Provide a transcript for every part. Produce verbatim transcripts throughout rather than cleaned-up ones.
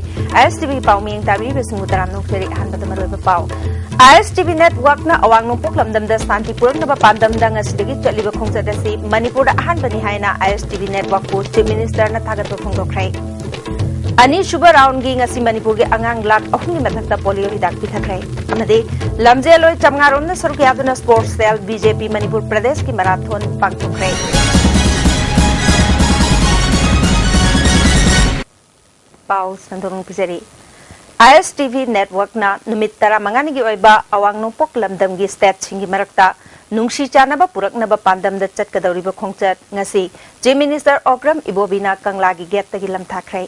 ꯑꯥꯏ ꯑꯦꯁ T V ꯄꯥꯎ ꯃꯤꯌꯦꯡ ꯇꯥꯕꯤꯔꯤꯕꯁꯤꯡꯕꯨ ꯇꯔꯥꯝꯅ ꯑꯣꯛꯆꯔꯤ꯫ ꯑꯍꯥꯟꯕꯗ ꯃꯔꯨꯑꯣꯏꯕ ꯄꯥꯎ꯫ ꯑꯥꯏ ꯑꯦꯁ ꯇꯤ ꯚꯤ ꯅꯦꯠꯋꯥꯔꯛꯅ ꯑꯋꯥꯡ ꯅꯣꯡꯄꯣꯛ ꯂꯝꯗꯝꯗ ꯁꯥꯟꯇꯤ ꯄꯨꯔꯛꯅꯕ ꯄꯥꯟꯗꯝꯗ ꯉꯁꯤꯗꯒꯤ ꯆꯠꯂꯤꯕ ꯈꯣꯡꯆꯠ ꯑꯁꯤ ꯃꯅꯤꯄꯨꯔꯗ ꯑꯍꯥꯟꯕꯅꯤ ꯍꯥꯏꯅ ꯑꯥꯏ ꯑꯦꯁ ꯇꯤ ꯚꯤ ꯅꯦꯠꯋꯥꯔꯛꯄꯨ ꯆꯤꯐ ꯃꯤꯅꯤꯁꯇꯔꯅ ꯊꯥꯒꯠꯄ ꯐꯣꯡꯗꯣꯛꯈ꯭ꯔꯦ꯫ ꯑꯅꯤꯁꯨꯕ ꯔꯥꯎꯟꯒꯤ ꯉꯁꯤ ꯃꯅꯤꯄꯨꯔꯒꯤ ꯑꯉꯥꯡ ꯂꯥꯈ ꯑꯍꯨꯝꯒꯤ ꯃꯊꯛꯇ ꯄꯣꯂꯤꯑꯣ ꯍꯤꯗꯥꯛ ꯄꯤꯊꯈ꯭ꯔꯦ꯫ ꯑꯃꯗꯤ ꯂꯝꯖꯦꯜꯂꯣꯏ ꯆꯥꯝꯃꯉꯥ ꯔꯣꯝꯅ ꯁꯔꯨꯛ ꯌꯥꯗꯨꯅ ꯁ꯭ꯄꯣꯔꯠꯁ ꯁꯦꯜ ꯕꯤ ꯖꯦ ꯄꯤ ꯃꯅꯤꯄꯨꯔ ꯄ꯭ꯔꯗꯦꯁꯀꯤ ꯃꯔꯥꯊꯣꯟ ꯄꯥꯡꯊꯣꯛꯈ꯭ꯔꯦ꯫ ꯄꯥꯎ ꯁꯟꯗꯣꯛꯅ ꯄꯤꯖꯔꯤ꯫ ꯑꯥꯏ ꯑꯦꯁ ꯇꯤ ꯚꯤ ꯅꯦꯠꯋꯥꯔꯛꯅ ꯅꯨꯃꯤꯠ ꯇꯔꯥꯃꯉꯥꯅꯤꯒꯤ ꯑꯣꯏꯕ ꯑꯋꯥꯡ ꯅꯣꯡꯄꯣꯛ ꯂꯝꯗꯝꯒꯤ ꯁ꯭ꯇꯦꯠꯁꯤꯡꯒꯤ ꯃꯔꯛꯇ ꯅꯨꯡꯁꯤ ꯆꯥꯟꯅꯕ ꯄꯨꯔꯛꯅꯕ ꯄꯥꯟꯗꯝꯗ ꯆꯠꯀꯗꯧꯔꯤꯕ ꯈꯣꯡꯆꯠ ꯉꯁꯤ ꯆꯤꯐ ꯃꯤꯅꯤꯁꯇꯔ ꯑꯣꯀ꯭ꯔꯝ ꯏꯕꯣꯕꯤꯅ ꯀꯪꯂꯥꯒꯤ ꯒꯦꯠꯇꯒꯤ ꯂꯝꯊꯥꯈ꯭ꯔꯦ꯫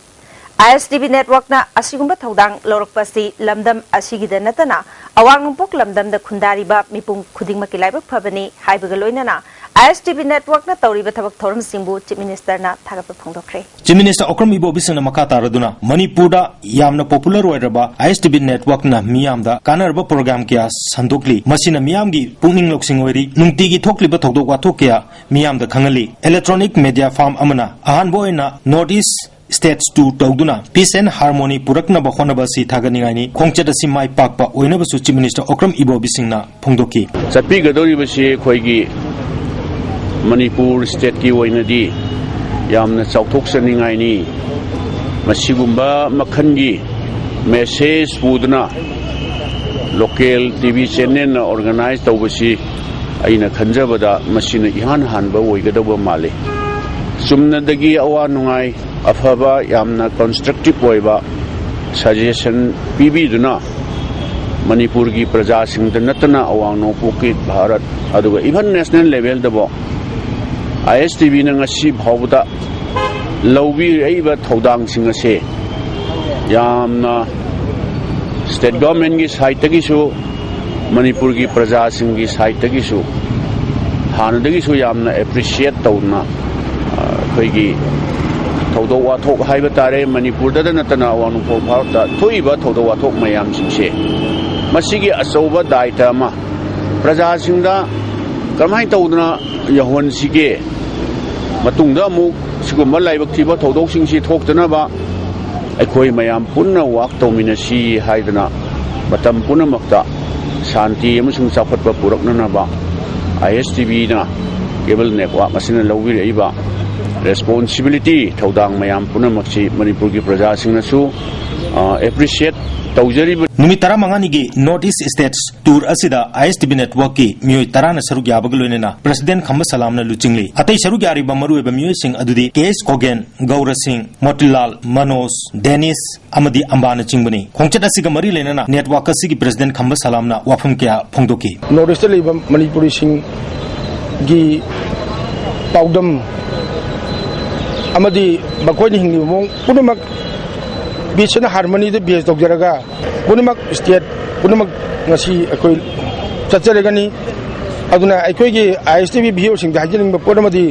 ꯑꯥꯏ ꯑꯦꯁ ꯇꯤ ꯚꯤ ꯅꯦꯠꯋꯥꯔꯛꯅ ꯑꯁꯤꯒꯨꯝꯕ ꯊꯧꯗꯥꯡ ꯂꯧꯔꯛꯄ ꯑꯁꯤ ꯂꯝꯗꯝ ꯑꯁꯤꯒꯤꯗ ꯅꯠꯇꯅ ꯑꯋꯥꯡ ꯅꯣꯡꯄꯣꯛ ꯂꯝꯗꯝꯗ ꯈꯨꯟꯗꯥꯔꯤꯕ ꯃꯤꯄꯨꯝ ꯈꯨꯗꯤꯡꯃꯛꯀꯤ ꯂꯥꯏꯕꯛ ꯐꯕꯅꯤ ꯍꯥꯏꯕꯒ ꯂꯣꯏꯅꯅ ꯑꯥꯏ ꯑꯦꯁ ꯇꯤ ꯚꯤ ꯅꯦꯠꯋꯥꯔꯛꯅ ꯇꯧꯔꯤꯕ ꯊꯕꯛ ꯊꯧꯔꯝꯁꯤꯡꯕꯨ ꯆꯤꯐ ꯃꯤꯅꯤꯁꯇꯔꯅ ꯊꯥꯒꯠꯄ ꯐꯣꯡꯗꯣꯛꯈ꯭ꯔꯦ꯫ ꯆꯤꯐ ꯃꯤꯅꯤꯁꯇꯔ ꯑꯣꯀ꯭ꯔꯝ ꯏꯕꯣꯕꯤꯁꯤꯡꯅ ꯃꯈꯥ ꯇꯥꯔꯗꯨꯅ ꯃꯅꯤꯄꯨꯔꯗ ꯌꯥꯝꯅ ꯄꯣꯄꯨꯂꯔ ꯑꯣꯏꯔꯕ ꯑꯥꯏ ꯑꯦꯁ ꯇꯤ ꯚꯤ ꯅꯦꯠꯋꯥꯔꯛꯅ ꯃꯤꯌꯥꯝꯗ ꯀꯥꯟꯅꯔꯕ ꯄ꯭ꯔꯣꯒ꯭ꯔꯥꯝ ꯀꯌꯥ ꯁꯟꯗꯣꯛꯂꯤ꯫ ꯃꯁꯤꯅ ꯃꯤꯌꯥꯝꯒꯤ ꯄꯨꯛꯅꯤꯡ ꯂꯧꯁꯤꯡ ꯑꯣꯏꯔꯤ꯫ ꯅꯨꯡꯇꯤꯒꯤ ꯊꯣꯛꯂꯤꯕ ꯊꯧꯗꯣꯛ ꯋꯥꯊꯣꯛ ꯀꯌꯥ ꯃꯤꯌꯥꯝꯗ ꯈꯪꯍꯜꯂꯤ꯫ ꯏꯂꯦꯛꯇ꯭ꯔꯣꯅꯤꯛ ꯃꯦꯗꯤꯌꯥ ꯐꯥꯔꯝ ꯑꯃꯅ ꯑꯍꯥꯟꯕ ꯑꯣꯏꯅ ꯅꯣꯔꯠ ꯏꯁ ꯁ꯭ꯇꯦꯠꯁ ꯇꯨꯔ ꯇꯧꯗꯨꯅ ꯄꯤꯁ ꯑꯦꯟ ꯍꯥꯔꯃꯣꯅꯤ ꯄꯨꯔꯛꯅꯕ ꯍꯣꯠꯅꯕ ꯑꯁꯤ ꯊꯥꯒꯠꯅꯤꯡꯉꯥꯏꯅꯤ꯫ ꯈꯣꯡꯆꯠ ꯑꯁꯤ ꯃꯥꯏ ꯄꯥꯛꯄ ꯑꯣꯏꯅꯕꯁꯨ ꯆꯤꯐ ꯃꯤꯅꯤꯁꯇꯔ ꯑꯣꯀ꯭ꯔꯝ ꯏꯕꯣꯕꯤꯁꯤꯡꯅ ꯐꯣꯡꯗꯣꯛꯈꯤ꯫ ꯆꯠꯄꯤꯒꯗꯧꯔꯤꯕꯁꯤ ꯑꯩꯈꯣꯏꯒꯤ ꯃꯅꯤꯄꯨꯔ ꯁ꯭ꯇꯦꯠꯀꯤ ꯑꯣꯏꯅꯗꯤ ꯌꯥꯝꯅ ꯆꯥꯎꯊꯣꯛꯆꯅꯤꯡꯉꯥꯏꯅꯤ꯫ ꯃꯁꯤꯒꯨꯝꯕ ꯃꯈꯜꯒꯤ ꯃꯦꯁꯦꯖ ꯄꯨꯗꯨꯅ ꯂꯣꯀꯦꯜ ꯇꯤ ꯚꯤ ꯆꯦꯅꯦꯜꯅ ꯑꯣꯔꯒꯅꯥꯏꯖ ꯇꯧꯕꯁꯤ ꯑꯩꯅ ꯈꯟꯖꯕꯗ ꯃꯁꯤꯅ ꯏꯍꯥꯟ ꯍꯥꯟꯕ ꯑꯣꯏꯒꯗꯧꯕ ꯃꯥꯜꯂꯤ꯫ ꯆꯨꯝꯅꯗꯒꯤ ꯑꯋꯥ ꯅꯨꯡꯉꯥꯏ, ꯑꯐꯕ, ꯌꯥꯝꯅ ꯀꯟꯁꯇ꯭ꯔꯛꯇꯤꯚ ꯑꯣꯏꯕ ꯁꯖꯦꯁꯟ ꯄꯤꯕꯤꯗꯨꯅ ꯃꯅꯤꯄꯨꯔꯒꯤ ꯄ꯭ꯔꯖꯥꯁꯤꯡꯗ ꯅꯠꯇꯅ ꯑꯋꯥꯡ ꯅꯣꯡꯄꯣꯛꯀꯤ ꯚꯥꯔꯠ ꯑꯗꯨꯒ ꯏꯚꯟ ꯅꯦꯁꯅꯦꯜ ꯂꯦꯚꯦꯜꯗꯕꯨ ꯑꯥꯏ ꯑꯦꯁ ꯇꯤ ꯚꯤꯅ ꯉꯁꯤ ꯐꯥꯎꯕꯗ ꯂꯧꯕꯤꯔꯛꯏꯕ ꯊꯧꯗꯥꯡꯁꯤꯡ ꯑꯁꯦ ꯌꯥꯝꯅ ꯁ꯭ꯇꯦꯠ ꯒꯚꯔꯟꯃꯦꯟꯠꯀꯤ ꯁꯥꯏꯠꯇꯒꯤꯁꯨ, ꯃꯅꯤꯄꯨꯔꯒꯤ ꯄ꯭ꯔꯖꯥꯁꯤꯡꯒꯤ ꯁꯥꯏꯠꯇꯒꯤꯁꯨ ꯍꯥꯟꯅꯗꯒꯤꯁꯨ ꯌꯥꯝꯅ ꯑꯦꯄ꯭ꯔꯤꯁꯤꯌꯦꯠ ꯇꯧꯗꯨꯅ, ꯑ, ꯑꯩꯈꯣꯏꯒꯤ ꯊꯧꯗꯣꯛ ꯋꯥꯊꯣꯛ ꯍꯥꯏꯕ ꯇꯥꯔꯦ, ꯃꯅꯤꯄꯨꯔꯗꯇ ꯅꯠꯇꯅ ꯑꯋꯥꯡ ꯅꯣꯡꯄꯣꯛ ꯚꯥꯔꯠꯇ ꯊꯣꯛꯏꯕ ꯊꯧꯗꯣꯛ ꯋꯥꯊꯣꯛ ꯃꯌꯥꯝꯁꯤꯡꯁꯦ, ꯃꯁꯤꯒꯤ ꯑꯆꯧꯕ ꯗꯥꯏꯇ ꯑꯃ ꯄ꯭ꯔꯖꯥꯁꯤꯡꯗ ꯀꯔꯝꯍꯥꯏꯅ ꯇꯧꯗꯅ ꯌꯧꯍꯟꯁꯤꯒꯦ, ꯃꯇꯨꯡꯗ ꯑꯃꯨꯛ ꯁꯤꯒꯨꯝꯕ ꯂꯥꯏꯕꯛ ꯊꯤꯕ ꯊꯧꯗꯣꯛꯁꯤꯡꯁꯤ ꯊꯣꯛꯇꯅꯕ ꯑꯩꯈꯣꯏ ꯃꯌꯥꯝ ꯄꯨꯟꯅ ꯋꯥꯛ ꯇꯧꯃꯤꯟꯅꯁꯤ ꯍꯥꯏꯗꯅ ꯃꯇꯝ ꯄꯨꯝꯅꯃꯛꯇ ꯁꯥꯟꯇꯤ ꯑꯃꯁꯨꯡ ꯆꯥꯎꯈꯠꯄ ꯄꯨꯔꯛꯅꯅꯕ ꯑꯥꯏ ꯑꯦꯁ ꯇꯤ ꯚꯤꯅ ꯀꯦꯕꯜ ꯅꯦꯠꯋꯥꯛ ꯑꯁꯤꯅ ꯂꯧꯕꯤꯔꯛꯏꯕ ꯔꯦꯁꯄꯣꯟꯁꯤꯕꯤꯂꯤꯇꯤ, ꯊꯧꯗꯥꯡ ꯃꯌꯥꯝ ꯄꯨꯝꯅꯃꯛꯁꯤ ꯃꯅꯤꯄꯨꯔꯒꯤ ꯄ꯭ꯔꯖꯥꯁꯤꯡꯅꯁꯨ, ꯑ, ꯑꯦꯄ꯭ꯔꯤꯁꯤꯌꯦꯠ ꯇꯧꯖꯔꯤꯕꯅꯤ꯫ ꯅꯨꯃꯤꯠ ꯇꯔꯥꯃꯉꯥꯅꯤꯒꯤ North East States Tour ꯑꯁꯤꯗ ꯑꯥꯏ ꯑꯦꯁ ꯇꯤ ꯚꯤ ꯅꯦꯠꯋꯥꯛꯀꯤ ꯃꯤꯑꯣꯏ ꯇꯔꯥꯅ ꯁꯔꯨꯛ ꯌꯥꯕꯒ ꯂꯣꯏꯅꯅ ꯄ꯭ꯔꯁꯤꯗꯦꯟ ꯈꯝꯕ ꯁꯂꯥꯝꯅ ꯂꯨꯆꯤꯡꯂꯤ꯫ ꯑꯇꯩ ꯁꯔꯨꯛ ꯌꯥꯔꯤꯕ ꯃꯔꯨꯑꯣꯏꯕ ꯃꯤꯑꯣꯏꯁꯤꯡ ꯑꯗꯨꯗꯤ ꯀꯦ ꯑꯦꯁ ꯈꯣꯒꯦꯟ, ꯒꯧꯔ ꯁꯤꯡ, ꯃꯣꯇꯤꯂꯥꯜ, ꯃꯅꯣꯖ, ꯗꯦꯅꯤꯁ ꯑꯃꯗꯤ ꯑꯝꯕꯥꯅꯆꯤꯡꯕꯅꯤ꯫ ꯈꯣꯡꯆꯠ ꯑꯁꯤꯒ ꯃꯔꯤ ꯂꯩꯅꯅ ꯅꯦꯠꯋꯥꯛ ꯑꯁꯤꯒꯤ ꯄ꯭ꯔꯁꯤꯗꯦꯟ ꯈꯝꯕ ꯁꯂꯥꯝꯅ ꯋꯥꯐꯝ ꯀꯌꯥ ꯐꯣꯡꯗꯣꯛꯈꯤ꯫ ꯅꯣꯔꯠ ꯏꯁꯇ ꯂꯩꯕ ꯃꯅꯤꯄꯨꯔꯤꯁꯤꯡꯒꯤ ꯄꯥꯎꯗꯝ ꯑꯃꯗꯤ ꯃꯈꯣꯏꯅ ꯍꯤꯡꯂꯤꯕ ꯃꯑꯣꯡ ꯄꯨꯝꯅꯃꯛ ꯄꯤꯁ ꯑꯦꯟ ꯍꯥꯔꯃꯅꯤꯗ ꯕꯦꯁ ꯇꯧꯖꯔꯒ ꯄꯨꯝꯅꯃꯛ ꯁ꯭ꯇꯦꯠ ꯄꯨꯝꯅꯃꯛ ꯉꯁꯤ ꯑꯩꯈꯣꯏ ꯆꯠꯆꯔꯒꯅꯤ꯫ ꯑꯗꯨꯅ ꯑꯩꯈꯣꯏꯒꯤ ꯑꯥꯏ ꯑꯦꯁ ꯇꯤ ꯚꯤ ꯚꯤꯌꯨꯁꯤꯡꯗ ꯍꯥꯏꯖꯅꯤꯡꯕ ꯄꯣꯠ ꯑꯃꯗꯤ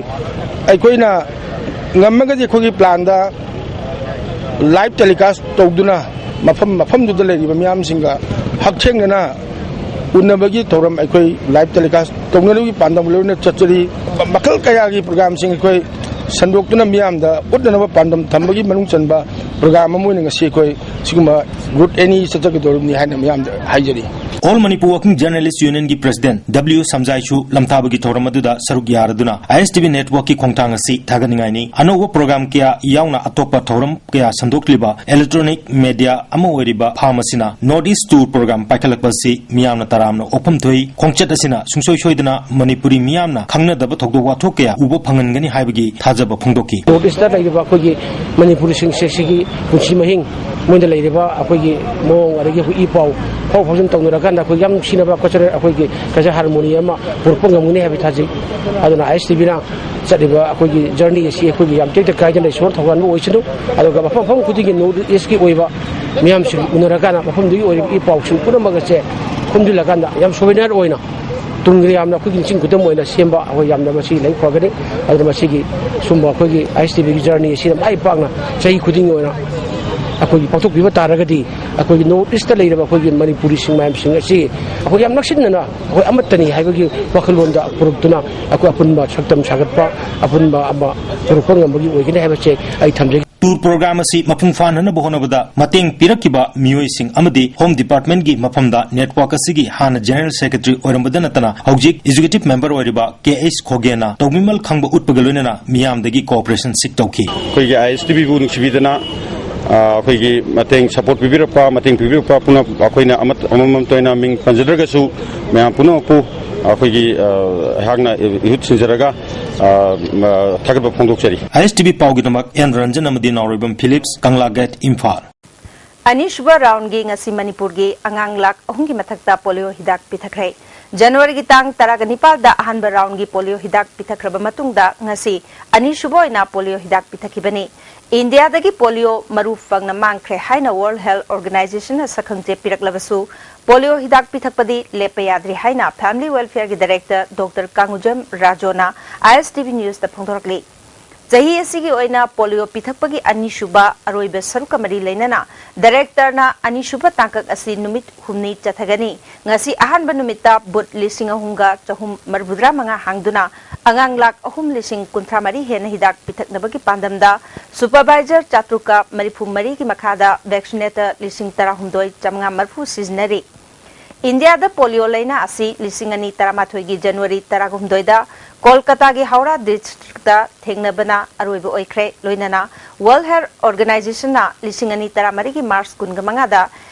ꯑꯩꯈꯣꯏꯅ ꯉꯝꯃꯒꯗꯤ ꯑꯩꯈꯣꯏꯒꯤ ꯄ꯭ꯂꯥꯟꯗ ꯂꯥꯏꯚ ꯇꯦꯂꯤꯀꯥꯁ ꯇꯧꯗꯨꯅ ꯃꯐꯝ ꯃꯐꯝꯗꯨꯗ ꯂꯩꯔꯤꯕ ꯃꯤꯌꯥꯝꯁꯤꯡꯒ ꯍꯛꯊꯦꯡꯅꯅ ꯎꯅꯕꯒꯤ ꯊꯧꯔꯝ ꯑꯩꯈꯣꯏ ꯂꯥꯏꯚ ꯇꯦꯂꯤꯀꯥꯁ ꯇꯧꯅꯅꯕꯒꯤ ꯄꯥꯟꯗꯝ ꯂꯣꯏꯅ ꯆꯠꯆꯔꯤ꯫ ꯃꯈꯜ ꯀꯌꯥꯒꯤ ꯄ꯭ꯔꯣꯒ꯭ꯔꯥꯝꯁꯤꯡ ꯑꯩꯈꯣꯏ ꯁꯟꯗꯣꯛꯇꯨꯅ ꯃꯤꯌꯥꯝꯗ ꯎꯠꯅꯅꯕ ꯄꯥꯟꯗꯝ ꯊꯝꯕꯒꯤ ꯃꯅꯨꯡ ꯆꯟꯕ ꯄ꯭ꯔꯣꯒ꯭ꯔꯥꯝ ꯑꯃ ꯑꯣꯏꯅ ꯉꯁꯤ ꯑꯩꯈꯣꯏ ꯁꯤꯒꯨꯝꯕ ꯔꯨꯠ ꯑꯦꯅꯤ ꯆꯠꯆꯒꯗꯧꯔꯤꯕꯅꯤ ꯍꯥꯏꯅ ꯃꯤꯌꯥꯝꯗ ꯍꯥꯏꯖꯔꯤ꯫ All Manipur Working Journalist Unionꯒꯤ ꯄ꯭ꯔꯁꯤꯗꯦꯟ ꯗꯕ꯭ꯂꯤꯎ ꯁꯝꯖꯥꯏꯁꯨ ꯂꯝꯊꯥꯕꯒꯤ ꯊꯧꯔꯝ ꯑꯗꯨꯗ ꯁꯔꯨꯛ ꯌꯥꯔꯗꯨꯅ ꯑꯥꯏ ꯑꯦꯁ ꯇꯤ ꯚꯤ ꯅꯦꯠꯋꯥꯛꯀꯤ ꯈꯣꯡꯊꯥꯡ ꯑꯁꯤ ꯊꯥꯒꯠꯅꯤꯡꯉꯥꯏꯅꯤ꯫ ꯑꯅꯧꯕ ꯄ꯭ꯔꯣꯒ꯭ꯔꯥꯝ ꯀꯌꯥ ꯌꯥꯎꯅ ꯑꯇꯣꯞꯄ ꯊꯧꯔꯝ ꯀꯌꯥ ꯁꯟꯗꯣꯛꯂꯤꯕ ꯏꯂꯦꯛꯇ꯭ꯔꯣꯅꯤꯛ ꯃꯦꯗꯤꯌꯥ ꯑꯃ ꯑꯣꯏꯔꯤꯕ ꯐꯥꯝ ꯑꯁꯤꯅ North East Tour ꯄ꯭ꯔꯣꯒ꯭ꯔꯥꯝ ꯄꯥꯏꯈꯠꯂꯛꯄ ꯑꯁꯤ ꯃꯤꯌꯥꯝꯅ ꯇꯔꯥꯝꯅ ꯑꯣꯛꯐꯝ ꯊꯣꯛꯏ꯫ ꯈꯣꯡꯆꯠ ꯑꯁꯤꯅ ꯁꯨꯡꯁꯣꯏ ꯁꯣꯏꯗꯅ ꯃꯅꯤꯄꯨꯔꯤ ꯃꯤꯌꯥꯝꯅ ꯈꯪꯅꯗꯕ ꯊꯧꯗꯣꯛ ꯋꯥꯊꯣꯛ ꯀꯌꯥ ꯎꯕ ꯐꯪꯍꯟꯒꯅꯤ ꯍꯥꯏꯕꯒꯤ ꯊꯥꯖꯕ ꯐꯣꯡꯗꯣꯛꯈꯤ꯫ ꯅꯣꯔꯠ ꯏꯁꯇ ꯂꯩꯔꯤꯕ ꯑꯩꯈꯣꯏꯒꯤ ꯃꯅꯤꯄꯨꯔꯤꯁꯤꯡꯁꯦ ꯁꯤꯒꯤ ꯄꯨꯟꯁꯤ ꯃꯍꯤꯡ, ꯃꯣꯏꯗ ꯂꯩꯔꯤꯕ ꯑꯩꯈꯣꯏꯒꯤ ꯃꯑꯣꯡ, ꯑꯗꯒꯤ ꯑꯩꯈꯣꯏ ꯏ ꯄꯥꯎ ꯐꯥꯎ ꯐꯥꯎꯖꯤꯟ ꯇꯧꯅꯔꯀꯥꯟꯗ ꯑꯩꯈꯣꯏ ꯌꯥꯝ ꯅꯨꯡꯁꯤꯅꯕ ꯀꯜꯆꯔꯦꯜ, ꯑꯩꯈꯣꯏꯒꯤ ꯀꯜꯆꯔ ꯍꯥꯔꯃꯣꯅꯤ ꯑꯃ ꯄꯨꯔꯛꯄ ꯉꯝꯒꯅꯤ ꯍꯥꯏꯕ ꯊꯥꯖꯩ꯫ ꯑꯗꯨꯅ ꯑꯥꯏ ꯑꯦꯁ ꯇꯤ ꯚꯤꯅ ꯆꯠꯂꯤꯕ ꯑꯩꯈꯣꯏꯒꯤ ꯖꯔꯅꯤ ꯑꯁꯤ ꯑꯩꯈꯣꯏꯒꯤ ꯌꯥꯝ ꯇꯦꯛꯇ ꯀꯥꯏꯗꯅ ꯏꯁꯣꯔ ꯊꯧꯖꯥꯟꯕ ꯑꯣꯏꯁꯅꯨ꯫ ꯑꯗꯨꯒ ꯃꯐꯝ ꯃꯐꯝ ꯈꯨꯗꯤꯡꯒꯤ ꯅꯣꯔꯠ ꯏꯁꯀꯤ ꯑꯣꯏꯕ ꯃꯤꯌꯥꯝꯁꯤꯡ ꯎꯅꯔꯀꯥꯟꯗ ꯃꯐꯝꯗꯨꯒꯤ ꯑꯣꯏꯔꯤꯕ ꯏ ꯄꯥꯎꯁꯤꯡ ꯄꯨꯝꯅꯃꯛ ꯑꯁꯦ ꯈꯣꯝꯖꯤꯜꯂꯒꯀꯥꯟꯗ ꯌꯥꯝ ꯁꯣꯚꯦꯅꯤꯌꯔ ꯑꯣꯏꯅ ꯇꯨꯡꯗ ꯌꯥꯝꯅ ꯑꯩꯈꯣꯏꯒꯤ ꯅꯤꯡꯁꯤꯡ ꯈꯨꯗꯝ ꯑꯣꯏꯅ ꯁꯦꯝꯕ, ꯑꯩꯈꯣꯏ ꯌꯥꯝꯅ ꯃꯁꯤ ꯂꯥꯏꯕꯛ ꯐꯒꯅꯤ꯫ ꯑꯗꯨꯅ ꯃꯁꯤꯒꯤ ꯁꯨꯝꯕ ꯑꯩꯈꯣꯏꯒꯤ ꯑꯥꯏ ꯑꯦꯁ ꯇꯤ ꯚꯤꯒꯤ ꯖꯔꯅꯤ ꯑꯁꯤꯅ ꯃꯥꯏ ꯄꯥꯛꯅ ꯆꯍꯤ ꯈꯨꯗꯤꯡꯒꯤ ꯑꯣꯏꯅ ꯑꯩꯈꯣꯏꯒꯤ ꯄꯥꯡꯊꯣꯛꯄꯤꯕ ꯇꯥꯔꯒꯗꯤ ꯑꯩꯈꯣꯏꯒꯤ ꯅꯣꯔꯠ ꯏꯁꯇ ꯂꯩꯔꯤꯕ ꯑꯩꯈꯣꯏꯒꯤ ꯃꯅꯤꯄꯨꯔꯤꯁꯤꯡ ꯃꯌꯥꯝꯁꯤꯡ ꯑꯁꯤ ꯑꯩꯈꯣꯏ ꯌꯥꯝ ꯅꯛꯁꯤꯟꯅꯅ ꯑꯩꯈꯣꯏ ꯑꯃꯠꯇꯅꯤ ꯍꯥꯏꯕꯒꯤ ꯋꯥꯈꯜꯂꯣꯟꯗ ꯄꯨꯔꯛꯇꯨꯅ ꯑꯩꯈꯣꯏ ꯑꯄꯨꯟꯕ ꯁꯛꯇꯝ ꯁꯥꯒꯠꯄ, ꯑꯄꯨꯟꯕ ꯑꯃ ꯄꯨꯔꯛꯄ ꯉꯝꯕꯒꯤ ꯑꯣꯏꯒꯅꯤ ꯍꯥꯏꯕꯁꯦ ꯑꯩ ꯊꯝꯖꯒꯦ꯫ ꯇꯨꯔ ꯄ꯭ꯔꯣꯒ꯭ꯔꯥꯝ ꯑꯁꯤ ꯃꯄꯨꯡ ꯐꯥꯍꯟꯅꯕ ꯍꯣꯠꯅꯕꯗ ꯃꯇꯦꯡ ꯄꯤꯔꯛꯈꯤꯕ ꯃꯤꯑꯣꯏꯁꯤꯡ ꯑꯃꯗꯤ ꯍꯣꯝ ꯗꯤꯄꯥꯔꯠꯃꯦꯟꯒꯤ ꯃꯐꯝꯗ ꯅꯦꯠꯋꯥꯔꯛ ꯑꯁꯤꯒꯤ ꯍꯥꯟꯅ ꯖꯦꯅꯔꯦꯜ ꯁꯦꯀ꯭ꯔꯦꯇꯔꯤ ꯑꯣꯏꯔꯝꯕꯗ ꯅꯠꯇꯅ ꯍꯧꯖꯤꯛ ꯑꯦꯛꯖꯤꯀ꯭ꯌꯨꯇꯤꯚ ꯃꯦꯝꯕꯔ ꯑꯣꯏꯔꯤꯕ ꯀꯦ ꯑꯩꯆ ꯈꯣꯒꯦꯅ ꯇꯧꯕꯤꯃꯜ ꯈꯪꯕ ꯎꯠꯄꯒ ꯂꯣꯏꯅꯅ ꯃꯤꯌꯥꯝꯗꯒꯤ ꯀꯣꯑꯣꯄꯔꯦꯁꯟ ꯁꯤꯛ ꯇꯧꯈꯤ꯫ ꯑꯩꯈꯣꯏꯒꯤ ꯑꯥꯏ ꯑꯦꯁ ꯇꯤ ꯚꯤꯕꯨ ꯅꯨꯡꯁꯤꯕꯤꯗꯅ, ꯑ, ꯑꯩꯈꯣꯏꯒꯤ ꯃꯇꯦꯡ, ꯁꯄꯣꯔꯠ ꯄꯤꯕꯤꯔꯛꯄ, ꯃꯇꯦꯡ ꯄꯤꯕꯤꯔꯛꯄ ꯄꯨꯝꯅꯃꯛ ꯑꯩꯈꯣꯏꯅ ꯑꯃꯠ-, ꯑꯃꯃꯝꯇ ꯑꯣꯏꯅ ꯃꯤꯡ ꯄꯟꯖꯗ꯭ꯔꯒꯁꯨ ꯃꯌꯥꯝ ꯄꯨꯝꯅꯃꯛꯄꯨ ꯑꯩꯈꯣꯏꯒꯤ, ꯑ, ꯑꯩꯍꯥꯛꯅ ꯏꯍꯨꯠ ꯁꯤꯟꯖꯔꯒ, ꯑ, ꯃ-, ꯊꯥꯒꯠꯄ ꯐꯣꯡꯗꯣꯛꯆꯔꯤ꯫ ꯑꯥꯏ ꯑꯦꯁ ꯇꯤ ꯚꯤ ꯄꯥꯎꯒꯤꯗꯃꯛ ꯑꯦꯟ ꯔꯟꯖꯟ ꯑꯃꯗꯤ ꯅꯥꯎꯔꯣꯏꯕꯝ ꯐꯤꯂꯤꯞꯁ, ꯀꯪꯂꯥ ꯒꯦꯠ, ꯏꯝꯐꯥꯜ꯫ ꯑꯅꯤꯁꯨꯕ ꯔꯥꯎꯟꯒꯤ ꯉꯁꯤ ꯃꯅꯤꯄꯨꯔꯒꯤ ꯑꯉꯥꯡ ꯂꯥꯈ ꯑꯍꯨꯝꯒꯤ ꯃꯊꯛꯇ ꯄꯣꯂꯤꯑꯣ ꯍꯤꯗꯥꯛ ꯄꯤꯊꯛꯈ꯭ꯔꯦ꯫ ꯖꯅꯋꯥꯔꯤꯒꯤ ꯇꯥꯡ ꯇꯔꯥꯒ ꯅꯤꯄꯥꯜꯗ ꯑꯍꯥꯟꯕ ꯔꯥꯎꯟꯒꯤ ꯄꯣꯂꯤꯑꯣ ꯍꯤꯗꯥꯛ ꯄꯤꯊꯛꯈ꯭ꯔꯕ ꯃꯇꯨꯡꯗ ꯉꯁꯤ ꯑꯅꯤꯁꯨꯕ ꯑꯣꯏꯅ ꯄꯣꯂꯤꯑꯣ ꯍꯤꯗꯥꯛ ꯄꯤꯊꯛꯈꯤꯕꯅꯤ꯫ ꯏꯟꯗꯤꯌꯥꯗꯒꯤ ꯄꯣꯂꯤꯑꯣ ꯃꯔꯨ ꯐꯪꯅ ꯃꯥꯡꯈ꯭ꯔꯦ ꯍꯥꯏꯅ ꯋꯥꯔꯜꯗ ꯍꯦꯜꯊ ꯑꯣꯔꯒꯅꯥꯏꯖꯦꯁꯟꯅ ꯁꯛꯈꯪꯆꯦ ꯄꯤꯔꯛꯂꯕꯁꯨ, ꯄꯣꯂꯤꯑꯣ ꯍꯤꯗꯥꯛ ꯄꯤꯊꯛꯄꯗꯤ ꯂꯦꯞꯄ ꯌꯥꯗ꯭ꯔꯤ ꯍꯥꯏꯅ ꯐꯦꯃꯤꯂꯤ ꯋꯦꯜꯐꯤꯌꯔꯒꯤ ꯗꯥꯏꯔꯦꯛꯇꯔ ꯗꯣꯛꯇꯔ ꯀꯥꯡꯉꯨꯖꯝ ꯔꯥꯖꯣꯅ ꯑꯥꯏ ꯑꯦꯁ ꯇꯤ ꯚꯤ ꯅ꯭ꯌꯨꯁꯇ ꯐꯣꯡꯗꯣꯔꯛꯂꯤ꯫ ꯆꯍꯤ ꯑꯁꯤꯒꯤ ꯑꯣꯏꯅ ꯄꯣꯂꯤꯑꯣ ꯄꯤꯊꯛꯄꯒꯤ ꯑꯅꯤꯁꯨꯕ ꯑꯔꯣꯏꯕ ꯁꯔꯨꯛꯀ ꯃꯔꯤ ꯂꯩꯅꯅ ꯗꯥꯏꯔꯦꯛꯇꯔꯅ ꯑꯅꯤꯁꯨꯕ ꯇꯥꯡꯀꯛ ꯑꯁꯤ ꯅꯨꯃꯤꯠ ꯍꯨꯝꯅꯤ ꯆꯠꯊꯒꯅꯤ꯫ ꯉꯁꯤ ꯑꯍꯥꯟꯕ ꯅꯨꯃꯤꯠꯇ ꯕꯨꯠ ꯂꯤꯁꯤꯡ ꯑꯍꯨꯝꯒ ꯆꯍꯨꯝ ꯃꯔꯤꯐꯨꯇꯔꯥ ꯃꯉꯥ ꯍꯥꯡꯗꯨꯅ ꯑꯉꯥꯡ ꯂꯥꯈ ꯑꯍꯨꯝ ꯂꯤꯁꯤꯡ ꯀꯨꯟꯊ꯭ꯔꯥ ꯃꯔꯤ ꯍꯦꯟꯅ ꯍꯤꯗꯥꯛ ꯄꯤꯊꯛꯅꯕꯒꯤ ꯄꯥꯟꯗꯝꯗ ꯁꯨꯄꯔꯚꯥꯏꯖꯔ ꯆꯥꯇ꯭ꯔꯨꯛꯀ ꯃꯔꯤꯐꯨ ꯃꯔꯤꯒꯤ ꯃꯈꯥꯗ ꯚꯦꯛꯁꯤꯅꯦꯇꯔ ꯂꯤꯁꯤꯡ ꯇꯔꯥꯍꯨꯝꯗꯣꯏ ꯆꯥꯃꯉꯥ ꯃꯔꯤꯐꯨ ꯁꯤꯖꯤꯟꯅꯔꯤ꯫ ꯏꯟꯗꯤꯌꯥꯗ ꯄꯣꯂꯤꯑꯣ ꯂꯥꯏꯅꯥ ꯑꯁꯤ ꯂꯤꯁꯤꯡ ꯑꯅꯤ ꯇꯔꯥꯃꯥꯊꯣꯏꯒꯤ ꯖꯅꯋꯥꯔꯤ ꯇꯔꯥꯍꯨꯝꯗꯣꯏꯗ ꯀꯣꯜꯀꯇꯥꯒꯤ ꯍꯧꯔꯥ ꯗꯤꯁꯇ꯭ꯔꯤꯛꯇ ꯊꯦꯡꯅꯕꯅ ꯑꯔꯣꯏꯕ ꯑꯣꯏꯈ꯭ꯔꯦ꯫ ꯂꯣꯏꯅꯅ ꯋꯥꯔꯜꯗ ꯍꯦꯜꯊ ꯑꯣꯔꯒꯅꯥꯏꯖꯦꯁꯟꯅ ꯂꯤꯁꯤꯡ ꯑꯅꯤ ꯇꯔꯥꯃꯔꯤꯒꯤ ꯃꯥꯔꯆ ꯀꯨꯟꯒ ꯃꯉꯥꯗ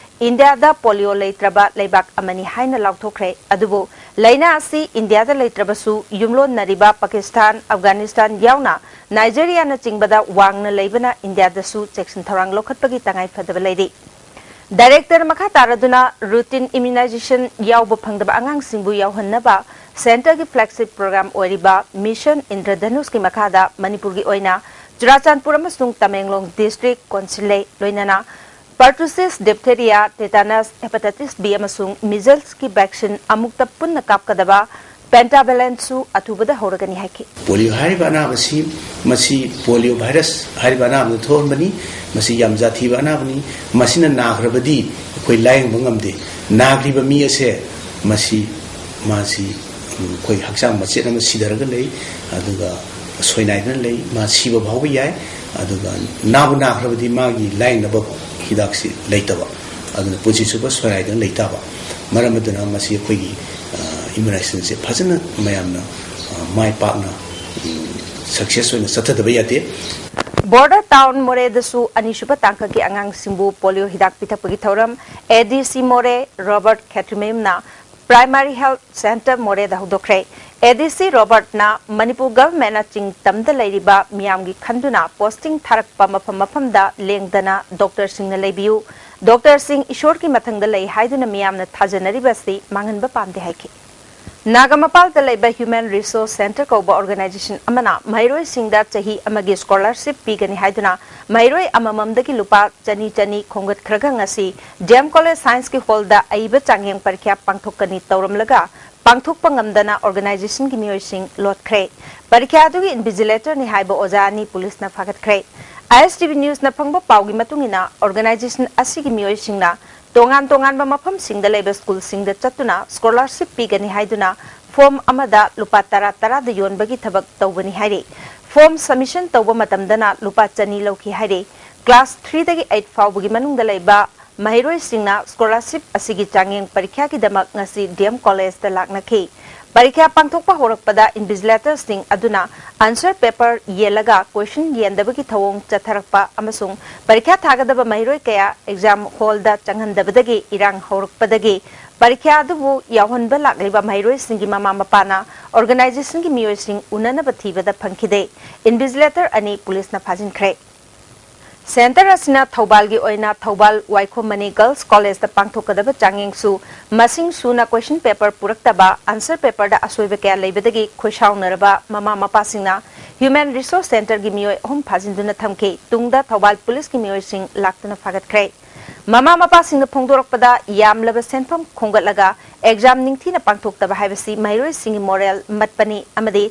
ꯏꯟꯗꯤꯌꯥꯗ ꯄꯣꯂꯤꯑꯣ ꯂꯩꯇ꯭ꯔꯕ ꯂꯩꯕꯥꯛ ꯑꯃꯅꯤ ꯍꯥꯏꯅ ꯂꯥꯎꯊꯣꯛꯈ꯭ꯔꯦ꯫ ꯑꯗꯨꯕꯨ ꯂꯥꯏꯅꯥ ꯑꯁꯤ ꯏꯟꯗꯤꯌꯥꯗ ꯂꯩꯇ꯭ꯔꯕꯁꯨ ꯌꯨꯝꯂꯣꯟꯅꯔꯤꯕ ꯄꯥꯀꯤꯁꯇꯥꯟ, ꯑꯐꯒꯥꯅꯤꯁꯇꯥꯟ ꯌꯥꯎꯅ ꯅꯥꯏꯖꯦꯔꯤꯌꯥꯅꯆꯤꯡꯕꯗ ꯋꯥꯡꯅ ꯂꯩꯕꯅ ꯏꯟꯗꯤꯌꯥꯗꯁꯨ ꯆꯦꯛꯁꯤꯟ ꯊꯧꯔꯥꯡ ꯂꯧꯈꯠꯄꯒꯤ ꯇꯉꯥꯏ ꯐꯗꯕ ꯂꯩꯔꯤ꯫ ꯗꯥꯏꯔꯦꯛꯇꯔ ꯃꯈꯥ ꯇꯥꯔꯗꯨꯅ ꯔꯨꯇꯤꯟ ꯏꯝꯌꯨꯅꯥꯏꯖꯦꯁꯟ ꯌꯥꯎꯕ ꯐꯪꯗꯕ ꯑꯉꯥꯡꯁꯤꯡꯕꯨ ꯌꯥꯎꯍꯟꯅꯕ ꯁꯦꯟꯇꯔꯒꯤ ꯐ꯭ꯂꯦꯒꯁꯤꯞ ꯄ꯭ꯔꯣꯒ꯭ꯔꯥꯝ ꯑꯣꯏꯔꯤꯕ ꯃꯤꯁꯟ ꯏꯟꯗ꯭ꯔꯙꯅꯨꯁꯀꯤ ꯃꯈꯥꯗ ꯃꯅꯤꯄꯨꯔꯒꯤ ꯑꯣꯏꯅ ꯆꯨꯔꯥꯆꯥꯟꯄꯨꯔ ꯑꯃꯁꯨꯡ ꯇꯃꯦꯡꯂꯣꯡ ꯗꯤꯁꯇ꯭ꯔꯤꯛ ꯀꯣꯟꯁꯤꯜꯂꯦ꯫ ꯂꯣꯏꯅꯅ ꯄꯔꯇꯨꯁꯤꯁ, ꯗꯤꯞꯊꯦꯔꯤꯌꯥ, ꯇꯦꯇꯥꯅꯁ, ꯍꯦꯄꯥꯇꯥꯏꯇꯤꯁ ꯕꯤ ꯑꯃꯁꯨꯡ ꯃꯤꯖꯜꯁꯀꯤ ꯚꯦꯛꯁꯤꯟ ꯑꯃꯨꯛꯇ ꯄꯨꯟꯅ ꯀꯥꯞꯀꯗꯕ ꯄꯦꯟꯇꯥꯚꯦꯂꯦꯟꯠꯁꯨ ꯑꯊꯨꯕꯗ ꯍꯧꯔꯒꯅꯤ ꯍꯥꯏꯈꯤ꯫ ꯄꯣꯂꯤꯑꯣ ꯍꯥꯏꯔꯤꯕ ꯑꯅꯥꯕꯁꯤ, ꯃꯁꯤ ꯄꯣꯂꯤꯑꯣ ꯚꯥꯏꯔꯁ ꯍꯥꯏꯔꯤꯕ ꯑꯅꯥꯕꯗ ꯊꯣꯛꯍꯟꯕꯅꯤ꯫ ꯃꯁꯤ ꯌꯥꯝ ꯖꯥꯊꯤꯕ ꯑꯅꯥꯕꯅꯤ꯫ ꯃꯁꯤꯅ ꯅꯥꯈ꯭ꯔꯕꯗꯤ ꯑꯩꯈꯣꯏ ꯂꯥꯌꯦꯡꯕ ꯉꯝꯗꯦ꯫ ꯅꯥꯈ꯭ꯔꯤꯕ ꯃꯤ ꯑꯁꯦ, ꯃꯁꯤ, ꯃꯥꯁꯤ, ꯎꯝ, ꯑꯩꯈꯣꯏ ꯍꯛꯆꯥꯡ ꯃꯆꯦꯠ ꯑꯃ ꯁꯤꯊꯔꯒ ꯂꯩ꯫ ꯑꯗꯨꯒ ꯁꯣꯏꯅꯥꯏꯗꯅ ꯂꯩ꯫ ꯃꯥ ꯁꯤꯕ ꯐꯥꯎꯕ ꯌꯥꯏ꯫ ꯑꯗꯨꯒ ꯅꯥꯕꯨ ꯅꯥꯈ꯭ꯔꯕꯗꯤ ꯃꯥꯒꯤ ꯂꯥꯏꯌꯦꯡꯅꯕ ꯍꯤꯗꯥꯛꯁꯤ ꯂꯩꯇꯕ꯫ ꯑꯗꯨꯅ ꯄꯨꯟꯁꯤ ꯆꯨꯞꯄ ꯁꯣꯏꯅꯥꯏꯗꯅ ꯂꯩꯇꯥꯕ꯫ ꯃꯔꯝ ꯑꯗꯨꯅ ꯃꯁꯤ ꯑꯩꯈꯣꯏꯒꯤ, ꯑ, immunizationꯁꯦ ꯐꯖꯅ ꯃꯌꯥꯝꯅ, ꯑ, ꯃꯥꯏ ꯄꯥꯛꯅ, ꯎꯝ, success ꯑꯣꯏꯅ ꯆꯠꯊꯗꯕ ꯌꯥꯗꯦ꯫ ꯕꯣꯔꯗꯔ ꯇꯥꯎꯟ ꯃꯣꯔꯦꯗꯁꯨ ꯑꯅꯤꯁꯨꯕ ꯇꯥꯡꯀꯛꯀꯤ ꯑꯉꯥꯡꯁꯤꯡꯕꯨ ꯄꯣꯂꯤꯑꯣ ꯍꯤꯗꯥꯛ ꯄꯤꯊꯛꯄꯒꯤ ꯊꯧꯔꯝ ꯑꯦ ꯗꯤ ꯁꯤ ꯃꯣꯔꯦ ꯔꯣꯕꯔꯠ ꯈꯦꯇ꯭ꯔꯤꯃꯌꯨꯝꯅ ꯄ꯭ꯔꯥꯏꯃꯥꯔꯤ ꯍꯦꯜꯊ ꯁꯦꯟꯇꯔ ꯃꯣꯔꯦꯗ ꯍꯧꯗꯣꯛꯈ꯭ꯔꯦ꯫ ꯑꯦ ꯗꯤ ꯁꯤ ꯔꯣꯕꯔꯠꯅ ꯃꯅꯤꯄꯨꯔ ꯒꯚꯔꯟꯃꯦꯟꯠꯅ ꯆꯤꯡ ꯇꯝꯗ ꯂꯩꯔꯤꯕ ꯃꯤꯌꯥꯝꯒꯤ ꯈꯟꯗꯨꯅ ꯄꯣꯁꯇꯤꯡ ꯊꯥꯔꯛꯄ ꯃꯐꯝ ꯃꯐꯝꯗ ꯂꯦꯡꯗꯅ ꯗꯣꯛꯇꯔꯁꯤꯡꯅ ꯂꯩꯕꯤꯌꯨ, ꯗꯣꯛꯇꯔꯁꯤꯡ ꯏꯁꯣꯔꯒꯤ ꯃꯊꯪꯗ ꯂꯩ ꯍꯥꯏꯗꯨꯅ ꯃꯤꯌꯥꯝꯅ ꯊꯥꯖꯅꯔꯤꯕ ꯑꯁꯤ ꯃꯥꯡꯍꯟꯕ ꯄꯥꯝꯗꯦ ꯍꯥꯏꯈꯤ꯫ ꯅꯥꯒꯥꯃꯄꯥꯜꯗ ꯂꯩꯕ ꯍ꯭ꯌꯨꯃꯦꯟ ꯔꯤꯁꯣꯔꯁ ꯁꯦꯟꯇꯔ ꯀꯧꯕ ꯑꯣꯔꯒꯅꯥꯏꯖꯦꯁꯟ ꯑꯃꯅ ꯃꯍꯩꯔꯣꯏꯁꯤꯡꯗ ꯆꯍꯤ ꯑꯃꯒꯤ ꯁ꯭ꯀꯣꯂꯔꯁꯤꯞ ꯄꯤꯒꯅꯤ ꯍꯥꯏꯗꯨꯅ ꯃꯍꯩꯔꯣꯏ ꯑꯃꯃꯝꯗꯒꯤ ꯂꯨꯄꯥ ꯆꯅꯤ ꯆꯅꯤ ꯈꯣꯝꯒꯠꯈ꯭ꯔꯒ ꯉꯁꯤ ꯗꯤ ꯑꯦꯝ ꯀꯣꯂꯦꯖ ꯁꯥꯏꯟꯁꯀꯤ ꯍꯣꯜꯗ ꯑꯏꯕ ꯆꯥꯡꯌꯦꯡ ꯄꯔꯤꯈ꯭ꯌꯥ ꯄꯥꯡꯊꯣꯛꯀꯅꯤ ꯇꯧꯔꯝꯂꯒ ꯄꯥꯡꯊꯣꯛꯄ ꯉꯝꯗꯅ ꯑꯣꯔꯒꯅꯥꯏꯖꯦꯁꯟꯒꯤ ꯃꯤꯑꯣꯏꯁꯤꯡ ꯂꯣꯠꯈ꯭ꯔꯦ꯫ ꯄꯔꯤꯈ꯭ꯌꯥ ꯑꯗꯨꯒꯤ ꯏꯟꯚꯤꯖꯤꯂꯦꯇꯔꯅꯤ ꯍꯥꯏꯕ ꯑꯣꯖꯥ ꯑꯅꯤ ꯄꯨꯂꯤꯁꯅ ꯐꯥꯒꯠꯈ꯭ꯔꯦ꯫ ꯑꯥꯏ ꯑꯦꯁ ꯇꯤ ꯚꯤ ꯅ꯭ꯌꯨꯁꯅ ꯐꯪꯕ ꯄꯥꯎꯒꯤ ꯃꯇꯨꯡ ꯏꯟꯅ, ꯑꯣꯔꯒꯅꯥꯏꯖꯦꯁꯟ ꯑꯁꯤꯒꯤ ꯃꯤꯑꯣꯏꯁꯤꯡꯅ ꯇꯣꯉꯥꯟ ꯇꯣꯉꯥꯟꯕ ꯃꯐꯝꯁꯤꯡꯗ ꯂꯩꯕ ꯁ꯭ꯀꯨꯜꯁꯤꯡꯗ ꯆꯠꯇꯨꯅ ꯁ꯭ꯀꯣꯂꯔꯁꯤꯞ ꯄꯤꯒꯅꯤ ꯍꯥꯏꯗꯨꯅ ꯐꯣꯔꯝ ꯑꯃꯗ ꯂꯨꯄꯥ ꯇꯔꯥ ꯇꯔꯥꯗ ꯌꯣꯟꯕꯒꯤ ꯊꯕꯛ ꯇꯧꯕꯅꯤ ꯍꯥꯏꯔꯤ꯫ ꯐꯣꯔꯝ ꯁꯕꯃꯤꯁꯟ ꯇꯧꯕ ꯃꯇꯝꯗꯅ ꯂꯨꯄꯥ ꯆꯅꯤ ꯂꯧꯈꯤ ꯍꯥꯏꯔꯤ꯫ ꯀ꯭ꯂꯥꯁ ꯊ꯭ꯔꯤꯗꯒꯤ ꯑꯩꯠ ꯐꯥꯎꯕꯒꯤ ꯃꯅꯨꯡꯗ ꯂꯩꯕ ꯃꯍꯩꯔꯣꯏꯁꯤꯡꯅ ꯁ꯭ꯀꯣꯂꯔꯁꯤꯞ ꯑꯁꯤꯒꯤ ꯆꯥꯡꯌꯦꯡ ꯄꯔꯤꯈ꯭ꯌꯥꯒꯤꯗꯃꯛ ꯉꯁꯤ ꯗꯤ ꯑꯦꯝ ꯀꯣꯂꯦꯖꯇ ꯂꯥꯛꯅꯈꯤ꯫ ꯄꯔꯤꯈ꯭ꯌꯥ ꯄꯥꯡꯊꯣꯛꯄ ꯍꯧꯔꯛꯄꯗ ꯏꯟꯚꯤꯖꯤꯂꯦꯇꯔꯁꯤꯡ ꯑꯗꯨꯅ ꯑꯟꯁꯔ ꯄꯦꯄꯔ ꯌꯦꯜꯂꯒ ꯀꯣꯏꯁꯟ ꯌꯦꯟꯗꯕꯒꯤ ꯊꯧꯑꯣꯡ ꯆꯠꯊꯔꯛꯄ ꯑꯃꯁꯨꯡ ꯄꯔꯤꯈ꯭ꯌꯥ ꯊꯥꯒꯗꯕ ꯃꯍꯩꯔꯣꯏ ꯀꯌꯥ ꯑꯦꯛꯖꯥꯝ ꯍꯣꯜꯗ ꯆꯪꯍꯟꯗꯕꯗꯒꯤ ꯏꯔꯥꯡ ꯍꯧꯔꯛꯄꯗꯒꯤ ꯄꯔꯤꯈ꯭ꯌꯥ ꯑꯗꯨꯕꯨ ꯌꯥꯎꯍꯟꯕ ꯂꯥꯛꯂꯤꯕ ꯃꯍꯩꯔꯣꯏꯁꯤꯡꯒꯤ ꯃꯃꯥ ꯃꯄꯥꯅ ꯑꯣꯔꯒꯅꯥꯏꯖꯦꯁꯟꯒꯤ ꯃꯤꯑꯣꯏꯁꯤꯡ ꯎꯅꯅꯕ ꯊꯤꯕꯗ ꯐꯪꯈꯤꯗꯦ꯫ ꯏꯟꯚꯤꯖꯤꯂꯦꯇꯔ ꯑꯅꯤ ꯄꯨꯂꯤꯁꯅ ꯐꯥꯖꯤꯟꯈ꯭ꯔꯦ꯫ ꯁꯦꯟꯇꯔ ꯑꯁꯤꯅ ꯊꯧꯕꯥꯜꯒꯤ ꯑꯣꯏꯅ ꯊꯧꯕꯥꯜ ꯋꯥꯏꯈꯣꯝ ꯃꯅꯤ ꯒꯔꯜꯁ ꯀꯣꯂꯦꯖꯇ ꯄꯥꯡꯊꯣꯛꯀꯗꯕ ꯆꯥꯡꯌꯦꯡꯁꯨ ꯃꯁꯤꯡ ꯁꯨꯅ ꯀꯣꯏꯁꯟ ꯄꯦꯄꯔ ꯄꯨꯔꯛꯇꯕ, ꯑꯟꯁꯔ ꯄꯦꯄꯔꯗ ꯑꯁꯣꯏꯕ ꯀꯌꯥ ꯂꯩꯕꯗꯒꯤ ꯈꯣꯏꯁꯥꯎꯅꯔꯕ ꯃꯃꯥ ꯃꯄꯥꯁꯤꯡꯅ ꯍ꯭ꯌꯨꯃꯦꯟ ꯔꯤꯁꯣꯔꯁ ꯁꯦꯟꯇꯔꯒꯤ ꯃꯤꯑꯣꯏ ꯑꯍꯨꯝ ꯐꯥꯖꯤꯟꯗꯨꯅ ꯊꯝꯈꯤ꯫ ꯇꯨꯡꯗ ꯊꯧꯕꯥꯜ ꯄꯨꯂꯤꯁꯀꯤ ꯃꯤꯑꯣꯏꯁꯤꯡ ꯂꯥꯛꯇꯨꯅ ꯐꯥꯒꯠꯈ꯭ꯔꯦ꯫ ꯃꯃꯥ ꯃꯄꯥꯁꯤꯡꯅ ꯐꯣꯡꯗꯣꯔꯛꯄꯗ, ꯌꯥꯝꯂꯕ ꯁꯦꯟꯐꯝ ꯈꯣꯝꯒꯠꯂꯒ ꯑꯦꯛꯖꯥꯝ ꯅꯤꯡꯊꯤꯅ ꯄꯥꯡꯊꯣꯛꯇꯕ ꯍꯥꯏꯕꯁꯤ ꯃꯍꯩꯔꯣꯏꯁꯤꯡꯒꯤ ꯃꯣꯔꯦꯜ ꯃꯠꯄꯅꯤ ꯑꯃꯗꯤ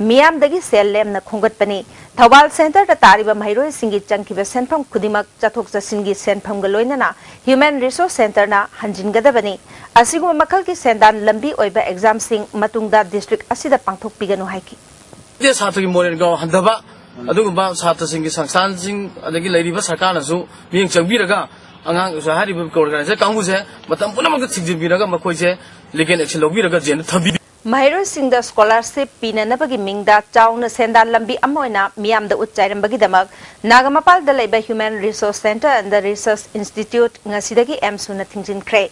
ꯃꯤꯌꯥꯝꯗꯒꯤ ꯁꯦꯜ ꯂꯦꯝꯅ ꯈꯣꯝꯒꯠꯄꯅꯤ꯫ ꯊꯧꯕꯥꯜ ꯁꯦꯟꯇꯔꯗ ꯇꯥꯔꯤꯕ ꯃꯍꯩꯔꯣꯏꯁꯤꯡꯒꯤ ꯆꯪꯈꯤꯕ ꯁꯦꯟꯐꯝ ꯈꯨꯗꯤꯡꯃꯛ ꯆꯠꯊꯣꯛ ꯆꯠꯁꯤꯟꯒꯤ ꯁꯦꯟꯐꯝꯒ ꯂꯣꯏꯅꯅ ꯍ꯭ꯌꯨꯃꯦꯟ ꯔꯤꯁꯣꯔꯁ ꯁꯦꯟꯇꯔꯅ ꯍꯟꯖꯤꯟꯒꯗꯕꯅꯤ꯫ ꯑꯁꯤꯒꯨꯝꯕ ꯃꯈꯜꯒꯤ ꯁꯦꯟꯗꯥꯟ ꯂꯝꯕꯤ ꯑꯣꯏꯕ ꯑꯦꯛꯖꯥꯝꯁꯤꯡ ꯃꯇꯨꯡꯗ ꯗꯤꯁꯇ꯭ꯔꯤꯛ ꯑꯁꯤꯗ ꯄꯥꯡꯊꯣꯛꯄꯤꯒꯅꯨ ꯍꯥꯏꯈꯤ꯫ ꯁꯥꯇ꯭ꯔꯒꯤ ꯃꯣꯔꯦꯜ ꯒ꯭ꯔꯥꯎꯟ ꯍꯟꯊꯕ, ꯑꯗꯨꯒꯨꯝꯕ ꯁꯥꯇ꯭ꯔꯁꯤꯡꯒꯤ ꯁꯪꯁꯊꯥꯟꯁꯤꯡ, ꯑꯗꯒꯤ ꯂꯩꯔꯤꯕ ꯁꯔꯀꯥꯔꯅꯁꯨ ꯃꯤꯠꯌꯦꯡ ꯆꯪꯕꯤꯔꯒ, ꯑꯉꯥꯡ ꯍꯥꯏꯔꯤꯕ ꯑꯣꯔꯒꯅꯥꯏꯖꯔ ꯀꯥꯡꯕꯨꯁꯦ ꯃꯇꯝ ꯄꯨꯝꯅꯃꯛꯇ ꯊꯤꯡꯖꯤꯟꯕꯤꯔꯒ, ꯃꯈꯣꯏꯁꯦ ꯂꯤꯒꯦꯜ ꯑꯦꯛꯁꯟ ꯂꯧꯕꯤꯔꯒ ꯖꯦꯜꯗ ꯊꯝꯕꯤ꯫ ꯃꯍꯩꯔꯣꯏꯁꯤꯡꯗ ꯁ꯭ꯀꯣꯂꯥꯔꯁꯤꯞ ꯄꯤꯅꯅꯕꯒꯤ ꯃꯤꯡꯗ ꯆꯥꯎꯅ ꯁꯦꯟꯗꯥꯟ ꯂꯝꯕꯤ ꯑꯃ ꯑꯣꯏꯅ ꯃꯤꯌꯥꯝꯗ ꯎꯠ ꯆꯥꯏꯔꯝꯕꯒꯤꯗꯃꯛ ꯅꯥꯒꯥꯃꯄꯥꯜꯗ ꯂꯩꯕ Human Resource Centre and the Research Institute ꯉꯁꯤꯗꯒꯤ ꯑꯦꯝꯁꯨꯅ ꯊꯤꯡꯖꯤꯟꯈ꯭ꯔꯦ꯫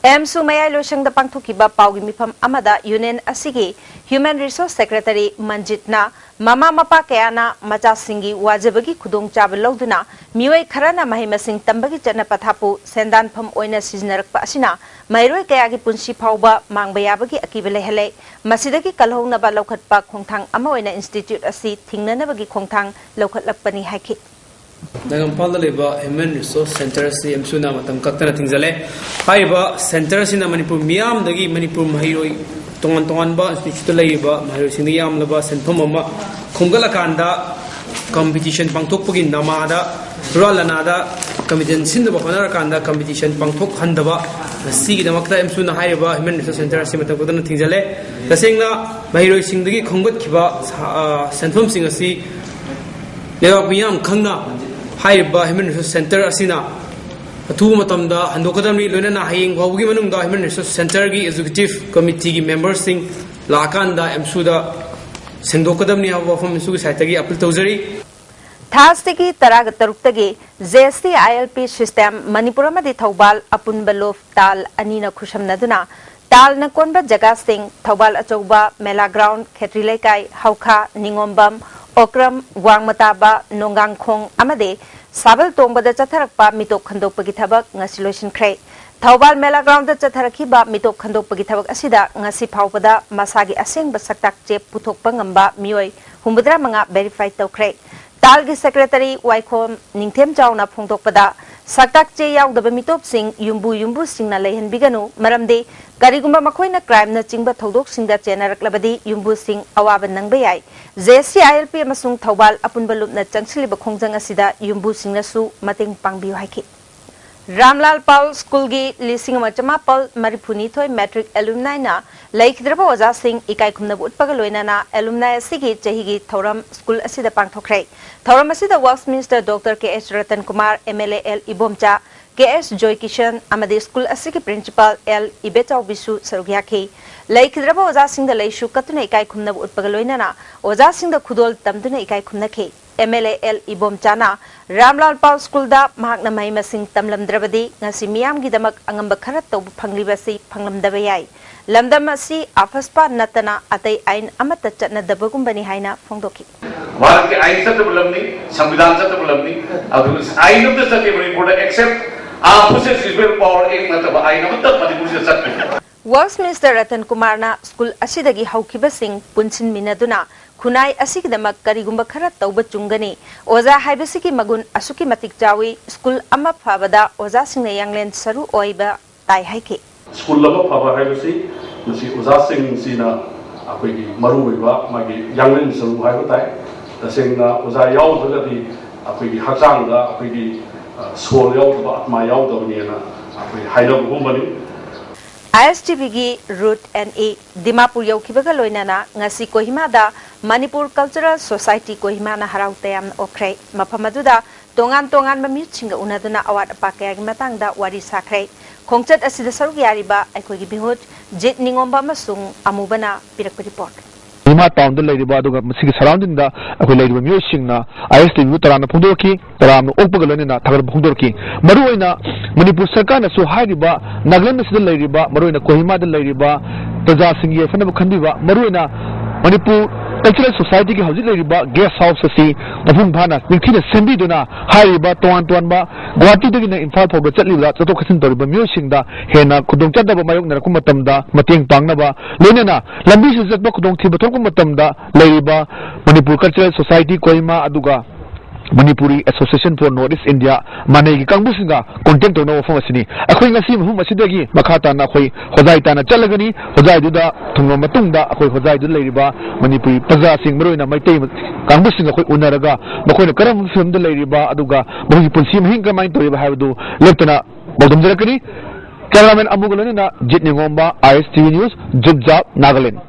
ꯑꯦꯝꯁꯨ ꯃꯌꯥꯏ ꯂꯣꯏꯁꯪꯗ ꯄꯥꯡꯊꯣꯛꯈꯤꯕ ꯄꯥꯎꯒꯤ ꯃꯤꯐꯝ ꯑꯃꯗ ꯌꯨꯅꯤꯌꯟ ꯑꯁꯤꯒꯤ Human Resource Secretary ꯃꯟꯖꯤꯠꯅ ꯃꯃꯥ ꯃꯄꯥ ꯀꯌꯥꯅ ꯃꯆꯥꯁꯤꯡꯒꯤ ꯋꯥꯖꯕꯒꯤ ꯈꯨꯗꯣꯡꯆꯥꯕ ꯂꯧꯗꯨꯅ ꯃꯤꯑꯣꯏ ꯈꯔꯅ ꯃꯍꯩ ꯃꯁꯤꯡ ꯇꯝꯕꯒꯤ ꯆꯠꯅ ꯄꯊꯥꯞꯄꯨ ꯁꯦꯟꯗꯥꯟꯐꯝ ꯑꯣꯏꯅ ꯁꯤꯖꯤꯟꯅꯔꯛꯄ ꯑꯁꯤꯅ ꯃꯍꯩꯔꯣꯏ ꯀꯌꯥꯒꯤ ꯄꯨꯟꯁꯤ ꯐꯥꯎꯕ ꯃꯥꯡꯕ ꯌꯥꯕꯒꯤ ꯑꯀꯤꯕ ꯂꯩꯍꯜꯂꯦ꯫ ꯃꯁꯤꯗꯒꯤ ꯀꯜꯍꯧꯅꯕ ꯂꯧꯈꯠꯄ ꯈꯣꯡꯊꯥꯡ ꯑꯃ ꯑꯣꯏꯅ ꯏꯟꯁꯇꯤꯇ꯭ꯌꯨꯠ ꯑꯁꯤ ꯊꯤꯡꯅꯅꯕꯒꯤ ꯈꯣꯡꯊꯥꯡ ꯂꯧꯈꯠꯂꯛꯄꯅꯤ ꯍꯥꯏꯈꯤ꯫ ꯅꯥꯒꯥꯃꯄꯥꯜꯗ ꯂꯩꯕ Human Resource Centre ꯑꯁꯤ ꯑꯦꯝꯁꯨꯅ ꯃꯇꯝ ꯀꯛꯇꯅ ꯊꯤꯡꯖꯤꯜꯂꯦ꯫ ꯍꯥꯏꯔꯤꯕ ꯁꯦꯟꯇꯔ ꯑꯁꯤꯅ ꯃꯅꯤꯄꯨꯔ ꯃꯤꯌꯥꯝꯗꯒꯤ, ꯃꯅꯤꯄꯨꯔ ꯃꯍꯩꯔꯣꯏ, ꯇꯣꯉꯥꯟ ꯇꯣꯉꯥꯟꯕ ꯏꯟꯁꯇꯤꯇ꯭ꯌꯨꯠꯇ ꯂꯩꯔꯤꯕ ꯃꯍꯩꯔꯣꯏꯁꯤꯡꯗꯒꯤ ꯌꯥꯝꯂꯕ ꯁꯦꯟꯐꯝ ꯑꯃ ꯈꯣꯝꯒꯠꯂꯀꯥꯟꯗ ꯀꯝꯄꯤꯇꯤꯁꯟ ꯄꯥꯡꯊꯣꯛꯄꯒꯤ ꯅꯃꯥꯗ, ꯍꯨꯔꯥꯟ ꯂꯅꯥꯗ ꯀꯝꯄꯤꯇꯤꯁꯟ ꯁꯤꯟꯅꯕ ꯍꯣꯠꯅꯔꯀꯥꯟꯗ ꯀꯝꯄꯤꯇꯤꯁꯟ ꯄꯥꯡꯊꯣꯛꯍꯟꯗꯕ, ꯃꯁꯤꯒꯤꯗꯃꯛꯇ ꯑꯦꯝꯁꯨꯅ ꯍꯥꯏꯔꯤꯕ Human Resource Centre ꯑꯁꯤ ꯃꯇꯝ ꯀꯛꯇꯅ ꯊꯤꯡꯖꯤꯜꯂꯦ꯫ ꯇꯁꯦꯡꯅ ꯃꯍꯩꯔꯣꯏꯁꯤꯡꯗꯒꯤ ꯈꯣꯝꯒꯠꯈꯤꯕ ꯁꯥ-, ꯑ, ꯁꯦꯟꯐꯝꯁꯤꯡ ꯑꯁꯤ ꯂꯩꯕꯥꯛ ꯃꯤꯌꯥꯝ ꯈꯪꯅ ꯍꯥꯏꯔꯤꯕ Human Resource Centre ꯑꯁꯤꯅ ꯑꯊꯨꯕ ꯃꯇꯝꯗ ꯍꯟꯗꯣꯛꯀꯗꯕꯅꯤ꯫ ꯂꯣꯏꯅꯅ ꯍꯌꯦꯡ ꯐꯥꯎꯕꯒꯤ ꯃꯅꯨꯡꯗ Human Resource Centreꯒꯤ Executive Committeeꯒꯤ memberꯁꯤꯡ ꯂꯥꯛꯑꯀꯥꯟꯗ ꯑꯦꯝꯁꯨꯗ ꯁꯦꯡꯗꯣꯛꯀꯗꯕꯅꯤ ꯍꯥꯏꯕ ꯋꯥꯐꯝ ꯑꯦꯝꯁꯨꯒꯤ ꯁꯥꯏꯠꯇꯒꯤ ꯑꯄꯤꯜ ꯇꯧꯖꯔꯤ꯫ ꯊꯥꯁꯤꯒꯤ ꯇꯔꯥꯒ ꯇꯔꯨꯛꯇꯒꯤ JST ILP system ꯃꯅꯤꯄꯨꯔ ꯑꯃꯗꯤ ꯊꯧꯕꯥꯜ ꯑꯄꯨꯟꯕ ꯂꯨꯞ ꯇꯥꯜ ꯑꯅꯤꯅ ꯈꯨꯠꯁꯝꯅꯗꯨꯅ ꯇꯥꯜꯅ ꯀꯣꯟꯕ ꯖꯒꯥꯁꯤꯡ, ꯊꯧꯕꯥꯜ ꯑꯆꯧꯕ, ꯃꯦꯂꯥ ꯒ꯭ꯔꯥꯎꯟ, ꯈꯦꯇ꯭ꯔꯤ ꯂꯩꯀꯥꯏ, ꯍꯧꯈꯥ, ꯅꯤꯉꯣꯝꯕꯝ, ꯑꯣꯀ꯭ꯔꯝ, ꯋꯥꯡꯃꯇꯥꯕ, ꯅꯣꯡꯒꯥꯡꯈꯣꯡ ꯑꯃꯗꯤ ꯁꯥꯕꯜ ꯇꯣꯡꯕꯗ ꯆꯠꯊꯔꯛꯄ ꯃꯤꯇꯣꯞ ꯈꯟꯗꯣꯛꯄꯒꯤ ꯊꯕꯛ ꯉꯁꯤ ꯂꯣꯏꯁꯤꯟꯈ꯭ꯔꯦ꯫ ꯊꯧꯕꯥꯜ ꯃꯦꯂꯥ ꯒ꯭ꯔꯥꯎꯟꯗ ꯆꯠꯊꯔꯛꯈꯤꯕ ꯃꯤꯇꯣꯞ ꯈꯟꯗꯣꯛꯄꯒꯤ ꯊꯕꯛ ꯑꯁꯤꯗ ꯉꯁꯤ ꯐꯥꯎꯕꯗ ꯃꯁꯥꯒꯤ ꯑꯁꯦꯡꯕ ꯁꯛꯇꯥꯛ ꯆꯦ ꯄꯨꯊꯣꯛꯄ ꯉꯝꯕ ꯃꯤꯑꯣꯏ ꯍꯨꯝꯐꯨꯇꯔꯥ ꯃꯉꯥ verify ꯇꯧꯈ꯭ꯔꯦ꯫ ꯇꯥꯜꯒꯤ secretary ꯋꯥꯏꯈꯣꯝ ꯅꯤꯡꯊꯦꯝ ꯆꯥꯎꯅ ꯐꯣꯡꯗꯣꯛꯄꯗ, ꯁꯛꯇꯥꯛ ꯆꯦ ꯌꯥꯎꯗꯕ ꯃꯤꯇꯣꯞꯁꯤꯡ ꯌꯨꯝꯕꯨ ꯌꯨꯝꯕꯨꯁꯤꯡꯅ ꯂꯩꯍꯟꯕꯤꯒꯅꯨ, ꯃꯔꯝꯗꯤ ꯀꯔꯤꯒꯨꯝꯕ ꯃꯈꯣꯏꯅ crimeꯅ ꯆꯤꯡꯕ ꯊꯧꯗꯣꯛꯁꯤꯡꯗ ꯆꯦꯟꯅꯔꯛꯂꯕꯗꯤ ꯌꯨꯝꯕꯨꯁꯤꯡ ꯑꯋꯥꯕ ꯅꯪꯕ ꯌꯥꯏ꯫ JST ILP ꯑꯃꯁꯨꯡ ꯊꯧꯕꯥꯜ ꯑꯄꯨꯟꯕ ꯂꯨꯞꯅ ꯆꯪꯁꯤꯜꯂꯤꯕ ꯈꯣꯡꯖꯪ ꯑꯁꯤꯗ ꯌꯨꯝꯕꯨꯁꯤꯡꯅꯁꯨ ꯃꯇꯦꯡ ꯄꯥꯡꯕꯤꯌꯨ ꯍꯥꯏꯈꯤ꯫ ꯔꯥꯝꯂꯥꯜ ꯄꯥꯜ ꯁ꯭ꯀꯨꯜꯒꯤ ꯂꯤꯁꯤꯡ ꯑꯃ ꯆꯃꯥꯄꯜ ꯃꯔꯤꯐꯨꯅꯤꯊꯣꯏ ꯃꯦꯇ꯭ꯔꯤꯛ ꯑꯦꯂꯨꯝꯅꯥꯏꯅ ꯂꯩꯈꯤꯗ꯭ꯔꯕ ꯑꯣꯖꯥꯁꯤꯡ ꯏꯀꯥꯏ ꯈꯨꯝꯅꯕ ꯎꯠꯄꯒ ꯂꯣꯏꯅꯅ ꯑꯦꯂꯨꯝꯅꯥꯏ ꯑꯁꯤꯒꯤ ꯆꯍꯤꯒꯤ ꯊꯧꯔꯝ ꯁ꯭ꯀꯨꯜ ꯑꯁꯤꯗ ꯄꯥꯡꯊꯣꯛꯈ꯭ꯔꯦ꯫ ꯊꯧꯔꯝ ꯑꯁꯤꯗ works minister doctor K S Ratan Kumar, M L A L Ibomcha, K S Joykishan ꯑꯃꯗꯤ ꯁ꯭ꯀꯨꯜ ꯑꯁꯤꯒꯤ ꯄ꯭ꯔꯤꯟꯁꯤꯄꯥꯜ ꯑꯦꯜ ꯏꯕꯦꯆꯥꯎꯕꯤꯁꯨ ꯁꯔꯨꯛ ꯌꯥꯈꯤ꯫ ꯂꯩꯈꯤꯗ꯭ꯔꯕ ꯑꯣꯖꯥꯁꯤꯡꯗ ꯂꯩꯁꯨ ꯀꯠꯇꯨꯅ ꯏꯀꯥꯏ ꯈꯨꯝꯅꯕ ꯎꯠꯄꯒ ꯂꯣꯏꯅꯅ ꯑꯣꯖꯥꯁꯤꯡꯗ ꯈꯨꯗꯣꯜ ꯇꯝꯗꯨꯅ ꯏꯀꯥꯏ ꯈꯨꯝꯅꯈꯤ꯫ ꯑꯦꯝ ꯑꯦꯜ ꯑꯦ ꯑꯦꯜ ꯏꯕꯣꯝꯆꯥꯅ ꯔꯥꯝꯂꯥꯜ ꯄꯥꯜ ꯁ꯭ꯀꯨꯜꯗ ꯃꯍꯥꯛꯅ ꯃꯍꯩ ꯃꯁꯤꯡ ꯇꯝꯂꯝꯗ꯭ꯔꯕꯗꯤ ꯉꯁꯤ ꯃꯤꯌꯥꯝꯒꯤꯗꯃꯛ ꯑꯉꯝꯕ ꯈꯔ ꯇꯧꯕ ꯐꯪꯂꯤꯕ ꯑꯁꯤ ꯐꯪꯂꯝꯗꯕ ꯌꯥꯏ꯫ ꯂꯝꯗꯝ ꯑꯁꯤ ꯑꯐꯁꯄꯥ ꯅꯠꯇꯅ ꯑꯇꯩ ꯑꯥꯏꯟ ꯑꯃꯠꯇ ꯆꯠꯅꯗꯕꯒꯨꯝꯕꯅꯤ ꯍꯥꯏꯅ ꯐꯣꯡꯗꯣꯛꯈꯤ꯫ ꯚꯥꯔꯠꯀꯤ ꯑꯥꯏꯟ ꯆꯠꯇꯕ ꯂꯝꯅꯤ, ꯁꯪꯕꯤꯙꯥꯟ ꯆꯠꯇꯕ ꯂꯝꯅꯤ꯫ ꯑꯗꯨ ꯑꯥꯏꯟ ꯑꯃꯠꯇ ꯆꯠꯇꯦ ꯃꯅꯤꯄꯨꯔꯗ, except armed forces revolving power act ꯅꯠꯇꯕ ꯑꯥꯏꯟ ꯑꯃꯠꯇ ꯃꯅꯤꯄꯨꯔꯁꯤꯗ ꯆꯠꯇꯦ꯫ ꯋꯥꯔꯛꯁ ꯃꯤꯅꯤꯁꯇꯔ ꯔꯇꯟ ꯀꯨꯃꯥꯔꯅ ꯁ꯭ꯀꯨꯜ ꯑꯁꯤꯗꯒꯤ ꯍꯧꯈꯤꯕꯁꯤꯡ ꯄꯨꯟꯁꯤꯟꯃꯤꯟꯅꯗꯨꯅ ꯈꯨꯟꯅꯥꯏ ꯑꯁꯤꯒꯤꯗꯃꯛ ꯀꯔꯤꯒꯨꯝꯕ ꯈꯔ ꯇꯧꯕ ꯆꯨꯝꯒꯅꯤ꯫ ꯑꯣꯖꯥ ꯍꯥꯏꯕꯁꯤꯒꯤ ꯃꯒꯨꯟ ꯑꯁꯨꯛꯀꯤ ꯃꯇꯤꯛ ꯆꯥꯎꯏ꯫ ꯁ꯭ꯀꯨꯜ ꯑꯃ ꯐꯕꯗ ꯑꯣꯖꯥꯁꯤꯡꯅ ꯌꯥꯡꯂꯦꯟ ꯁꯔꯨ ꯑꯣꯏꯕ ꯇꯥꯏ ꯍꯥꯏꯈꯤ꯫ ꯁ꯭ꯀꯨꯜ ꯑꯃ ꯐꯕ ꯍꯥꯏꯕꯁꯤ ꯃꯁꯤ ꯑꯣꯖꯥꯁꯤꯡꯁꯤꯅ ꯑꯩꯈꯣꯏꯒꯤ ꯃꯔꯨꯑꯣꯏꯕ ꯃꯥꯒꯤ ꯌꯥꯡꯂꯦꯟ ꯁꯔꯨ ꯍꯥꯏꯕ ꯇꯥꯏ꯫ ꯇꯁꯦꯡꯅ ꯑꯣꯖꯥ ꯌꯥꯎꯗ꯭ꯔꯒꯗꯤ ꯑꯩꯈꯣꯏꯒꯤ ꯍꯛꯆꯥꯡꯗ ꯑꯩꯈꯣꯏꯒꯤ, ꯑ, soul ꯌꯥꯎꯗꯕ, ꯑꯥꯠꯃꯥ ꯌꯥꯎꯗꯕꯅꯦꯅ ꯑꯩꯈꯣꯏ ꯍꯥꯏꯅꯕꯒꯨꯝꯕꯅꯤ꯫ ꯑꯥꯏ ꯑꯦꯁ ꯇꯤ ꯚꯤꯒꯤ ꯔꯨꯠ ꯑꯦꯟ ꯏ ꯗꯤꯃꯥꯄꯨꯔ ꯌꯧꯈꯤꯕꯒ ꯂꯣꯏꯅꯅ ꯉꯁꯤ ꯀꯣꯍꯤꯃꯥꯗ ꯃꯅꯤꯄꯨꯔ ꯀꯜꯆꯔꯦꯜ ꯁꯣꯁꯥꯏꯇꯤ ꯀꯣꯍꯤꯃꯥꯅ ꯍꯔꯥꯎ ꯇꯌꯥꯝꯅ ꯑꯣꯛꯈ꯭ꯔꯦ꯫ ꯃꯐꯝ ꯑꯗꯨꯗ ꯇꯣꯉꯥꯟ ꯇꯣꯉꯥꯟꯕ ꯃꯤꯍꯨꯠꯁꯤꯡꯒ ꯎꯅꯗꯨꯅ ꯑꯋꯥꯠ ꯑꯄꯥ ꯀꯌꯥꯒꯤ ꯃꯇꯥꯡꯗ ꯋꯥꯔꯤ ꯁꯥꯈ꯭ꯔꯦ꯫ ꯈꯣꯡꯆꯠ ꯑꯁꯤꯗ ꯁꯔꯨꯛ ꯌꯥꯔꯤꯕ ꯑꯩꯈꯣꯏꯒꯤ ꯃꯤꯍꯨꯠ ꯖꯤꯠ ꯅꯤꯉꯣꯝꯕ ꯑꯃꯁꯨꯡ ꯑꯃꯨꯕꯅ ꯄꯤꯔꯛꯄ ꯔꯤꯄꯣꯔꯠ꯫ ꯀꯣꯍꯤꯃꯥ ꯇꯥꯎꯟꯗ ꯂꯩꯔꯤꯕ ꯑꯗꯨꯒ ꯃꯁꯤꯒꯤ ꯁꯔꯥꯎꯟꯗꯤꯡꯗ ꯑꯩꯈꯣꯏ ꯂꯩꯔꯤꯕ ꯃꯤꯑꯣꯏꯁꯤꯡꯅ ꯑꯥꯏ ꯑꯦꯁ ꯇꯤ ꯚꯤꯕꯨ ꯇꯔꯥꯝꯅ ꯐꯣꯡꯗꯣꯔꯛꯈꯤ꯫ ꯇꯔꯥꯝꯅ ꯑꯣꯛꯄꯒ ꯂꯣꯏꯅꯅ ꯊꯥꯒꯠꯄ ꯐꯣꯡꯗꯣꯔꯛꯈꯤ꯫ ꯃꯔꯨꯑꯣꯏꯅ ꯃꯅꯤꯄꯨꯔ ꯁꯔꯀꯥꯔꯅꯁꯨ ꯍꯥꯏꯔꯤꯕ ꯅꯥꯒꯥꯂꯦꯟ ꯑꯁꯤꯗ ꯂꯩꯔꯤꯕ, ꯃꯔꯨꯑꯣꯏꯅ ꯀꯣꯍꯤꯃꯥꯗ ꯂꯩꯔꯤꯕ ꯄ꯭ꯔꯖꯥꯁꯤꯡꯒꯤ ꯌꯥꯏꯐꯅꯕ ꯈꯟꯕꯤꯕ, ꯃꯔꯨꯑꯣꯏꯅ ꯃꯅꯤꯄꯨꯔ ꯀꯜꯆꯔꯦꯜ ꯁꯣꯁꯥꯏꯇꯤꯒꯤ ꯍꯧꯖꯤꯛ ꯂꯩꯔꯤꯕ ꯒꯦꯁ ꯍꯥꯎꯁ ꯑꯁꯤ ꯃꯄꯨꯡ ꯐꯥꯅ ꯅꯤꯡꯊꯤꯅ ꯁꯦꯝꯕꯤꯗꯨꯅ ꯍꯥꯏꯔꯤꯕ ꯇꯣꯉꯥꯟ ꯇꯣꯉꯥꯟꯕ ꯒꯨꯋꯥꯍꯥꯇꯤꯗꯒꯤꯅ ꯏꯝꯐꯥꯜ ꯐꯥꯎꯕ ꯆꯠꯂꯤꯕ, ꯆꯠꯊꯣꯛ ꯆꯠꯁꯤꯟ ꯇꯧꯔꯤꯕ ꯃꯤꯑꯣꯏꯁꯤꯡꯗ ꯍꯦꯟꯅ ꯈꯨꯗꯣꯡꯆꯥꯗꯕ ꯃꯥꯌꯣꯛꯅꯔꯛꯄ ꯃꯇꯝꯗ ꯃꯇꯦꯡ ꯄꯥꯡꯅꯕ, ꯂꯣꯏꯅꯅ ꯂꯝꯕꯤꯁꯤꯗ ꯆꯠꯄ ꯈꯨꯗꯣꯡꯊꯤꯕ ꯊꯣꯛꯂꯛꯄ ꯃꯇꯝꯗ ꯂꯩꯔꯤꯕ ꯃꯅꯤꯄꯨꯔ ꯀꯜꯆꯔꯦꯜ ꯁꯣꯁꯥꯏꯇꯤ ꯀꯣꯍꯤꯃꯥ ꯑꯗꯨꯒ Manipuri Association for North East India ꯃꯥꯅꯩꯒꯤ ꯀꯥꯡꯕꯨꯁꯤꯡꯒ ꯀꯣꯟꯇꯦꯛ ꯇꯧꯅꯕ ꯋꯥꯐꯝ ꯑꯁꯤꯅꯤ꯫ ꯑꯩꯈꯣꯏ ꯉꯁꯤ ꯃꯐꯝ ꯑꯁꯤꯗꯒꯤ ꯃꯈꯥ ꯇꯥꯅ ꯑꯩꯈꯣꯏ ꯍꯣꯖꯥꯏ ꯇꯥꯅ ꯆꯠꯂꯒꯅꯤ꯫ ꯍꯣꯖꯥꯏꯗꯨꯗ ꯊꯨꯡꯂꯕ ꯃꯇꯨꯡꯗ ꯑꯩꯈꯣꯏ ꯍꯣꯖꯥꯏꯗꯨꯗ ꯂꯩꯔꯤꯕ ꯃꯅꯤꯄꯨꯔꯤ ꯄ꯭ꯔꯖꯥꯁꯤꯡ, ꯃꯔꯨꯑꯣꯏꯅ ꯃꯩꯇꯩ ꯀꯥꯡꯕꯨꯁꯤꯡ ꯑꯩꯈꯣꯏ ꯎꯅꯔꯒ ꯃꯈꯣꯏꯅ ꯀꯔꯝꯕ ꯐꯤꯕꯝꯗ ꯂꯩꯔꯤꯕ, ꯑꯗꯨꯒ ꯃꯈꯣꯏꯒꯤ ꯄꯨꯟꯁꯤ ꯃꯍꯤꯡ ꯀꯃꯥꯏꯅ ꯇꯧꯔꯤꯕ ꯍꯥꯏꯕꯗꯨ ꯂꯦꯞꯇꯅ ꯄꯥꯎ ꯗꯝꯖꯔꯛꯀꯅꯤ꯫ ꯀꯦꯃꯦꯔꯥꯃꯦꯟ ꯑꯃꯨꯒ ꯂꯣꯏꯅꯅ ꯖꯤꯠ ꯅꯤꯉꯣꯝꯕ, ꯑꯥꯏ ꯑꯦꯁ ꯇꯤ ꯚꯤ ꯅ꯭ꯌꯨꯁ, ꯖꯨꯞ ꯖꯥꯞ, ꯅꯥꯒꯥꯂꯦꯟ꯫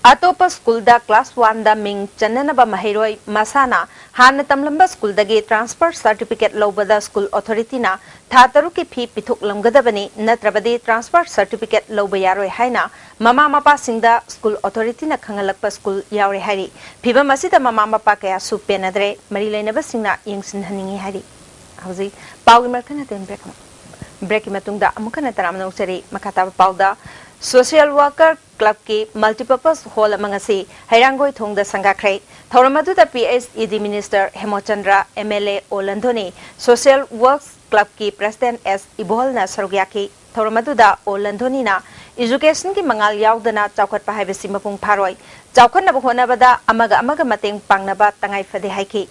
ꯑꯇꯣꯞꯄ ꯁ꯭ꯀꯨꯜꯗ ꯀ꯭ꯂꯥꯁ ꯋꯥꯟꯗ ꯃꯤꯡ ꯆꯟꯅꯅꯕ ꯃꯍꯩꯔꯣꯏ ꯃꯁꯥꯅ ꯍꯥꯟꯅ ꯇꯝꯂꯝꯕ ꯁ꯭ꯀꯨꯜꯗꯒꯤ ꯇ꯭ꯔꯥꯟꯁꯐꯔ ꯁꯥꯔꯇꯤꯐꯤꯀꯦꯠ ꯂꯧꯕꯗ ꯁ꯭ꯀꯨꯜ ꯑꯣꯊꯣꯔꯤꯇꯤꯅ ꯊꯥ ꯇꯔꯨꯛꯀꯤ ꯐꯤ ꯄꯤꯊꯣꯛꯂꯝꯒꯗꯕꯅꯤ, ꯅꯠꯇ꯭ꯔꯕꯗꯤ ꯇ꯭ꯔꯥꯟꯁꯐꯔ ꯁꯥꯔꯇꯤꯐꯤꯀꯦꯠ ꯂꯧꯕ ꯌꯥꯔꯣꯏ ꯍꯥꯏꯅ ꯃꯃꯥ ꯃꯄꯥꯁꯤꯡꯗ ꯁ꯭ꯀꯨꯜ ꯑꯣꯊꯣꯔꯤꯇꯤꯅ ꯈꯪꯍꯜꯂꯛꯄ ꯁ꯭ꯀꯨꯜ ꯌꯥꯎꯔꯦ ꯍꯥꯏꯔꯤ꯫ ꯐꯤꯕꯝ ꯑꯁꯤꯗ ꯃꯃꯥ ꯃꯄꯥ ꯀꯌꯥꯁꯨ ꯄꯦꯟꯅꯗ꯭ꯔꯦ꯫ ꯃꯔꯤ ꯂꯩꯅꯕꯁꯤꯡꯅ ꯌꯦꯡꯁꯤꯟꯍꯟꯅꯤꯡꯏ ꯍꯥꯏꯔꯤ꯫ ꯍꯧꯖꯤꯛ ꯄꯥꯎꯒꯤ ꯃꯔꯛ ꯊꯠꯅ ꯕ꯭ꯔꯦꯛ ꯑꯃ꯫ ꯕ꯭ꯔꯦꯛꯀꯤ ꯃꯇꯨꯡꯗ ꯑꯃꯨꯛ ꯍꯟꯅ ꯇꯔꯥꯝꯅ ꯑꯣꯛꯆꯔꯤ꯫ ꯃꯈꯥ ꯇꯥꯕ ꯄꯥꯎꯗ, ꯁꯣꯁꯤꯌꯦꯜ ꯋꯥꯔꯀꯔ ꯀ꯭ꯂꯕꯀꯤ ꯃꯜꯇꯤꯄꯔꯄꯁ ꯍꯣꯜ ꯑꯃ ꯉꯁꯤ ꯍꯩꯔꯥꯡꯒꯣꯏ ꯊꯣꯡꯗ ꯁꯪꯒꯥꯈ꯭ꯔꯦ꯫ ꯊꯧꯔꯝ ꯑꯗꯨꯗ P H E D minister Hemochandra, M L A O ꯂꯟꯗꯣꯅꯤ, ꯁꯣꯁꯤꯌꯦꯜ ꯋꯥꯔꯛꯁ ꯀ꯭ꯂꯕꯀꯤ ꯄ꯭ꯔꯦꯁꯤꯗꯦꯟꯠ ꯑꯦꯁ ꯏꯕꯣꯜꯅ ꯁꯔꯨꯛ ꯌꯥꯈꯤ꯫ ꯊꯧꯔꯝ ꯑꯗꯨꯗ ꯑꯣ ꯂꯟꯗꯣꯅꯤꯅ, "ꯏꯖꯨꯀꯦꯁꯟꯒꯤ ꯃꯉꯥꯜ ꯌꯥꯎꯗꯅ ꯆꯥꯎꯈꯠꯄ ꯍꯥꯏꯕꯁꯤ ꯃꯄꯨꯡ ꯐꯥꯔꯣꯏ꯫ ꯆꯥꯎꯈꯠꯅꯕ ꯍꯣꯠꯅꯕꯗ ꯑꯃꯒ ꯑꯃꯒ ꯃꯇꯦꯡ ꯄꯥꯡꯅꯕ ꯇꯉꯥꯏ ꯐꯗꯦ" ꯍꯥꯏꯈꯤ꯫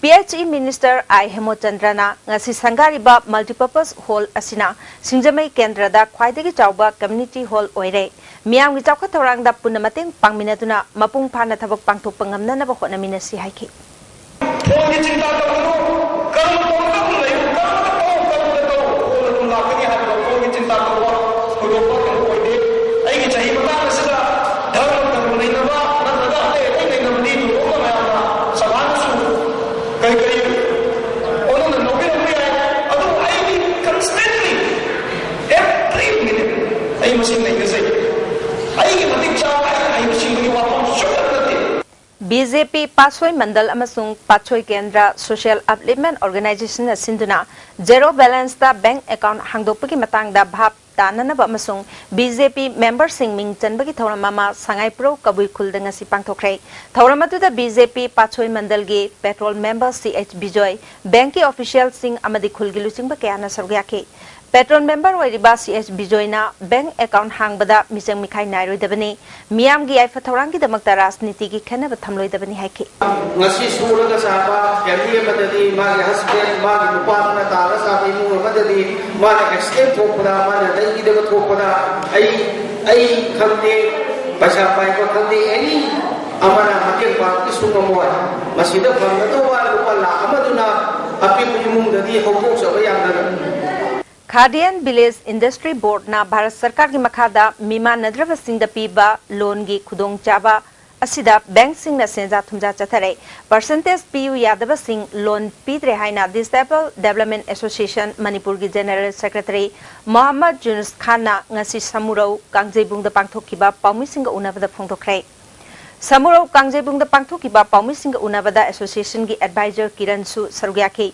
ꯄꯤ ꯑꯩꯆ ꯏ ꯃꯤꯅꯤꯁꯇꯔ ꯑꯥꯏ ꯍꯦꯃꯣꯆꯟꯗ꯭ꯔꯅ ꯉꯁꯤ ꯁꯪꯒꯥꯔꯤꯕ ꯃꯜꯇꯤꯄꯔꯄꯁ ꯍꯣꯜ ꯑꯁꯤꯅ ꯁꯤꯡꯖꯃꯩ ꯀꯦꯟꯗ꯭ꯔꯗ ꯈ꯭ꯋꯥꯏꯗꯒꯤ ꯆꯥꯎꯕ ꯀꯝꯃ꯭ꯌꯨꯅꯤꯇꯤ ꯍꯣꯜ ꯑꯣꯏꯔꯦ꯫ ꯃꯤꯌꯥꯝꯒꯤ ꯆꯥꯎꯈꯠ ꯊꯧꯔꯥꯡꯗ ꯄꯨꯟꯅ ꯃꯇꯦꯡ ꯄꯥꯡꯃꯤꯟꯅꯗꯨꯅ ꯃꯄꯨꯡ ꯐꯥꯅ ꯊꯕꯛ ꯄꯥꯡꯊꯣꯛꯄ ꯉꯝꯅꯅꯕ ꯍꯣꯠꯅꯃꯤꯟꯅꯁꯤ ꯍꯥꯏꯈꯤ꯫ ꯐꯣꯟꯒꯤ ꯆꯤꯟꯇꯥ ꯇꯧꯒꯅꯨ, ꯀꯔꯝꯅ ꯇꯧꯒꯗꯕ ꯂꯩꯌꯨ, ꯀꯔꯝꯅ ꯇꯧ, ꯀꯔꯝꯅ ꯇꯧ, ꯐꯣꯟ ꯑꯗꯨꯝ ꯂꯥꯛꯀꯅꯤ ꯍꯥꯏꯕꯗꯣ ꯐꯣꯟꯒꯤ ꯆꯤꯟꯇꯥ ꯇꯧꯕ ꯊꯣꯏꯗꯣꯛꯄ ꯀꯩꯅꯣ ꯑꯣꯏꯗꯦ꯫ ꯑꯩꯒꯤ ꯆꯍꯤ ꯃꯇꯥꯡ ꯑꯁꯤꯗ ꯙꯔꯃ ꯀꯔꯝ ꯅꯩꯅꯕ ꯅꯠꯇ꯭ꯔꯒ ꯑꯇꯩ ꯑꯇꯩ ꯅꯩꯅꯕꯗꯤ ꯊꯣꯏꯗꯣꯛꯅ ꯃꯌꯥꯝꯅ ꯁꯃꯥꯖꯅꯁꯨ ꯀꯔꯤ ꯀꯔꯤ ꯑꯣꯟꯅꯅ ꯂꯧꯕꯤꯔꯝꯕ ꯌꯥꯏ꯫ ꯑꯗꯨꯕꯨ ꯑꯩꯗꯤ constantly, every minute ꯑꯩ ꯃꯁꯤ ꯅꯩꯅꯖꯩ꯫ ꯑꯩꯒꯤ ꯃꯇꯤꯛ ꯆꯥꯕ, ꯑꯩꯅ ꯍꯩꯕꯁꯤꯡꯗꯨꯒꯤ ꯋꯥꯐꯝ ꯁꯨꯡꯅꯠ ꯅꯠꯇꯦ꯫ ꯕꯤ ꯖꯦ ꯄꯤ ꯄꯥꯠꯁꯣꯏ ꯃꯟꯗꯜ ꯑꯃꯁꯨꯡ ꯄꯥꯠꯁꯣꯏ ꯀꯦꯟꯗ꯭ꯔ ꯁꯣꯁꯤꯌꯦꯜ ꯑꯞꯂꯤꯞꯃꯦꯟ ꯑꯣꯔꯒꯅꯥꯏꯖꯦꯁꯟꯅ ꯁꯤꯟꯗꯨꯅ ꯖꯦꯔꯣ ꯕꯦꯂꯦꯟꯁꯇ ꯕꯦꯡꯛ ꯑꯦꯀꯥꯎꯟꯠ ꯍꯥꯡꯗꯣꯛꯄꯒꯤ ꯃꯇꯥꯡꯗ ꯚꯥꯞ ꯇꯥꯅꯅꯕ ꯑꯃꯁꯨꯡ ꯕꯤ ꯖꯦ ꯄꯤ ꯃꯦꯝꯕꯔꯁꯤꯡ ꯃꯤꯡ ꯆꯟꯕꯒꯤ ꯊꯧꯔꯝ ꯑꯃ ꯁꯉꯥꯏꯄ꯭ꯔꯧ ꯀꯕꯨꯏ ꯈꯨꯜꯗ ꯉꯁꯤ ꯄꯥꯡꯊꯣꯛꯈ꯭ꯔꯦ꯫ ꯊꯧꯔꯝ ꯑꯗꯨꯗ ꯕꯤ ꯖꯦ ꯄꯤ ꯄꯥꯠꯁꯣꯏ ꯃꯟꯗꯜꯒꯤ ꯄꯦꯇ꯭ꯔꯣꯜ ꯃꯦꯝꯕꯔ ꯁꯤ ꯑꯩꯆ ꯕꯤꯖꯣꯏ, ꯕꯦꯡꯛꯀꯤ ꯑꯣꯐꯤꯁꯤꯌꯦꯜꯁꯤꯡ ꯑꯃꯗꯤ ꯈꯨꯜꯒꯤ ꯂꯨꯆꯤꯡꯕ ꯀꯌꯥꯅ ꯁꯔꯨꯛ ꯌꯥꯈꯤ꯫ ꯄꯦꯇ꯭ꯔꯣꯟ ꯃꯦꯝꯕꯔ ꯑꯣꯏꯔꯤꯕ ꯁꯤ ꯑꯩꯆ ꯕꯤꯖꯣꯏꯅ ꯕꯦꯡꯛ ꯑꯦꯀꯥꯎꯟꯠ ꯍꯥꯡꯕꯗ ꯃꯤꯆꯪ ꯃꯤꯈꯥꯏ ꯅꯥꯏꯔꯣꯏꯗꯕꯅꯤ, ꯃꯤꯌꯥꯝꯒꯤ ꯌꯥꯏꯐ ꯊꯧꯔꯥꯡꯒꯤꯗꯃꯛꯇ ꯔꯥꯖꯅꯤꯇꯤꯒꯤ ꯈꯦꯟꯅꯕ ꯊꯝꯂꯣꯏꯗꯕꯅꯤ ꯍꯥꯏꯈꯤ꯫ ꯉꯁꯤ ꯁꯨꯔꯒ ꯆꯥꯕ ꯐꯦꯃꯤꯂꯤ ꯑꯃꯗꯗꯤ ꯃꯥꯒꯤ ꯍꯁꯕꯦꯟ, ꯃꯥꯒꯤ ꯅꯨꯄꯥꯗꯨꯅ ꯇꯥꯔ ꯆꯥꯕ ꯏꯃꯨꯡ ꯑꯃꯗꯗꯤ ꯃꯥꯅ ꯑꯦꯛꯁꯤꯗꯦꯟ ꯊꯣꯛꯄꯗ, ꯃꯥꯅ ꯂꯩꯈꯤꯗꯕ ꯊꯣꯛꯄꯗ, ꯑꯩ, ꯑꯩ ꯈꯪꯗꯦ, ꯄꯩꯁꯥ ꯄꯥꯏꯕ ꯈꯪꯗꯦ, ꯑꯦꯅꯤ ꯑꯃꯅ ꯃꯇꯦꯡ ꯄꯥꯡꯕꯁꯨ ꯉꯝꯃꯣꯏ꯫ ꯃꯁꯤꯗ ꯐꯪꯒꯗꯧꯕ ꯂꯨꯄꯥ ꯂꯥꯈ ꯑꯃꯗꯨꯅ ꯑꯄꯤꯛꯄ ꯏꯃꯨꯡꯗꯗꯤ ꯍꯧꯗꯣꯛꯆꯕ ꯌꯥꯝꯅ ꯈꯥꯗꯤꯌꯟ ꯚꯤꯂꯦꯖ ꯏꯟꯗꯁꯇ꯭ꯔꯤ ꯕꯣꯔꯗꯅ ꯚꯥꯔꯠ ꯁꯔꯀꯥꯔꯒꯤ ꯃꯈꯥꯗ ꯃꯤꯃꯥꯟꯅꯗ꯭ꯔꯕꯁꯤꯡꯗ ꯄꯤꯕ ꯂꯣꯟꯒꯤ ꯈꯨꯗꯣꯡꯆꯥꯕ ꯑꯁꯤꯗ ꯕꯦꯡꯛꯁꯤꯡꯅ ꯁꯦꯟꯖꯥ ꯊꯨꯝꯖꯥ ꯆꯠꯊꯔꯛꯏ꯫ ꯄꯔꯁꯦꯟꯇꯦꯖ ꯄꯤꯌꯨ ꯌꯥꯗꯕꯁꯤꯡ ꯂꯣꯟ ꯄꯤꯗ꯭ꯔꯦ ꯍꯥꯏꯅ ꯗꯤꯁꯦꯕꯜ ꯗꯦꯕꯂꯞꯃꯦꯟ ꯑꯦꯁꯣꯁꯤꯌꯦꯁꯟ ꯃꯅꯤꯄꯨꯔꯒꯤ ꯖꯦꯅꯔꯦꯜ ꯁꯦꯀ꯭ꯔꯦꯇꯔꯤ ꯃꯣꯍꯝꯃꯗ ꯖꯨꯅꯨꯁ ꯈꯥꯟꯅ ꯉꯁꯤ ꯁꯃꯨꯔꯧ ꯀꯥꯡꯖꯩꯕꯨꯡꯗ ꯄꯥꯡꯊꯣꯛꯈꯤꯕ ꯄꯥꯎꯃꯤꯁꯤꯡꯒ ꯎꯅꯕꯗ ꯐꯣꯡꯗꯣꯛꯈ꯭ꯔꯦ꯫ ꯁꯃꯨꯔꯧ ꯀꯥꯡꯖꯩꯕꯨꯡꯗ ꯄꯥꯡꯊꯣꯛꯈꯤꯕ ꯄꯥꯎꯃꯤꯁꯤꯡꯒ ꯎꯅꯕꯗ ꯑꯦꯁꯣꯁꯤꯌꯦꯁꯟꯒꯤ ꯑꯦꯗꯚꯥꯏꯖꯔ ꯀꯤꯔꯟꯁꯨ ꯁꯔꯨꯛ ꯌꯥꯈꯤ꯫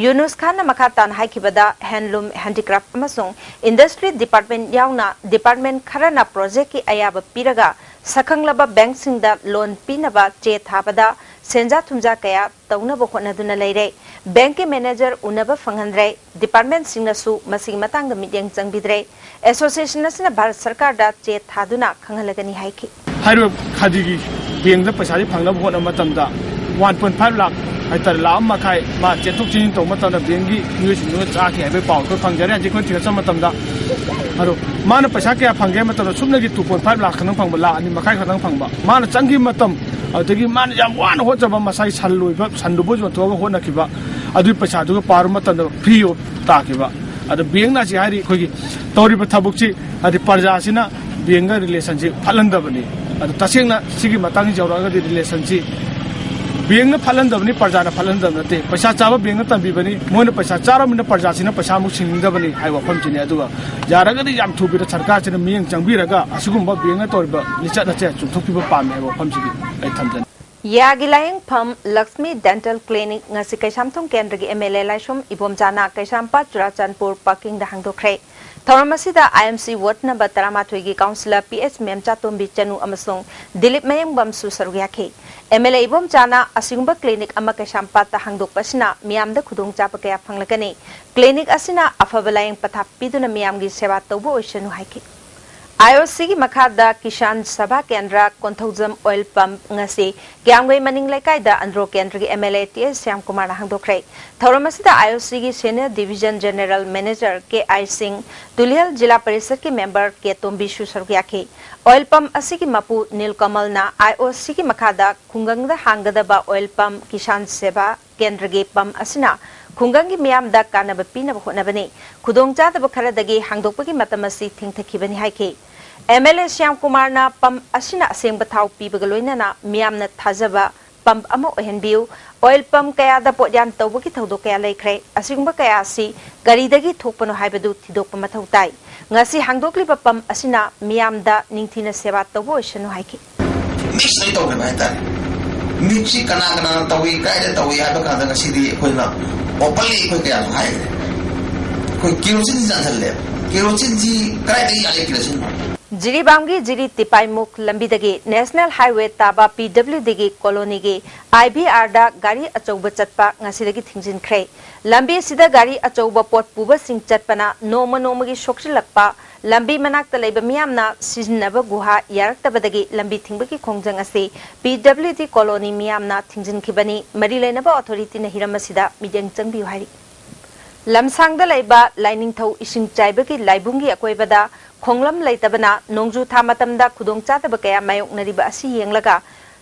ꯌꯨꯅꯨꯁ ꯈꯥꯟꯅ ꯃꯈꯥ ꯇꯥꯅ ꯍꯥꯏꯈꯤꯕꯗ ꯍꯦꯟꯂꯨꯝ, ꯍꯦꯟꯗꯤꯀ꯭ꯔꯥꯐ ꯑꯃꯁꯨꯡ ꯏꯟꯗꯁꯇ꯭ꯔꯤ ꯗꯤꯄꯥꯔꯠꯃꯦꯟ ꯌꯥꯎꯅ ꯗꯤꯄꯥꯔꯠꯃꯦꯟ ꯈꯔꯅ ꯄ꯭ꯔꯣꯖꯦꯛꯀꯤ ꯑꯌꯥꯕ ꯄꯤꯔꯒ ꯁꯛꯈꯪꯂꯕ ꯕꯦꯡꯛꯁꯤꯡꯗ ꯂꯣꯟ ꯄꯤꯅꯕ ꯆꯦ ꯊꯥꯕꯗ ꯁꯦꯟꯖꯥ ꯊꯨꯝꯖꯥ ꯀꯌꯥ ꯇꯧꯅꯕ ꯍꯣꯠꯅꯗꯨꯅ ꯂꯩꯔꯦ꯫ ꯕꯦꯡꯛꯀꯤ ꯃꯦꯅꯦꯖꯔ ꯎꯅꯕ ꯐꯪꯍꯟꯗ꯭ꯔꯦ꯫ ꯗꯤꯄꯥꯔꯠꯃꯦꯟꯁꯤꯡꯅꯁꯨ ꯃꯁꯤꯒꯤ ꯃꯇꯥꯡꯗ ꯃꯤꯠꯌꯦꯡ ꯆꯪꯕꯤꯗ꯭ꯔꯦ꯫ ꯑꯦꯁꯣꯁꯤꯌꯦꯁꯟ ꯑꯁꯤꯅ ꯚꯥꯔꯠ ꯁꯔꯀꯥꯔꯗ ꯆꯦ ꯊꯥꯗꯨꯅ ꯈꯪꯍꯜꯂꯒꯅꯤ ꯍꯥꯏꯈꯤ꯫ ꯍꯥꯏꯔꯤꯕ ꯈꯥꯗꯤꯒꯤ ꯕꯦꯡꯗ ꯄꯩꯁꯥꯁꯤ ꯐꯪꯅꯕ ꯍꯣꯠꯅꯕ ꯃꯇꯝꯗ ꯋꯥꯟ ꯄꯣꯏꯟ ꯐꯥꯏꯚ ꯂꯥꯈ ꯍꯥꯏꯇꯥꯔꯦ, ꯂꯥꯈ ꯑꯃ ꯃꯈꯥꯏ ꯃꯥ ꯆꯦꯟꯊꯣꯛ ꯆꯦꯟꯁꯤꯟ ꯇꯧꯕ ꯃꯇꯝꯗ ꯕꯦꯡꯒꯤ ꯃꯤꯑꯣꯏꯁꯤꯡꯗꯨꯅ ꯆꯥꯈꯤ ꯍꯥꯏꯕꯒꯤ ꯄꯥꯎ ꯑꯩꯈꯣꯏ ꯐꯪꯖꯔꯦ꯫ ꯍꯧꯖꯤꯛ ꯑꯩꯈꯣꯏ ꯊꯤꯒꯠꯆꯕ ꯃꯇꯝꯗ ꯑꯗꯣ ꯃꯥꯅ ꯄꯩꯁꯥ ꯀꯌꯥ ꯐꯪꯒꯦ ꯍꯥꯏꯕ ꯃꯇꯝꯗ ꯁꯨꯞꯅꯒꯤ ꯇꯨ ꯄꯣꯏꯟ ꯐꯥꯏꯚ ꯂꯥꯈ ꯈꯛꯇꯪ ꯐꯪꯕ, ꯂꯥꯈ ꯑꯅꯤ ꯃꯈꯥꯏ ꯈꯛꯇꯪ ꯐꯪꯕ, ꯃꯥꯅ ꯆꯪꯈꯤꯕ ꯃꯇꯝ ꯑꯗꯨꯗꯒꯤ ꯃꯥꯅ ꯌꯥꯝ ꯋꯥꯅ ꯍꯣꯠꯆꯕ ꯃꯁꯥꯒꯤ ꯁꯟ ꯂꯣꯏꯕ, ꯁꯟꯗꯨꯕꯨ ꯌꯣꯟꯊꯣꯛꯑꯒ ꯍꯣꯠꯅꯈꯤꯕ ꯑꯗꯨꯒꯤ ꯄꯩꯁꯥꯗꯨꯒ ꯄꯥꯔꯨꯕ ꯃꯇꯝꯗ ꯐ꯭ꯔꯤ ꯑꯣꯐ ꯇꯥꯈꯤꯕ꯫ ꯑꯗꯣ ꯕꯦꯡꯅ ꯍꯧꯖꯤꯛ ꯍꯥꯏꯔꯤ ꯑꯩꯈꯣꯏꯒꯤ ꯇꯧꯔꯤꯕ ꯊꯕꯛꯁꯤ ꯍꯥꯏꯗꯤ ꯄ꯭ꯔꯖꯥꯁꯤꯅ ꯕꯦꯡꯒ ꯔꯤꯂꯦꯁꯟꯁꯤ ꯐꯠꯍꯟꯗꯕꯅꯤ꯫ ꯑꯗꯣ ꯇꯁꯦꯡꯅ ꯁꯤꯒꯤ ꯃꯇꯥꯡꯁꯤ ꯌꯧꯔꯛꯑꯒꯗꯤ ꯔꯤꯂꯦꯁꯟꯁꯤ ꯕꯦꯡꯅ ꯐꯠꯍꯟꯗꯕꯅꯤ, ꯄ꯭ꯔꯖꯥꯅ ꯐꯠꯍꯟꯗꯕ ꯅꯠꯇꯦ꯫ ꯄꯩꯁꯥ ꯆꯥꯕ ꯕꯦꯡꯅ ꯇꯝꯕꯤꯕꯅꯤ, ꯃꯣꯏꯅ ꯄꯩꯁꯥ ꯆꯥꯔꯕꯅꯤꯅ ꯄ꯭ꯔꯖꯥꯁꯤꯅ ꯄꯩꯁꯥ ꯑꯃꯨꯛ ꯁꯤꯡꯅꯤꯡꯗꯕꯅꯤ ꯍꯥꯏꯕ ꯋꯥꯐꯝꯁꯤꯅꯤ꯫ ꯑꯗꯨꯒ ꯌꯥꯔꯒꯗꯤ ꯌꯥꯝ ꯊꯨꯕꯤꯗ ꯁꯔꯀꯥꯔꯁꯤꯅ ꯃꯤꯠꯌꯦꯡ ꯆꯪꯕꯤꯔꯒ ꯑꯁꯤꯒꯨꯝꯕ ꯕꯦꯡꯅ ꯇꯧꯔꯤꯕ ꯂꯤꯆꯠ ꯑꯁꯦ ꯆꯨꯝꯊꯣꯛꯄꯤꯕ ꯄꯥꯝꯃꯤ ꯍꯥꯏꯕ ꯋꯥꯐꯝꯁꯤꯗꯤ ꯑꯩ ꯊꯝꯖꯅꯤꯡꯏ꯫ ꯌꯥꯒꯤ ꯂꯥꯌꯦꯡꯐꯝ ꯂꯛꯁꯃꯤ ꯗꯦꯟꯇꯦꯜ ꯀ꯭ꯂꯤꯅꯤꯛ ꯉꯁꯤ ꯀꯩꯁꯥꯝꯊꯣꯡ ꯀꯦꯟꯗ꯭ꯔꯒꯤ ꯑꯦꯝ ꯑꯦꯜ ꯑꯦ ꯂꯥꯏꯁ꯭ꯔꯝ ꯏꯕꯣꯝꯆꯥꯅ ꯀꯩꯁꯥꯝꯄꯥꯠ ꯆꯨꯔꯥꯆꯥꯟꯄꯨꯔ ꯄꯥꯔꯀꯤꯡꯗ ꯍꯥꯡꯗꯣꯛꯈ꯭ꯔꯦ꯫ ꯊꯧꯔꯝ ꯑꯁꯤꯗ I M C ward number ꯇꯔꯥꯃꯥꯊꯣꯏꯒꯤ councillor P H Memchatombi Chanu ꯑꯃꯁꯨꯡ ꯗꯤꯂꯤꯞ ꯃꯌꯦꯡꯕꯝꯁꯨ ꯁꯔꯨꯛ ꯌꯥꯈꯤ꯫ ꯑꯦꯝ ꯑꯦꯜ ꯑꯦ ꯏꯕꯣꯝꯆꯥꯅ ꯑꯁꯤꯒꯨꯝꯕ ꯀ꯭ꯂꯤꯅꯤꯛ ꯑꯃ ꯀꯩꯁꯥꯝꯄꯥꯠꯇ ꯍꯥꯡꯗꯣꯛꯄ ꯑꯁꯤꯅ ꯃꯤꯌꯥꯝꯗ ꯈꯨꯗꯣꯡꯆꯥꯕ ꯀꯌꯥ ꯐꯪꯂꯛꯀꯅꯤ꯫ ꯀ꯭ꯂꯤꯅꯤꯛ ꯑꯁꯤꯅ ꯑꯐꯕ ꯂꯥꯌꯦꯡ ꯄꯊꯥꯞ ꯄꯤꯗꯨꯅ ꯃꯤꯌꯥꯝꯒꯤ ꯁꯦꯕꯥ ꯇꯧꯕ ꯑꯣꯏꯁꯅꯨ ꯍꯥꯏꯈꯤ꯫ ꯑꯥꯏ ꯑꯣ ꯁꯤꯒꯤ ꯃꯈꯥꯗ ꯀꯤꯁꯥꯟ ꯁꯚꯥ ꯀꯦꯟꯗ꯭ꯔ ꯀꯣꯟꯊꯧꯖꯝ ꯑꯣꯏꯜ ꯄꯝꯞ ꯉꯁꯤ ꯀꯤꯌꯥꯝꯒꯩ ꯃꯅꯤꯡ ꯂꯩꯀꯥꯏꯗ ꯑꯟꯗ꯭ꯔꯣ ꯀꯦꯟꯗ꯭ꯔꯒꯤ ꯑꯦꯝ ꯑꯦꯜ ꯑꯦ ꯇꯤ ꯑꯦꯁ ꯁ꯭ꯌꯥꯝꯀꯨꯃꯥꯔꯅ ꯍꯥꯡꯗꯣꯛꯈ꯭ꯔꯦ꯫ ꯊꯧꯔꯝ ꯑꯁꯤꯗ ꯑꯥꯏ ꯑꯣ ꯁꯤꯒꯤ ꯁꯦꯅꯤꯌꯔ ꯗꯤꯚꯤꯖꯟ ꯖꯦꯅꯦꯔꯦꯜ ꯃꯦꯅꯦꯖꯔ ꯀꯦ ꯑꯥꯏ ꯁꯤꯡ, ꯇꯨꯂꯤꯍꯜ ꯖꯤꯂꯥ ꯄꯔꯤꯁꯗꯀꯤ ꯃꯦꯝꯕꯔ ꯀꯦ ꯇꯣꯝꯕꯤꯁꯨ ꯁꯔꯨꯛ ꯌꯥꯈꯤ꯫ ꯑꯣꯏꯜ ꯄꯝꯞ ꯑꯁꯤꯒꯤ ꯃꯄꯨ ꯅꯤꯜꯀꯃꯜꯅ ꯑꯥꯏ ꯑꯣ ꯁꯤꯒꯤ ꯃꯈꯥꯗ ꯈꯨꯡꯒꯪꯗ ꯍꯥꯡꯒꯗꯕ ꯑꯣꯏꯜ ꯄꯝꯞ ꯀꯤꯁꯥꯟ ꯁꯦꯕꯥ ꯀꯦꯟꯗ꯭ꯔꯒꯤ ꯄꯝꯞ ꯑꯁꯤꯅ ꯈꯨꯡꯒꯪꯒꯤ ꯃꯤꯌꯥꯝꯗ ꯀꯥꯟꯅꯕ ꯄꯤꯅꯕ ꯍꯣꯠꯅꯕꯅꯤ꯫ ꯈꯨꯗꯣꯡꯆꯥꯗꯕ ꯈꯔꯗꯒꯤ ꯍꯥꯡꯗꯣꯛꯄꯒꯤ ꯃꯇꯝ ꯑꯁꯤ ꯊꯦꯡꯊꯈꯤꯕꯅꯤ ꯍꯥꯏꯈꯤ꯫ ꯑꯦꯝ ꯑꯦꯜ ꯑꯦ ꯁ꯭ꯌꯥꯝ ꯀꯨꯃꯥꯔꯅ ꯄꯝꯞ ꯑꯁꯤꯅ ꯑꯁꯦꯡꯕ ꯊꯥꯎ ꯄꯤꯕꯒ ꯂꯣꯏꯅꯅ ꯃꯤꯌꯥꯝꯅ ꯊꯥꯖꯕ ꯄꯝꯞ ꯑꯃ ꯑꯣꯏꯍꯟꯕꯤꯌꯨ꯫ ꯑꯣꯏꯜ ꯄꯝꯞ ꯀꯌꯥꯗ ꯄꯣꯠꯌꯥꯟ ꯇꯧꯕꯒꯤ ꯊꯧꯗꯣꯛ ꯀꯌꯥ ꯂꯩꯈ꯭ꯔꯦ꯫ ꯑꯁꯤꯒꯨꯝꯕ ꯀꯌꯥ ꯑꯁꯤ ꯀꯔꯤꯗꯒꯤ ꯊꯣꯛꯄꯅꯣ ꯍꯥꯏꯕꯗꯨ ꯊꯤꯗꯣꯛꯄ ꯃꯊꯧ ꯇꯥꯏ꯫ ꯉꯁꯤ ꯍꯥꯡꯗꯣꯛꯂꯤꯕ ꯄꯝꯞ ꯑꯁꯤꯅ ꯃꯤꯌꯥꯝꯗ ꯅꯤꯡꯊꯤꯅ ꯁꯦꯕꯥ ꯇꯧꯕ ꯑꯣꯏꯁꯅꯨ ꯍꯥꯏꯈꯤ꯫ ꯃꯤꯛꯁ ꯂꯣꯏ ꯇꯧꯈ꯭ꯔꯦꯕ ꯍꯥꯏꯇꯥꯔꯦ꯫ ꯃꯤꯛꯁꯁꯤ ꯀꯅꯥ ꯀꯅꯥꯅ ꯇꯧꯏ, ꯀꯥꯏꯗ ꯇꯧꯏ ꯍꯥꯏꯕ ꯀꯥꯟꯗ ꯉꯁꯤꯗꯤ ꯑꯩꯈꯣꯏꯅ ꯑꯣꯄꯟꯂꯤ ꯑꯩꯈꯣꯏ ꯀꯌꯥꯁꯨ ꯍꯥꯏꯈ꯭ꯔꯦ꯫ ꯑꯩꯈꯣꯏ ꯀꯦꯔꯣꯁꯤꯟꯁꯤ ꯆꯥꯟꯁꯤꯜꯂꯦ꯫ ꯀꯦꯔꯣꯁꯤꯟꯁꯤ ꯀꯗꯥꯏꯗꯒꯤ ꯌꯥꯜꯂꯤ ꯀꯦꯔꯣꯁꯤꯟ? ꯖꯤꯔꯤꯕꯥꯝꯒꯤ ꯖꯤꯔꯤ ꯇꯤꯄꯥꯏꯃꯨꯛ ꯂꯝꯕꯤꯗꯒꯤ ꯅꯦꯁꯅꯦꯜ ꯍꯥꯏꯋꯦ ꯇꯥꯕ ꯄꯤ ꯗꯕ꯭ꯂꯤꯎ ꯗꯤꯒꯤ ꯀꯣꯂꯣꯅꯤꯒꯤ ꯑꯥꯏ ꯚꯤ ꯑꯥꯔꯗ ꯒꯥꯔꯤ ꯑꯆꯧꯕ ꯆꯠꯄ ꯉꯁꯤꯗꯒꯤ ꯊꯤꯡꯖꯤꯟꯈ꯭ꯔꯦ꯫ ꯂꯝꯕꯤ ꯑꯁꯤꯗ ꯒꯥꯔꯤ ꯑꯆꯧꯕ ꯄꯣꯠ ꯄꯨꯕꯁꯤꯡ ꯆꯠꯄꯅ ꯅꯣꯡꯃ ꯅꯣꯡꯃꯒꯤ ꯁꯣꯛꯆꯤꯜꯂꯛꯄ, ꯂꯝꯕꯤ ꯃꯅꯥꯛꯇ ꯂꯩꯕ ꯃꯤꯌꯥꯝꯅ ꯁꯤꯖꯤꯟꯅꯕ ꯒꯨꯍꯥ ꯌꯥꯔꯛꯇꯕꯗꯒꯤ ꯂꯝꯕꯤ ꯊꯤꯡꯕꯒꯤ ꯈꯣꯡꯖꯪ ꯑꯁꯤ ꯄꯤ ꯗꯕ꯭ꯂꯤꯎ ꯗꯤ ꯀꯣꯂꯣꯅꯤ ꯃꯤꯌꯥꯝꯅ ꯊꯤꯡꯖꯤꯟꯈꯤꯕꯅꯤ꯫ ꯃꯔꯤ ꯂꯩꯅꯕ ꯑꯣꯊꯣꯔꯤꯇꯤꯅ ꯍꯤꯔꯝ ꯑꯁꯤꯗ ꯃꯤꯠꯌꯦꯡ ꯆꯪꯕꯤꯌꯨ ꯍꯥꯏꯔꯤ꯫ ꯂꯝꯁꯥꯡꯗ ꯂꯩꯕ ꯂꯥꯏꯅꯤꯡꯊꯧ ꯏꯁꯤꯡ ꯆꯥꯏꯕꯒꯤ ꯂꯥꯏꯕꯨꯡꯒꯤ ꯑꯀꯣꯏꯕꯗ ꯈꯣꯡꯂꯝ ꯂꯩꯇꯕꯅ ꯅꯣꯡꯖꯨ ꯊꯥ ꯃꯇꯝꯗ ꯈꯨꯗꯣꯡꯆꯥꯗꯕ ꯀꯌꯥ ꯃꯥꯌꯣꯛꯅꯔꯤꯕ ꯑꯁꯤ ꯌꯦꯡꯂꯒ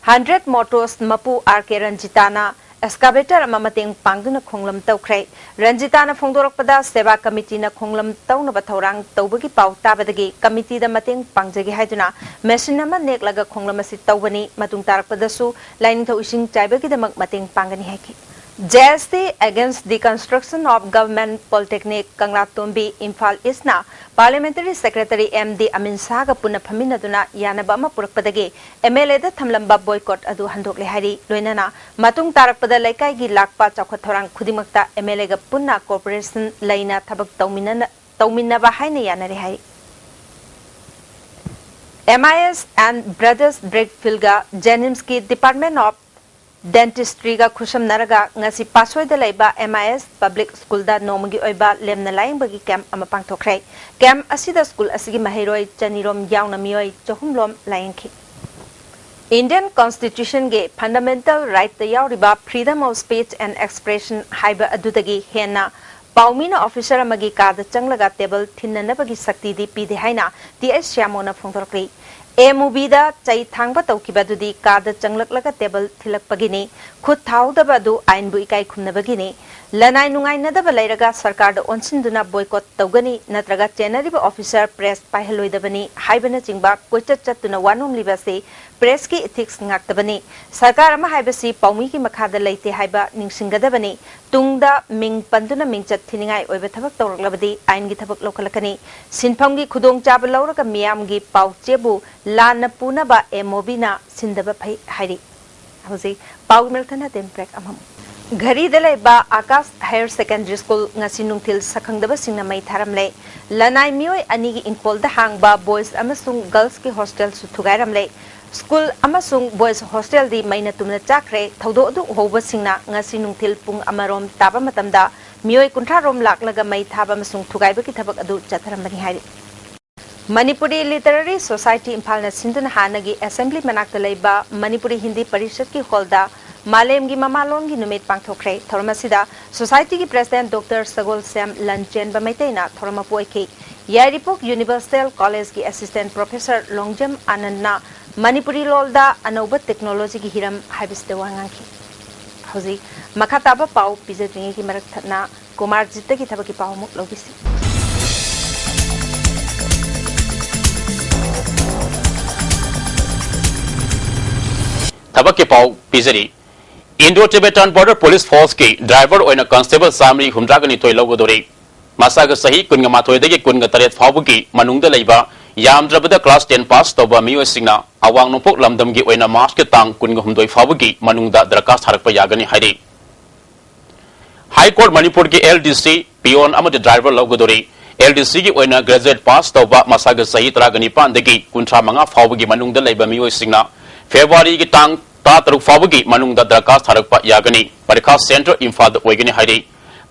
ꯍꯟꯗ꯭ꯔꯦꯠ ꯃꯣꯇꯣꯔꯁ ꯃꯄꯨ ꯑꯥꯔ ꯀꯦ ꯔꯟꯖꯤꯇꯥꯅ ꯑꯦꯛꯁꯀꯥꯚꯦꯇꯔ ꯑꯃ ꯃꯇꯦꯡ ꯄꯥꯡꯗꯨꯅ ꯈꯣꯡꯂꯝ ꯇꯧꯈ꯭ꯔꯦ꯫ ꯔꯟꯖꯤꯇꯥꯅ ꯐꯣꯡꯗꯣꯔꯛꯄꯗ, ꯁꯦꯕꯥ ꯀꯃꯤꯇꯤꯅ ꯈꯣꯡꯂꯝ ꯇꯧꯅꯕ ꯊꯧꯔꯥꯡ ꯇꯧꯕꯒꯤ ꯄꯥꯎ ꯇꯥꯕꯗꯒꯤ ꯀꯃꯤꯇꯤꯗ ꯃꯇꯦꯡ ꯄꯥꯡꯖꯒꯦ ꯍꯥꯏꯗꯨꯅ ꯃꯦꯁꯤꯟ ꯑꯃ ꯅꯦꯛꯂꯒ ꯈꯣꯡꯂꯝ ꯑꯁꯤ ꯇꯧꯕꯅꯤ꯫ ꯃꯇꯨꯡ ꯇꯥꯔꯛꯄꯗꯁꯨ ꯂꯥꯏꯅꯤꯡꯊꯧ ꯏꯁꯤꯡ ꯆꯥꯏꯕꯒꯤꯗꯃꯛ ꯃꯇꯦꯡ ꯄꯥꯡꯒꯅꯤ ꯍꯥꯏꯈꯤ꯫ J S D Against the Construction of Government Polytechnic Kanglatombi Imphal ꯏꯁꯅ parliamentary secretary M D Amin ꯁꯥꯍꯒ ꯄꯨꯟꯅ ꯐꯝꯃꯤꯟꯅꯗꯨꯅ ꯌꯥꯅꯕ ꯑꯃ ꯄꯨꯔꯛꯄꯗꯒꯤ ꯑꯦꯝ ꯑꯦꯜ ꯑꯦꯗ ꯊꯝꯂꯝꯕ ꯕꯣꯏꯀꯣꯠ ꯑꯗꯨ ꯍꯟꯗꯣꯛꯂꯦ ꯍꯥꯏꯔꯤ꯫ ꯂꯣꯏꯅꯅ ꯃꯇꯨꯡ ꯇꯥꯔꯛꯄꯗ ꯂꯩꯀꯥꯏꯒꯤ ꯂꯥꯛꯄ ꯆꯥꯎꯈꯠ ꯊꯧꯔꯥꯡ ꯈꯨꯗꯤꯡꯃꯛꯇ ꯑꯦꯝ ꯑꯦꯜ ꯑꯦꯒ ꯄꯨꯟꯅ ꯀꯣꯑꯣꯄꯔꯦꯁꯟ ꯂꯩꯅ ꯊꯕꯛ ꯇꯧꯃꯤꯟꯅꯅ-, ꯇꯧꯃꯤꯟꯅꯕ ꯍꯥꯏꯅ ꯌꯥꯅꯔꯦ ꯍꯥꯏꯔꯤ꯫ M I S and Brothers Brick Field ꯒ JNIMS ꯀꯤ Department of Dentistryꯒ ꯈꯨꯠꯁꯝꯅꯔꯒ ꯉꯁꯤ ꯄꯥꯠꯁꯣꯏꯗ ꯂꯩꯕ M I S Public Schoolꯗ ꯅꯣꯡꯃꯒꯤ ꯑꯣꯏꯕ ꯂꯦꯝꯅ ꯂꯥꯌꯦꯡꯕꯒꯤ ꯀꯦꯝꯞ ꯑꯃ ꯄꯥꯡꯊꯣꯛꯈ꯭ꯔꯦ꯫ ꯀꯦꯝꯞ ꯑꯁꯤꯗ ꯁ꯭ꯀꯨꯜ ꯑꯁꯤꯒꯤ ꯃꯍꯩꯔꯣꯏ ꯆꯅꯤꯔꯣꯝ ꯌꯥꯎꯅ ꯃꯤꯑꯣꯏ ꯆꯍꯨꯝ ꯂꯣꯝ ꯂꯥꯌꯦꯡꯈꯤ꯫ Indian Constitutionꯒꯤ fundamental rightꯇ ꯌꯥꯎꯔꯤꯕ freedom of speech and expression ꯍꯥꯏꯕ ꯑꯗꯨꯗꯒꯤ ꯍꯦꯟꯅ ꯄꯥꯎꯃꯤꯅ officer ꯑꯃꯒꯤ ꯀꯥꯗ ꯆꯪꯂꯒ ꯇꯦꯕꯜ ꯊꯤꯟꯅꯅꯕꯒꯤ ꯁꯛꯇꯤꯗꯤ ꯄꯤꯗꯦ ꯍꯥꯏꯅ T S ꯁ꯭ꯌꯥꯃꯣꯅ ꯐꯣꯡꯗꯣꯔꯛꯂꯤ꯫ ꯑꯦ ꯃꯨꯕꯤꯗ ꯆꯩ ꯊꯥꯡꯕ ꯇꯧꯈꯤꯕ ꯑꯗꯨꯗꯤ ꯀꯥꯗ ꯆꯪꯂꯛꯂꯒ ꯇꯦꯕꯜ ꯊꯤꯜꯂꯛꯄꯒꯤꯅꯤ꯫ ꯈꯨꯠ ꯊꯥꯍꯧꯗꯕ ꯑꯗꯨ ꯑꯥꯏꯟꯕꯨ ꯏꯀꯥꯏ ꯈꯨꯝꯅꯕꯒꯤꯅꯤ꯫ ꯂꯅꯥꯏ ꯅꯨꯡꯉꯥꯏꯅꯗꯕ ꯂꯩꯔꯒ ꯁꯔꯀꯥꯔꯗ ꯑꯣꯟꯁꯤꯟꯗꯨꯅ boycott ꯇꯧꯒꯅꯤ, ꯅꯠꯇ꯭ꯔꯒ ꯆꯦꯟꯅꯔꯤꯕ officer press ꯄꯥꯏꯍꯜꯂꯣꯏꯗꯕꯅꯤ ꯍꯥꯏꯕꯅꯆꯤꯡꯕ ꯀꯣꯏꯆꯠ ꯆꯠꯇꯨꯅ ꯋꯥ ꯅꯣꯝꯂꯤꯕ ꯑꯁꯤ pressꯀꯤ ethics ꯉꯥꯛꯇꯕꯅꯤ꯫ ꯁꯔꯀꯥꯔ ꯑꯃ ꯍꯥꯏꯕꯁꯤ ꯄꯥꯎꯃꯤꯒꯤ ꯃꯈꯥꯗ ꯂꯩꯇꯦ ꯍꯥꯏꯕ ꯅꯤꯡꯁꯤꯡꯒꯗꯕꯅꯤ꯫ ꯇꯨꯡꯗ ꯃꯤꯡ ꯄꯟꯗꯨꯅ ꯃꯤꯡꯆꯠ ꯊꯤꯅꯤꯡꯉꯥꯏ ꯑꯣꯏꯕ ꯊꯕꯛ ꯇꯧꯔꯛꯂꯕꯗꯤ ꯑꯥꯏꯟꯒꯤ ꯊꯕꯛ ꯂꯧꯈꯠꯂꯛꯀꯅꯤ꯫ ꯁꯤꯟꯐꯝꯒꯤ ꯈꯨꯗꯣꯡꯆꯥꯕ ꯂꯧꯔꯒ ꯃꯤꯌꯥꯝꯒꯤ ꯄꯥꯎ ꯆꯦꯕꯨ ꯂꯥꯟꯅ ꯄꯨꯅꯕ ꯑꯦ ꯃꯣꯕꯤꯅ ꯁꯤꯟꯗꯕ ꯐꯩ ꯍꯥꯏꯔꯤ꯫ ꯍꯧꯖꯤꯛ ꯄꯥꯎꯒꯤ ꯃꯔꯛ ꯊꯠꯅ ꯇꯦꯟ ꯕ꯭ꯔꯦꯛ ꯑꯃꯃꯨꯛ꯫ ꯘꯔꯤꯗ ꯂꯩꯕ ꯑꯥꯀꯥꯁ ꯍꯥꯌꯔ ꯁꯦꯀꯦꯟꯗꯔꯤ ꯁ꯭ꯀꯨꯜ ꯉꯁꯤ ꯅꯨꯡꯊꯤꯜ ꯁꯛꯈꯪꯗꯕꯁꯤꯡꯅ ꯃꯩ ꯊꯥꯔꯝꯂꯦ꯫ ꯂꯅꯥꯏ ꯃꯤꯑꯣꯏ ꯑꯅꯤꯒꯤ ꯏꯪꯈꯣꯜꯗ ꯍꯥꯡꯕ ꯕꯣꯏꯁ ꯑꯃꯁꯨꯡ ꯒꯔꯜꯁꯀꯤ ꯍꯣꯁꯇꯦꯜꯁꯨ ꯊꯨꯒꯥꯏꯔꯝꯂꯦ꯫ ꯁ꯭ꯀꯨꯜ ꯑꯃꯁꯨꯡ ꯕꯣꯏꯁ ꯍꯣꯁꯇꯦꯜꯗꯤ ꯃꯩꯅ ꯇꯨꯝꯅ ꯆꯥꯛꯈ꯭ꯔꯦ꯫ ꯊꯧꯗꯣꯛ ꯑꯗꯨ ꯎꯍꯧꯕꯁꯤꯡꯅ ꯉꯁꯤ ꯅꯨꯡꯊꯤꯜ ꯄꯨꯡ ꯑꯃꯔꯣꯝ ꯇꯥꯕ ꯃꯇꯝꯗ ꯃꯤꯑꯣꯏ ꯀꯨꯟꯊ꯭ꯔꯥ ꯔꯣꯝ ꯂꯥꯛꯂꯒ ꯃꯩ ꯊꯥꯕ ꯑꯃꯁꯨꯡ ꯊꯨꯒꯥꯏꯕꯒꯤ ꯊꯕꯛ ꯑꯗꯨ ꯆꯠꯊꯔꯝꯕꯅꯤ ꯍꯥꯏꯔꯤ꯫ ꯃꯅꯤꯄꯨꯔꯤ ꯂꯤꯇꯔꯦꯔꯤ ꯁꯣꯁꯥꯏꯇꯤ ꯏꯝꯐꯥꯜꯅ ꯁꯤꯟꯗꯨꯅ ꯍꯥꯟꯅꯒꯤ ꯑꯦꯁꯦꯝꯕ꯭ꯂꯤ ꯃꯅꯥꯛꯇ ꯂꯩꯕ ꯃꯅꯤꯄꯨꯔꯤ ꯍꯤꯟꯗꯤ ꯄꯔꯤꯁꯠꯀꯤ ꯍꯣꯜꯗ ꯃꯥꯂꯦꯝꯒꯤ ꯃꯃꯥꯂꯣꯟꯒꯤ ꯅꯨꯃꯤꯠ ꯄꯥꯡꯊꯣꯛꯈ꯭ꯔꯦ꯫ ꯊꯧꯔꯝ ꯑꯁꯤꯗ ꯁꯣꯁꯥꯏꯇꯤꯒꯤ ꯄ꯭ꯔꯦꯁꯤꯗꯦꯟꯠ ꯗꯣꯛꯇꯔ ꯁꯒꯣꯜꯁꯦꯝ ꯂꯟꯆꯦꯟꯕ ꯃꯩꯇꯩꯅ ꯊꯧꯔꯝ ꯃꯄꯨ ꯑꯣꯏꯈꯤ꯫ ꯌꯥꯏꯔꯤꯄꯣꯛ ꯌꯨꯅꯤꯚꯔꯁꯦꯜ ꯀꯣꯂꯦꯖꯀꯤ ꯑꯦꯁꯤꯁꯇꯦꯟꯠ ꯄ꯭ꯔꯣꯐꯦꯁꯔ ꯂꯣꯡꯖꯝ ꯑꯥꯅꯟꯗꯅ ꯃꯅꯤꯄꯨꯔꯤ ꯂꯣꯜꯗ ꯑꯅꯧꯕ ꯇꯦꯛꯅꯣꯂꯣꯖꯤꯒꯤ ꯍꯤꯔꯝ ꯍꯥꯏꯕꯁꯤꯗ ꯋꯥ ꯉꯥꯡꯈꯤ꯫ ꯍꯧꯖꯤꯛ ꯃꯈꯥ ꯇꯥꯕ ꯄꯥꯎ ꯄꯤꯖꯗ꯭ꯔꯤꯉꯩꯒꯤ ꯃꯔꯛ ꯊꯠꯅ ꯀꯨꯃꯥꯔꯖꯤꯠꯇꯒꯤ ꯊꯕꯛꯀꯤ ꯄꯥꯎ ꯑꯃꯨꯛ ꯂꯧꯕꯤꯁꯤ꯫ ꯊꯕꯛꯀꯤ ꯄꯥꯎ ꯄꯤꯖꯔꯤ꯫ Indo Tibetan Border Police Forceꯀꯤ ꯗ꯭ꯔꯥꯏꯚꯔ ꯑꯣꯏꯅ ꯀꯟꯁꯇꯦꯕꯜ ꯆꯥꯃꯔꯤ ꯍꯨꯝꯗ꯭ꯔꯥꯒ ꯅꯤꯊꯣꯏ ꯂꯧꯒꯗꯧꯔꯤ꯫ ꯃꯁꯥꯒ ꯆꯍꯤ ꯀꯨꯟꯒ ꯃꯥꯊꯣꯏꯗꯒꯤ ꯀꯨꯟꯒ ꯇꯔꯦꯠ ꯐꯥꯎꯕꯒꯤ ꯃꯅꯨꯡꯗ ꯂꯩꯕ, ꯌꯥꯝꯗ꯭ꯔꯕꯗ class ten pass ꯇꯧꯕ ꯃꯤꯑꯣꯏꯁꯤꯡꯅ ꯑꯋꯥꯡ ꯅꯣꯡꯄꯣꯛ ꯂꯝꯗꯝꯒꯤ ꯑꯣꯏꯅ ꯃꯥꯔꯆꯀꯤ ꯇꯥꯡ ꯀꯨꯟꯒ ꯍꯨꯝꯗꯣꯏ ꯐꯥꯎꯕꯒꯤ ꯃꯅꯨꯡꯗ ꯗꯔꯈꯥꯁ ꯊꯥꯔꯛꯄ ꯌꯥꯒꯅꯤ ꯍꯥꯏꯔꯤ꯫ High Court ꯃꯅꯤꯄꯨꯔꯒꯤ L D C, peon ꯑꯃꯗꯤ ꯗ꯭ꯔꯥꯏꯚꯔ ꯂꯧꯒꯗꯧꯔꯤ꯫ L D Cꯒꯤ ꯑꯣꯏꯅ graduate pass ꯇꯧꯕ, ꯃꯁꯥꯒ ꯆꯍꯤ ꯇꯔꯥꯒ ꯅꯤꯄꯥꯟꯗꯒꯤ ꯀꯨꯟꯊ꯭ꯔꯥ ꯃꯉꯥ ꯐꯥꯎꯕꯒꯤ ꯃꯅꯨꯡꯗ ꯂꯩꯕ ꯃꯤꯑꯣꯏꯁꯤꯡꯅ ꯐꯦꯕ꯭ꯔꯨꯋꯥꯔꯤꯒꯤ ꯇꯥꯡ ꯇꯔꯥꯇꯔꯨꯛ ꯐꯥꯎꯕꯒꯤ ꯃꯅꯨꯡꯗ ꯗꯔꯈꯥꯁ ꯊꯥꯔꯛꯄ ꯌꯥꯒꯅꯤ꯫ ꯄꯔꯤꯈꯥ ꯁꯦꯟꯇꯔ ꯏꯝꯐꯥꯜꯗ ꯑꯣꯏꯒꯅꯤ ꯍꯥꯏꯔꯤ꯫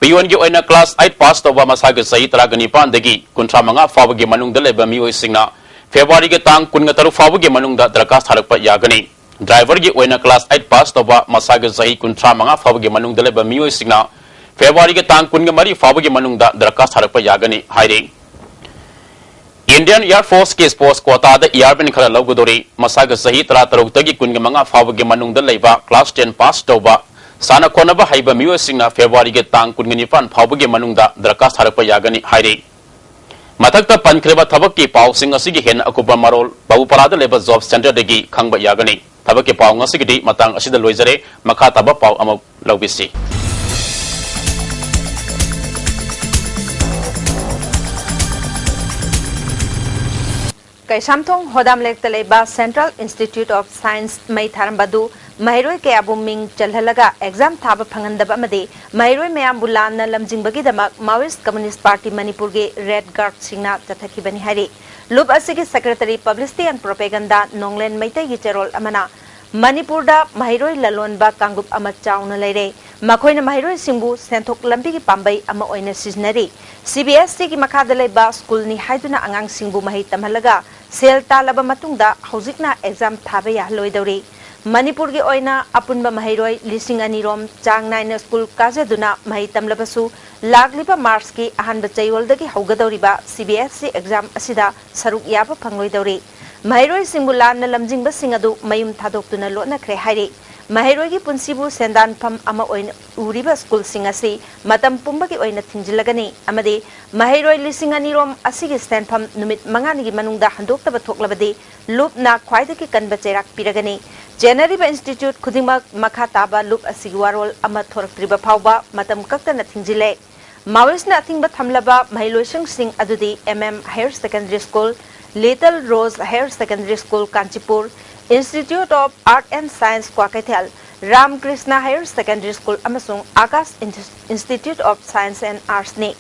ꯄꯤꯌꯣꯟꯒꯤ ꯑꯣꯏꯅ ꯀ꯭ꯂꯥꯁ ꯑꯩꯠ ꯄꯥꯁ ꯇꯧꯕ ꯃꯁꯥꯒꯤ ꯆꯍꯤ ꯇꯔꯥꯒ ꯅꯤꯄꯥꯟꯗꯒꯤ ꯀꯨꯟꯊ꯭ꯔꯥ ꯃꯉꯥ ꯐꯥꯎꯕꯒꯤ ꯃꯅꯨꯡꯗ ꯂꯩꯕ ꯃꯤꯑꯣꯏꯁꯤꯡꯅ ꯐꯦꯕ꯭ꯔꯨꯋꯥꯔꯤꯒꯤ ꯇꯥꯡ ꯀꯨꯟꯒ ꯇꯔꯨꯛ ꯐꯥꯎꯕꯒꯤ ꯃꯅꯨꯡꯗ ꯗꯔꯈꯥꯁ ꯊꯥꯔꯛꯄ ꯌꯥꯒꯅꯤ꯫ ꯗ꯭ꯔꯥꯏꯚꯔꯒꯤ ꯑꯣꯏꯅ ꯀ꯭ꯂꯥꯁ ꯑꯩꯠ ꯄꯥꯁ ꯇꯧꯕ ꯃꯁꯥꯒꯤ ꯆꯍꯤ ꯀꯨꯟꯊ꯭ꯔꯥ ꯃꯉꯥ ꯐꯥꯎꯕꯒꯤ ꯃꯅꯨꯡꯗ ꯂꯩꯕ ꯃꯤꯑꯣꯏꯁꯤꯡꯅ ꯐꯦꯕ꯭ꯔꯨꯋꯥꯔꯤꯒꯤ ꯇꯥꯡ ꯀꯨꯟꯒ ꯃꯔꯤ ꯐꯥꯎꯕꯒꯤ ꯃꯅꯨꯡꯗ ꯗꯔꯈꯥꯁ ꯊꯥꯔꯛꯄ ꯌꯥꯒꯅꯤ ꯍꯥꯏꯔꯤ꯫ Indian Air Force ꯀꯤ sports quota ꯗ airman ꯈꯔ ꯂꯧꯒꯗꯧꯔꯤ꯫ ꯃꯁꯥꯒꯤ ꯆꯍꯤ ꯇꯔꯥꯇꯔꯨꯛꯇꯒꯤ ꯀꯨꯟꯒ ꯃꯉꯥ ꯐꯥꯎꯕꯒꯤ ꯃꯅꯨꯡꯗ ꯂꯩꯕ class ten pass ꯇꯧꯕ, ꯁꯥꯟꯅ ꯈꯣꯠꯅꯕ ꯍꯩꯕ ꯃꯤꯑꯣꯏꯁꯤꯡꯅ ꯐꯦꯕ꯭ꯔꯨꯋꯥꯔꯤꯒꯤ ꯇꯥꯡ ꯀꯨꯟꯒ ꯅꯤꯄꯥꯟ ꯐꯥꯎꯕꯒꯤ ꯃꯅꯨꯡꯗ ꯗꯔꯈꯥꯁ ꯊꯥꯔꯛꯄ ꯌꯥꯒꯅꯤ ꯍꯥꯏꯔꯤ꯫ ꯃꯊꯛꯇ ꯄꯟꯈ꯭ꯔꯤꯕ ꯊꯕꯛꯀꯤ ꯄꯥꯎꯁꯤꯡ ꯑꯁꯤꯒꯤ ꯍꯦꯟꯅ ꯑꯀꯨꯞꯄ ꯃꯔꯣꯜ ꯕꯥꯕꯨꯄꯥꯔꯥꯗ ꯂꯩꯕ job centre ꯗꯒꯤ ꯈꯪꯕ ꯌꯥꯒꯅꯤ꯫ ꯊꯕꯛꯀꯤ ꯄꯥꯎ ꯉꯁꯤꯒꯤꯗꯤ ꯃꯇꯥꯡ ꯑꯁꯤꯗ ꯂꯣꯏꯖꯔꯦ꯫ ꯃꯈꯥ ꯇꯥꯕ ꯄꯥꯎ ꯑꯃꯨꯛ ꯂꯧꯕꯤꯁꯤ꯫ ꯀꯩꯁꯥꯝꯊꯣꯡ ꯍꯣꯗꯥꯝꯂꯦꯛꯇ ꯂꯩꯕ Central Institute of Science ꯃꯩ ꯊꯥꯔꯝꯕ ꯑꯗꯨ ꯃꯍꯩꯔꯣꯏ ꯀꯌꯥꯕꯨ ꯃꯤꯡ ꯆꯜꯍꯜꯂꯒ exam ꯊꯥꯕ ꯐꯪꯍꯟꯗꯕ ꯑꯃꯗꯤ ꯃꯍꯩꯔꯣꯏ ꯃꯌꯥꯝꯕꯨ ꯂꯥꯟꯅ ꯂꯝꯖꯤꯡꯕꯒꯤꯗꯃꯛ Maoist Communist Party ꯃꯅꯤꯄꯨꯔꯒꯤ Red Guard ꯁꯤꯡꯅ ꯆꯠꯊꯈꯤꯕꯅꯤ ꯍꯥꯏꯔꯤ꯫ ꯂꯨꯞ ꯑꯁꯤꯒꯤ secretary publicity and propaganda ꯅꯣꯡꯂꯦꯟ ꯃꯩꯇꯩꯒꯤ ꯆꯦꯔꯣꯜ ꯑꯃꯅ ꯃꯅꯤꯄꯨꯔꯗ ꯃꯍꯩꯔꯣꯏ ꯂꯂꯣꯟꯕ ꯀꯥꯡꯂꯨꯞ ꯑꯃ ꯆꯥꯎꯅ ꯂꯩꯔꯦ꯫ ꯃꯈꯣꯏꯅ ꯃꯍꯩꯔꯣꯏꯁꯤꯡꯕꯨ ꯁꯦꯟꯊꯣꯛ ꯂꯝꯕꯤꯒꯤ ꯄꯥꯝꯕꯩ ꯑꯃ ꯑꯣꯏꯅ ꯁꯤꯖꯤꯟꯅꯔꯤ꯫ C B S E ꯒꯤ ꯃꯈꯥꯗ ꯂꯩꯕ ꯁ꯭ꯀꯨꯜꯅꯤ ꯍꯥꯏꯗꯨꯅ ꯑꯉꯥꯡꯁꯤꯡꯕꯨ ꯃꯍꯩ ꯇꯝꯍꯜꯂꯒ ꯁꯦꯜ ꯇꯥꯜꯂꯕ ꯃꯇꯨꯡꯗ ꯍꯧꯖꯤꯛꯅ exam ꯊꯥꯕ ꯌꯥꯍꯜꯂꯣꯏꯗꯧꯔꯤ꯫ ꯃꯅꯤꯄꯨꯔꯒꯤ ꯑꯣꯏꯅ ꯑꯄꯨꯟꯕ ꯃꯍꯩꯔꯣꯏ ꯂꯤꯁꯤꯡ ꯑꯅꯤ ꯔꯣꯝ ꯆꯥꯡ ꯅꯥꯏꯅ ꯁ꯭ꯀꯨꯜ ꯀꯥꯖꯗꯨꯅ ꯃꯍꯩ ꯇꯝꯂꯕꯁꯨ ꯂꯥꯛꯂꯤꯕ ꯃꯥꯔꯆꯀꯤ ꯑꯍꯥꯟꯕ ꯆꯌꯣꯜꯗꯒꯤ ꯍꯧꯒꯗꯧꯔꯤꯕ C B S E exam ꯑꯁꯤꯗ ꯁꯔꯨꯛ ꯌꯥꯕ ꯐꯪꯂꯣꯏꯗꯧꯔꯤ꯫ ꯃꯍꯩꯔꯣꯏꯁꯤꯡꯕꯨ ꯂꯥꯟꯅ ꯂꯝꯖꯤꯡꯕꯁꯤꯡ ꯑꯗꯨ ꯃꯌꯨꯝ ꯊꯥꯗꯣꯛꯇꯨꯅ ꯂꯣꯠꯅꯈ꯭ꯔꯦ ꯍꯥꯏꯔꯤ꯫ ꯃꯍꯩꯔꯣꯏꯒꯤ ꯄꯨꯟꯁꯤꯕꯨ ꯁꯦꯟꯗꯥꯟꯐꯝ ꯑꯃ ꯑꯣꯏꯅ ꯎꯔꯤꯕ ꯁ꯭ꯀꯨꯜꯁꯤꯡ ꯑꯁꯤ ꯃꯇꯝ ꯄꯨꯝꯕꯒꯤ ꯑꯣꯏꯅ ꯊꯤꯡꯖꯤꯜꯂꯒꯅꯤ ꯑꯃꯗꯤ ꯃꯍꯩꯔꯣꯏ ꯂꯤꯁꯤꯡ ꯑꯅꯤ ꯔꯣꯝ ꯑꯁꯤꯒꯤ ꯁꯦꯟꯐꯝ ꯅꯨꯃꯤꯠ ꯃꯉꯥꯅꯤꯒꯤ ꯃꯅꯨꯡꯗ ꯍꯟꯗꯣꯛꯇꯕ ꯊꯣꯛꯂꯕꯗꯤ ꯂꯨꯞꯅ ꯈ꯭ꯋꯥꯏꯗꯒꯤ ꯀꯟꯕ ꯆꯩꯔꯥꯛ ꯄꯤꯔꯒꯅꯤ꯫ ꯆꯦꯟꯅꯔꯤꯕ institute ꯈꯨꯗꯤꯡꯃꯛ ꯃꯈꯥ ꯇꯥꯕ ꯂꯨꯞ ꯑꯁꯤꯒꯤ ꯋꯥꯔꯣꯜ ꯑꯃ ꯊꯣꯔꯛꯇ꯭ꯔꯤꯕ ꯐꯥꯎꯕ ꯃꯇꯝ ꯀꯛꯇꯅ ꯊꯤꯡꯖꯤꯜꯂꯦ꯫ Maoist ꯅ ꯑꯊꯤꯡꯕ ꯊꯝꯂꯕ ꯃꯍꯩꯂꯣꯏꯁꯪꯁꯤꯡ ꯑꯗꯨꯗꯤ M M Higher Secondary School, Little Rose Higher Secondary School, Kanchipur, Institute of Art and Science, Kwakeithel, Ram Krishna Higher Secondary School ꯑꯃꯁꯨꯡ Akash Insti-, Institute of Science and Arts ꯅꯤ꯫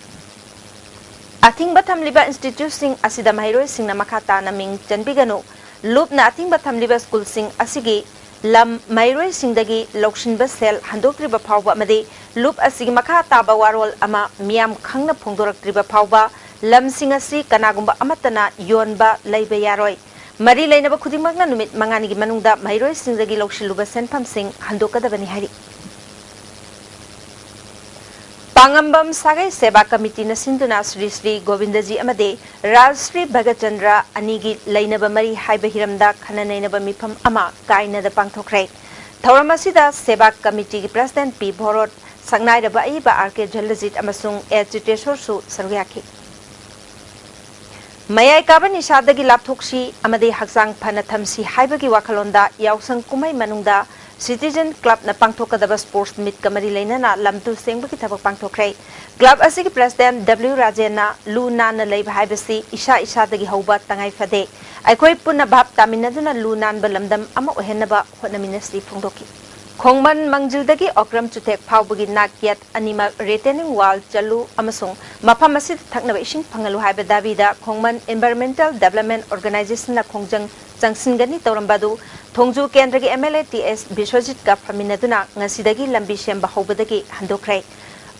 ꯑꯊꯤꯡꯕ ꯊꯝꯂꯤꯕ institute ꯁꯤꯡ ꯑꯁꯤꯗ ꯃꯍꯩꯔꯣꯏꯁꯤꯡꯅ ꯃꯈꯥ ꯇꯥꯅ ꯃꯤꯡ ꯆꯟꯕꯤꯒꯅꯨ꯫ ꯂꯨꯞꯅ ꯑꯊꯤꯡꯕ ꯊꯝꯂꯤꯕ ꯁ꯭ꯀꯨꯜꯁꯤꯡ ꯑꯁꯤꯒꯤ ꯂꯝ ꯃꯍꯩꯔꯣꯏꯁꯤꯡꯗꯒꯤ ꯂꯧꯁꯤꯟꯕ ꯁꯦꯜ ꯍꯟꯗꯣꯛꯇ꯭ꯔꯤꯕ ꯐꯥꯎꯕ ꯑꯃꯗꯤ ꯂꯨꯞ ꯑꯁꯤꯒꯤ ꯃꯈꯥ ꯇꯥꯕ ꯋꯥꯔꯣꯜ ꯑꯃ ꯃꯤꯌꯥꯝ ꯈꯪꯅ ꯐꯣꯡꯗꯣꯔꯛꯇ꯭ꯔꯤꯕ ꯐꯥꯎꯕ ꯂꯝꯁꯤꯡ ꯑꯁꯤ ꯀꯅꯥꯒꯨꯝꯕ ꯑꯃꯠꯇꯅ ꯌꯣꯟꯕ ꯂꯩꯕ ꯌꯥꯔꯣꯏ꯫ ꯃꯔꯤ ꯂꯩꯅꯕ ꯈꯨꯗꯤꯡꯃꯛꯅ ꯅꯨꯃꯤꯠ ꯃꯉꯥꯅꯤꯒꯤ ꯃꯅꯨꯡꯗ ꯃꯍꯩꯔꯣꯏꯁꯤꯡꯗꯒꯤ ꯂꯧꯁꯤꯜꯂꯨꯕ ꯁꯦꯟꯐꯝꯁꯤꯡ ꯍꯟꯗꯣꯛꯀꯗꯕꯅꯤ ꯍꯥꯏꯔꯤ꯫ ꯄꯥꯉꯝꯕꯝ ꯁꯥꯒꯩ ꯁꯦꯕꯥ ꯀꯃꯤꯇꯤꯅ ꯁꯤꯟꯗꯨꯅ ꯁ꯭ꯔꯤ ꯁ꯭ꯔꯤ ꯒꯣꯕꯤꯟꯗꯖꯤ ꯑꯃꯗꯤ ꯔꯥꯖ ꯁ꯭ꯔꯤ ꯚꯒꯠꯆꯟꯗ꯭ꯔ ꯑꯅꯤꯒꯤ ꯂꯩꯅꯕ ꯃꯔꯤ ꯍꯥꯏꯕ ꯍꯤꯔꯝꯗ ꯈꯟꯅ ꯅꯩꯅꯕ ꯃꯤꯐꯝ ꯑꯃ ꯀꯥꯏꯅꯗ ꯄꯥꯡꯊꯣꯛꯈ꯭ꯔꯦ꯫ ꯊꯧꯔꯝ ꯑꯁꯤꯗ ꯁꯦꯕꯥ ꯀꯃꯤꯇꯤꯒꯤ ꯄ꯭ꯔꯁꯤꯗꯦꯟꯠ ꯄꯤ ꯚꯣꯔꯣꯠ, ꯁꯛꯅꯥꯏꯔꯕ ꯑꯏꯕ ꯑꯥꯔ ꯀꯦ ꯖꯜꯂꯖꯤꯠ ꯑꯃꯁꯨꯡ ꯑꯦ ꯆꯤꯇꯦꯁꯣꯔꯁꯨ ꯁꯔꯨꯛ ꯌꯥꯈꯤ꯫ ꯃꯌꯥꯏ ꯀꯥꯕ ꯅꯤꯁꯥꯗꯒꯤ ꯂꯥꯞꯊꯣꯛꯁꯤ ꯑꯃꯗꯤ ꯍꯛꯆꯥꯡ ꯐꯅ ꯊꯝꯁꯤ ꯍꯥꯏꯕꯒꯤ ꯋꯥꯈꯜꯂꯣꯟꯗ ꯌꯥꯎꯁꯪ ꯀꯨꯝꯍꯩ ꯃꯅꯨꯡꯗ ꯁꯤꯇꯤꯖꯟ ꯀ꯭ꯂꯕꯅ ꯄꯥꯡꯊꯣꯛꯀꯗꯕ ꯁ꯭ꯄꯣꯔꯠꯁ ꯃꯤꯠꯀ ꯃꯔꯤ ꯂꯩꯅꯅ ꯂꯝ ꯇꯨ ꯁꯦꯡꯕꯒꯤ ꯊꯕꯛ ꯄꯥꯡꯊꯣꯛꯈ꯭ꯔꯦ꯫ ꯀ꯭ꯂꯕ ꯑꯁꯤꯒꯤ ꯄ꯭ꯔꯁꯤꯗꯦꯟꯠ ꯗꯕ꯭ꯂꯤꯎ ꯔꯥꯖꯦꯟꯅ ꯂꯨ ꯅꯥꯟꯅ ꯂꯩꯕ ꯍꯥꯏꯕꯁꯤ ꯏꯁꯥ ꯏꯁꯥꯗꯒꯤ ꯍꯧꯕ ꯇꯉꯥꯏ ꯐꯗꯦ꯫ ꯑꯩꯈꯣꯏ ꯄꯨꯟꯅ ꯚꯥꯞ ꯇꯥꯃꯤꯟꯅꯗꯨꯅ ꯂꯨ ꯅꯥꯟꯕ ꯂꯝꯗꯝ ꯑꯃ ꯑꯣꯏꯍꯟꯅꯕ ꯍꯣꯠꯅꯃꯤꯟꯅꯁꯤ ꯐꯣꯡꯗꯣꯛꯈꯤ꯫ ꯈꯣꯡꯃꯟ ꯃꯪꯖꯤꯜꯗꯒꯤ ꯑꯣꯀ꯭ꯔꯝ ꯆꯨꯊꯦꯛ ꯐꯥꯎꯕꯒꯤ ꯅꯥꯛ ꯌꯦꯠ ꯑꯅꯤꯃꯛ ꯔꯤꯇꯦꯅꯤꯡ ꯋꯥꯜ ꯆꯜꯂꯨ ꯑꯃꯁꯨꯡ ꯃꯐꯝ ꯑꯁꯤꯗ ꯊꯛꯅꯕ ꯏꯁꯤꯡ ꯐꯪꯍꯜꯂꯨ ꯍꯥꯏꯕ ꯗꯥꯕꯤꯗ ꯈꯣꯡꯃꯟ ꯏꯟꯚꯥꯏꯔꯣꯟꯃꯦꯟꯇꯦꯜ ꯗꯦꯕꯂꯞꯃꯦꯟ ꯑꯣꯔꯒꯅꯥꯏꯖꯦꯁꯟꯅ ꯈꯣꯡꯖꯪ ꯆꯪꯁꯤꯟꯒꯅꯤ ꯇꯧꯔꯝꯕ ꯑꯗꯨ ꯊꯣꯡꯖꯨ ꯀꯦꯟꯗ꯭ꯔꯒꯤ ꯑꯦꯝ ꯑꯦꯜ ꯑꯦ ꯇꯤ ꯑꯦꯁ ꯕꯤꯁ꯭ꯋꯖꯤꯠꯀ ꯐꯝꯃꯤꯟꯅꯗꯨꯅ ꯉꯁꯤꯗꯒꯤ ꯂꯝꯕꯤ ꯁꯦꯝꯕ ꯍꯧꯕꯗꯒꯤ ꯍꯟꯗꯣꯛꯈ꯭ꯔꯦ꯫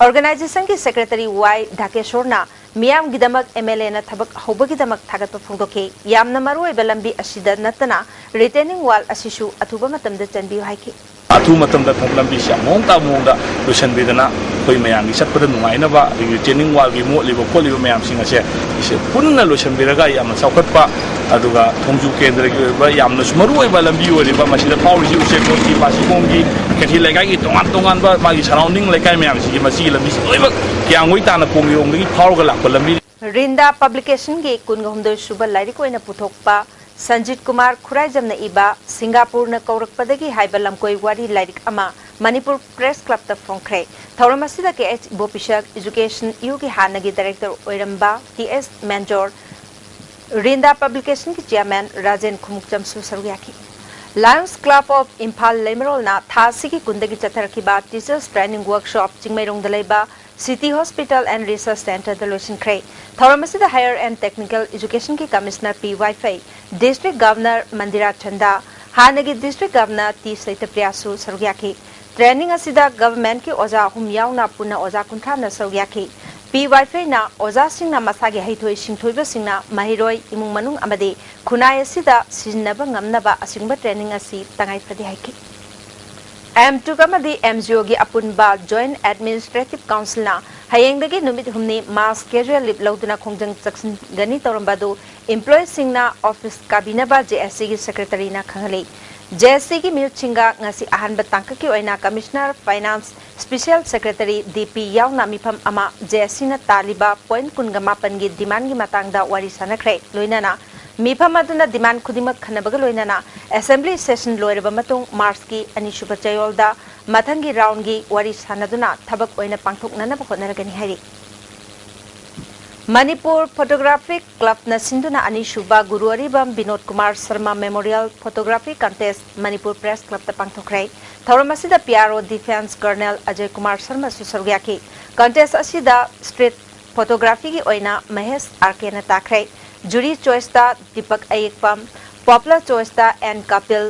ꯑꯣꯔꯒꯅꯥꯏꯖꯦꯁꯟꯒꯤ ꯁꯦꯀ꯭ꯔꯦꯇꯔꯤ ꯋꯥꯏ ꯙꯥꯀꯦꯁꯣꯔꯅ ꯃꯤꯌꯥꯝꯒꯤꯗꯃꯛ ꯑꯦꯝ ꯑꯦꯜ ꯑꯦꯅ ꯊꯕꯛ ꯍꯧꯕꯒꯤꯗꯃꯛ ꯊꯥꯒꯠꯄ ꯐꯣꯡꯗꯣꯛꯈꯤ꯫ ꯌꯥꯝꯅ ꯃꯔꯨꯑꯣꯏꯕ ꯂꯝꯕꯤ ꯑꯁꯤꯗ ꯅꯠꯇꯅ ꯔꯤꯇꯦꯅꯤꯡ ꯋꯥꯜ ꯑꯁꯤꯁꯨ ꯑꯊꯨꯕ ꯃꯇꯝꯗ ꯆꯟꯕꯤꯌꯨ ꯍꯥꯏꯈꯤ꯫ ꯑꯊꯨꯕ ꯃꯇꯝꯗ ꯊꯕꯛ ꯂꯝꯕꯤꯁꯤ ꯌꯥꯝ ꯃꯑꯣꯡ ꯇꯥꯕ ꯃꯑꯣꯡꯗ ꯂꯣꯏꯁꯤꯟꯕꯤꯗꯅ ꯑꯩꯈꯣꯏ ꯃꯌꯥꯝꯒꯤ ꯆꯠꯄꯗ ꯅꯨꯡꯉꯥꯏꯅꯕ, ꯑꯗꯒꯤ ꯔꯤꯇꯦꯅꯤꯡ ꯋꯥꯜꯒꯤ ꯃꯣꯠꯂꯤꯕ ꯈꯣꯠꯂꯤꯕ ꯃꯌꯥꯝꯁꯤꯡ ꯑꯁꯦ ꯁꯤꯁꯦ ꯄꯨꯟꯅ ꯂꯣꯏꯁꯤꯟꯕꯤꯔꯒ ꯌꯥꯝꯅ ꯆꯥꯎꯈꯠꯄ, ꯑꯗꯨꯒ ꯊꯣꯡꯖꯨ ꯀꯦꯟꯗ꯭ꯔꯒꯤ ꯑꯣꯏꯕ ꯌꯥꯝꯅꯁꯨ ꯃꯔꯨ ꯑꯣꯏꯕ ꯂꯝꯕꯤ ꯑꯣꯏꯔꯤꯕ ꯃꯁꯤꯗ ꯐꯥꯎꯔꯤꯁꯤ ꯎꯆꯦꯛꯀꯣꯟꯒꯤ, ꯕꯥꯁꯤꯈꯣꯡꯒꯤ, ꯀꯩꯊꯦꯜ ꯂꯩꯀꯥꯏꯒꯤ ꯇꯣꯉꯥꯟ ꯇꯣꯉꯥꯟꯕ ꯃꯥꯒꯤ ꯁꯔꯥꯎꯟꯗꯤꯡ ꯂꯩꯀꯥꯏ ꯃꯌꯥꯝꯁꯤꯒꯤ ꯃꯁꯤꯒꯤ ꯂꯝꯕꯤꯁꯤ ꯂꯣꯏꯅꯃꯛ ꯀꯤꯌꯥꯡꯒꯣꯏ ꯇꯥꯅ ꯀꯣꯡꯒꯤꯔꯣꯡꯗꯒꯤ ꯐꯥꯎꯔꯒ ꯂꯥꯛꯄ ꯂꯝꯕꯤ꯫ ꯔꯤꯟꯗꯥ ꯄꯕ꯭ꯂꯤꯀꯦꯁꯟꯒꯤ ꯀꯨꯟꯒ ꯍꯨꯝꯗꯣꯏ ꯁꯨꯕ ꯂꯥꯏꯔꯤꯛ ꯑꯣꯏꯅ ꯄꯨꯊꯣꯛꯄ ꯁꯟꯖꯤꯠ ꯀꯨꯃꯥꯔ ꯈꯨꯔꯥꯏꯖꯝꯅ ꯏꯕ ꯁꯤꯡꯒꯥꯄꯨꯔꯅ ꯀꯧꯔꯛꯄꯗꯒꯤ ꯍꯥꯏꯕ ꯂꯝꯀꯣꯏ ꯋꯥꯔꯤ ꯂꯥꯏꯔꯤꯛ ꯑꯃ ꯃꯅꯤꯄꯨꯔ ꯄ꯭ꯔꯦꯁ ꯀ꯭ꯂꯕꯇ ꯐꯣꯡꯈ꯭ꯔꯦ꯫ ꯊꯧꯔꯝ ꯑꯁꯤꯗ ꯀꯦ ꯑꯩꯆ ꯏꯕꯣꯄꯤꯁꯛ, ꯏꯖꯨꯀꯦꯁꯟ ꯌꯨꯒꯤ ꯍꯥꯟꯅꯒꯤ ꯗꯥꯏꯔꯦꯛꯇꯔ ꯑꯣꯏꯔꯝꯕ ꯇꯤ ꯑꯦꯁ ꯃꯦꯟꯖꯣꯔ, ꯔꯤꯟꯗꯥ ꯄꯕ꯭ꯂꯤꯀꯦꯁꯟꯒꯤ ꯆꯤꯌꯥꯔꯃꯦꯟ ꯔꯥꯖꯦꯟ ꯈꯨꯃꯨꯛꯆꯝꯁꯨ ꯁꯔꯨꯛ ꯌꯥꯈꯤ꯫ ꯂꯥꯌꯟꯁ ꯀ꯭ꯂꯕ ꯑꯣꯐ ꯏꯝꯐꯥꯜ ꯂꯩꯃꯔꯣꯜꯅ ꯊꯥ ꯑꯁꯤꯒꯤ ꯀꯨꯟꯗꯒꯤ ꯆꯠꯊꯔꯛꯈꯤꯕ ꯇꯤꯆꯔꯁ ꯇ꯭ꯔꯦꯅꯤꯡ ꯋꯔꯛꯁꯣꯞ ꯆꯤꯡꯃꯩꯔꯣꯡꯗ ꯂꯩꯕ ꯁꯤꯇꯤ ꯍꯣꯁꯄꯤꯇꯥꯜ ꯑꯦꯟ ꯔꯤꯁꯔꯁ ꯁꯦꯟꯇꯔꯗ ꯂꯣꯏꯁꯤꯟꯈ꯭ꯔꯦ꯫ ꯊꯧꯔꯝ ꯑꯁꯤꯗ ꯍꯥꯌꯔ ꯑꯦꯟ ꯇꯦꯛꯅꯤꯀꯦꯜ ꯏꯖꯨꯀꯦꯁꯟꯒꯤ ꯀꯃꯤꯁꯅꯔ ꯄꯤ ꯋꯥꯏꯐꯩ, ꯗꯤꯁꯇ꯭ꯔꯤꯛ ꯒꯚꯔꯅꯔ ꯃꯟꯗꯤꯔꯥ ꯆꯟꯗꯥ, ꯍꯥꯟꯅꯒꯤ District Governor ꯇꯤ ꯁꯩꯇꯄ꯭ꯔꯤꯌꯥꯁꯨ ꯁꯔꯨꯛ ꯌꯥꯈꯤ꯫ Training ꯑꯁꯤꯗ governmentꯀꯤ ꯑꯣꯖꯥ ꯑꯍꯨꯝ ꯌꯥꯎꯅ ꯄꯨꯟꯅ ꯑꯣꯖꯥ ꯀꯨꯟꯊ꯭ꯔꯥꯅ ꯁꯔꯨꯛ ꯌꯥꯈꯤ꯫ ꯄꯤ ꯋꯥꯏꯐꯩꯅ ꯑꯣꯖꯥꯁꯤꯡꯅ ꯃꯁꯥꯒꯤ ꯍꯩꯊꯣꯏ ꯁꯤꯡꯊꯣꯏꯕꯁꯤꯡꯅ ꯃꯍꯩꯔꯣꯏ, ꯏꯃꯨꯡ ꯃꯅꯨꯡ ꯑꯃꯗꯤ ꯈꯨꯟꯅꯥꯏ ꯑꯁꯤꯗ ꯁꯤꯖꯤꯟꯅꯕ ꯉꯝꯅꯕ ꯑꯁꯤꯒꯨꯝꯕ training ꯑꯁꯤ ꯇꯉꯥꯏ ꯐꯗꯦ ꯍꯥꯏꯈꯤ꯫ ꯑꯦꯝ ꯇꯨꯛ ꯑꯃꯗꯤ ꯑꯦꯝ ꯖꯤ ꯑꯣꯒꯤ ꯑꯄꯨꯟꯕ Joint Administrative Councilꯅ ꯍꯌꯦꯡꯗꯒꯤ ꯅꯨꯃꯤꯠ ꯍꯨꯝꯅꯤ mass casual leave ꯂꯧꯗꯨꯅ ꯈꯣꯡꯖꯪ ꯆꯪꯁꯤꯟꯒꯅꯤ ꯇꯧꯔꯝꯕ ꯑꯗꯨ employeeꯁꯤꯡꯅ office ꯀꯥꯕꯤꯅꯕ ꯖꯦ ꯑꯦꯁ ꯁꯤꯒꯤ secretaryꯅ ꯈꯪꯍꯜꯂꯤ꯫ ꯖꯦ ꯑꯦꯁ ꯁꯤꯒꯤ ꯃꯤꯍꯨꯠꯁꯤꯡꯒ ꯉꯁꯤ ꯑꯍꯥꯟꯕ ꯇꯥꯡꯀꯛꯀꯤ ꯑꯣꯏꯅ Commissioner Finance, Special Secretary ꯗꯤ ꯄꯤ ꯌꯥꯎꯅ ꯃꯤꯐꯝ ꯑꯃ ꯖꯦ ꯑꯦꯁ ꯁꯤꯅ ꯇꯥꯜꯂꯤꯕ point ꯀꯨꯟꯒ ꯃꯥꯄꯟꯒꯤ demandꯒꯤ ꯃꯇꯥꯡꯗ ꯋꯥꯔꯤ ꯁꯥꯟꯅꯈ꯭ꯔꯦ꯫ ꯂꯣꯏꯅꯅ ꯃꯤꯐꯝ ꯑꯗꯨꯅ demand ꯈꯨꯗꯤꯡꯃꯛ ꯈꯟꯅꯕꯒ ꯂꯣꯏꯅꯅ assembly session ꯂꯣꯏꯔꯕ ꯃꯇꯨꯡ Marchꯀꯤ ꯑꯅꯤꯁꯨꯕ ꯆꯌꯣꯜꯗ ꯃꯊꯪꯒꯤ roundꯒꯤ ꯋꯥꯔꯤ ꯁꯥꯟꯅꯗꯨꯅ ꯊꯕꯛ ꯑꯣꯏꯅ ꯄꯥꯡꯊꯣꯛꯅꯅꯕ ꯍꯣꯠꯅꯔꯒꯅꯤ ꯍꯥꯏꯔꯤ꯫ ꯃꯅꯤꯄꯨꯔ Photography Clubꯅ ꯁꯤꯟꯗꯨꯅ ꯑꯅꯤꯁꯨꯕ ꯒꯨꯔꯨ ꯑꯔꯤꯕꯝ Vinod Kumar Sharma Memorial Photography Contest Manipur Press Clubꯇ ꯄꯥꯡꯊꯣꯛꯈ꯭ꯔꯦ꯫ ꯊꯧꯔꯝ ꯑꯁꯤꯗ P R O Defence Colonel Ajay Kumar ꯁꯔꯃꯁꯨ ꯁꯔꯨꯛ ꯌꯥꯈꯤ꯫ Contest ꯑꯁꯤꯗ street photographyꯒꯤ ꯑꯣꯏꯅ ꯃꯍꯦꯁ ꯑꯥꯔ ꯀꯦꯅ ꯇꯥꯈ꯭ꯔꯦ꯫ Jury choiceꯇ ꯗꯤꯄꯛ ꯑꯌꯦꯛꯄꯝ, popular choiceꯇ ꯑꯦꯟ ꯀꯄꯤꯜ,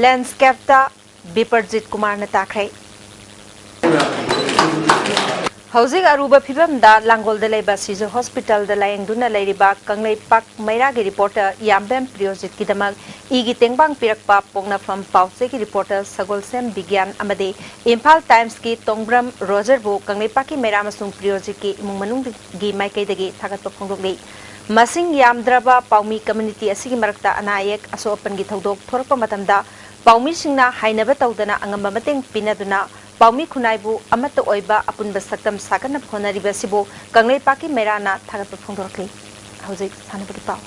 landscapeꯇ ꯕꯤꯄꯔꯖꯤꯠ ꯀꯨꯃꯥꯔꯅ ꯇꯥꯈ꯭ꯔꯦ꯫ ꯍꯧꯖꯤꯛ ꯑꯔꯨꯕ ꯐꯤꯕꯝꯗ ꯂꯥꯡꯒꯣꯜꯗ ꯂꯩꯕ ꯁꯤꯖ hospitalꯗ ꯂꯥꯌꯦꯡꯗꯨꯅ ꯂꯩꯔꯤꯕ ꯀꯪꯂꯩꯄꯥꯛ ꯃꯩꯔꯥꯒꯤ reporter ꯌꯥꯝꯕꯦꯝ ꯄ꯭ꯔꯤꯌꯣꯖꯤꯠꯀꯤꯗꯃꯛ ꯏꯒꯤ ꯇꯦꯡꯕꯥꯡ ꯄꯤꯔꯛꯄ ꯄꯣꯛꯅꯐꯝ ꯄꯥꯎꯆꯦꯒꯤ reporter ꯁꯒꯣꯜꯁꯦꯝ ꯕꯤꯒ꯭ꯌꯥꯟ ꯑꯃꯗꯤ ꯏꯝꯐꯥꯜ Timesꯀꯤ ꯇꯣꯡꯕ꯭ꯔꯝ ꯔꯣꯖꯔꯕꯨ ꯀꯪꯂꯩꯄꯥꯛꯀꯤ ꯃꯩꯔꯥ ꯑꯃꯁꯨꯡ ꯄ꯭ꯔꯤꯌꯣꯖꯤꯠꯀꯤ ꯏꯃꯨꯡ ꯃꯅꯨꯡꯒꯤ ꯃꯥꯏꯀꯩꯗꯒꯤ ꯊꯥꯒꯠꯄ ꯐꯣꯡꯗꯣꯛꯂꯤ꯫ ꯃꯁꯤꯡ ꯌꯥꯝꯗ꯭ꯔꯕ ꯄꯥꯎꯃꯤ community ꯑꯁꯤꯒꯤ ꯃꯔꯛꯇ ꯑꯅꯥ ꯑꯌꯦꯛ ꯑꯁꯣꯛ ꯑꯄꯟꯒꯤ ꯊꯧꯗꯣꯛ ꯊꯣꯔꯛꯄ ꯃꯇꯝꯗ ꯄꯥꯎꯃꯤꯁꯤꯡꯅ ꯍꯥꯏꯅꯕ ꯇꯧꯗꯅ ꯑꯉꯝꯕ ꯃꯇꯦꯡ ꯄꯤꯅꯗꯨꯅ ꯄꯥꯎꯃꯤ ꯈꯨꯟꯅꯥꯏꯕꯨ ꯑꯃꯠꯇ ꯑꯣꯏꯕ ꯑꯄꯨꯟꯕ ꯁꯛꯇꯝ ꯁꯥꯒꯠꯅꯕ ꯍꯣꯠꯅꯔꯤꯕ ꯑꯁꯤꯕꯨ ꯀꯪꯂꯩꯄꯥꯛꯀꯤ ꯃꯩꯔꯥꯅ ꯊꯥꯒꯠꯄ ꯐꯣꯡꯗꯣꯔꯛꯂꯤ꯫ ꯍꯧꯖꯤꯛ ꯁꯥꯟꯅꯕꯒꯤ ꯄꯥꯎ꯫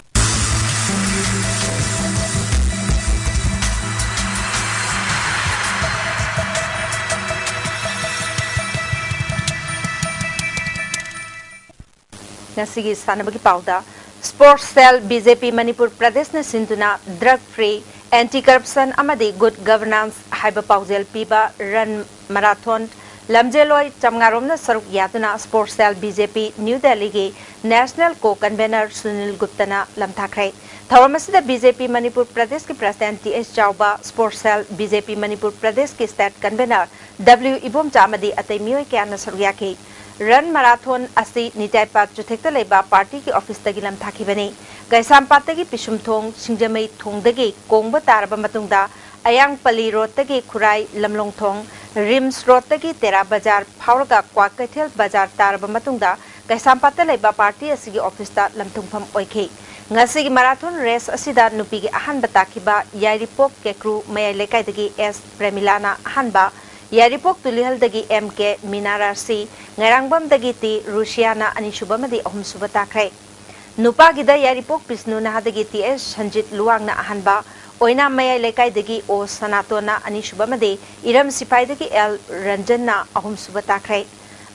ꯉꯁꯤꯒꯤ ꯁꯥꯟꯅꯕꯒꯤ ꯄꯥꯎꯗ, Sports Cell ꯕꯤ ꯖꯦ ꯄꯤ ꯃꯅꯤꯄꯨꯔ ꯄ꯭ꯔꯗꯦꯁꯅ ꯁꯤꯟꯗꯨꯅ Drug Free, Anti Corruption ꯑꯃꯗꯤ Good Governance ꯍꯥꯏꯕ ꯄꯥꯎꯖꯦꯜ ꯄꯤꯕ run marathon ꯂꯝꯖꯦꯜꯂꯣꯏ ꯆꯥꯝꯃꯉꯥ ꯔꯣꯝꯅ ꯁꯔꯨꯛ ꯌꯥꯗꯨꯅ Sports Cell B J P New Delhi ꯒꯤ National Co-Convener ꯁꯨꯅꯤꯜ ꯒꯨꯞꯇꯅ ꯂꯝꯊꯥꯈ꯭ꯔꯦ꯫ ꯊꯧꯔꯝ ꯑꯁꯤꯗ B J P ꯃꯅꯤꯄꯨꯔ ꯄ꯭ꯔꯗꯦꯁꯀꯤ President T H ꯆꯥꯎꯕ, Sports Cell B J P Manipur ꯄ꯭ꯔꯗꯦꯁꯀꯤ State Convener W ꯏꯕꯣꯝꯆꯥ ꯑꯃꯗꯤ ꯑꯇꯩ ꯃꯤꯑꯣꯏ ꯀꯌꯥꯅ ꯁꯔꯨꯛ ꯌꯥꯈꯤ꯫ Run Marathon ꯑꯁꯤ ꯅꯤꯇꯥꯏꯄꯥꯠ ꯆꯨꯊꯦꯛꯇ ꯂꯩꯕ party ꯒꯤ office ꯇꯒꯤ ꯂꯝꯊꯥꯈꯤꯕꯅꯤ꯫ ꯀꯩꯁꯥꯝꯄꯥꯠꯇꯒꯤ ꯄꯤꯁꯨꯝꯊꯣꯡ ꯁꯤꯡꯖꯃꯩ ꯊꯣꯡꯗꯒꯤ ꯀꯣꯡꯕ ꯇꯥꯔꯕ ꯃꯇꯨꯡꯗ, ꯑꯌꯥꯡꯄꯜꯂꯤ road ꯇꯒꯤ ꯈꯨꯔꯥꯏ ꯂꯝꯂꯣꯡꯊꯣꯡ, RIMS road ꯇꯒꯤ ꯇꯦꯔꯥ ꯕꯖꯥꯔ ꯐꯥꯎꯔꯒ ꯀ꯭ꯋꯥꯀꯩꯊꯦꯜ ꯕꯖꯥꯔ ꯇꯥꯔꯕ ꯃꯇꯨꯡꯗ, ꯀꯩꯁꯥꯝꯄꯥꯠꯇ ꯂꯩꯕ party ꯑꯁꯤꯒꯤ office ꯇ ꯂꯝꯊꯨꯡꯐꯝ ꯑꯣꯏꯈꯤ꯫ ꯉꯁꯤꯒꯤ marathon race ꯑꯁꯤꯗ ꯅꯨꯄꯤꯒꯤ ꯑꯍꯥꯟꯕ ꯇꯥꯈꯤꯕ ꯌꯥꯏꯔꯤꯄꯣꯛ ꯀꯦꯀ꯭ꯔꯨ ꯃꯌꯥꯏ ꯂꯩꯀꯥꯏꯗꯒꯤ S ꯄ꯭ꯔꯦꯃꯤꯂꯥꯅ ꯑꯍꯥꯟꯕ, ꯌꯥꯏꯔꯤꯄꯣꯛ ꯇꯨꯂꯤꯍꯜꯗꯒꯤ M K ꯃꯤꯅꯥ ꯔꯥꯁꯤ, ꯉꯥꯏꯔꯥꯡꯕꯝꯗꯒꯤ T ꯔꯨꯁꯤꯌꯥꯅ ꯑꯅꯤꯁꯨꯕ ꯑꯃꯗꯤ ꯑꯍꯨꯝꯁꯨꯕ ꯇꯥꯈ꯭ꯔꯦ꯫ ꯅꯨꯄꯥꯒꯤꯗ ꯌꯥꯏꯔꯤꯄꯣꯛ ꯕꯤꯁꯅꯨ ꯅꯍꯥꯗꯒꯤ T S ꯁꯟꯖꯤꯠ ꯂꯨꯋꯥꯡꯅ ꯑꯍꯥꯟꯕ, ꯑꯣꯏꯅꯥꯝ ꯃꯌꯥꯏ ꯂꯩꯀꯥꯏꯗꯒꯤ O ꯁꯅꯥꯇꯣꯟꯅ ꯑꯅꯤꯁꯨꯕ ꯑꯃꯗꯤ ꯏꯔꯝ ꯁꯤꯐꯥꯏꯗꯒꯤ L ꯔꯟꯖꯟꯅ ꯑꯍꯨꯝꯁꯨꯕ ꯇꯥꯈ꯭ꯔꯦ꯫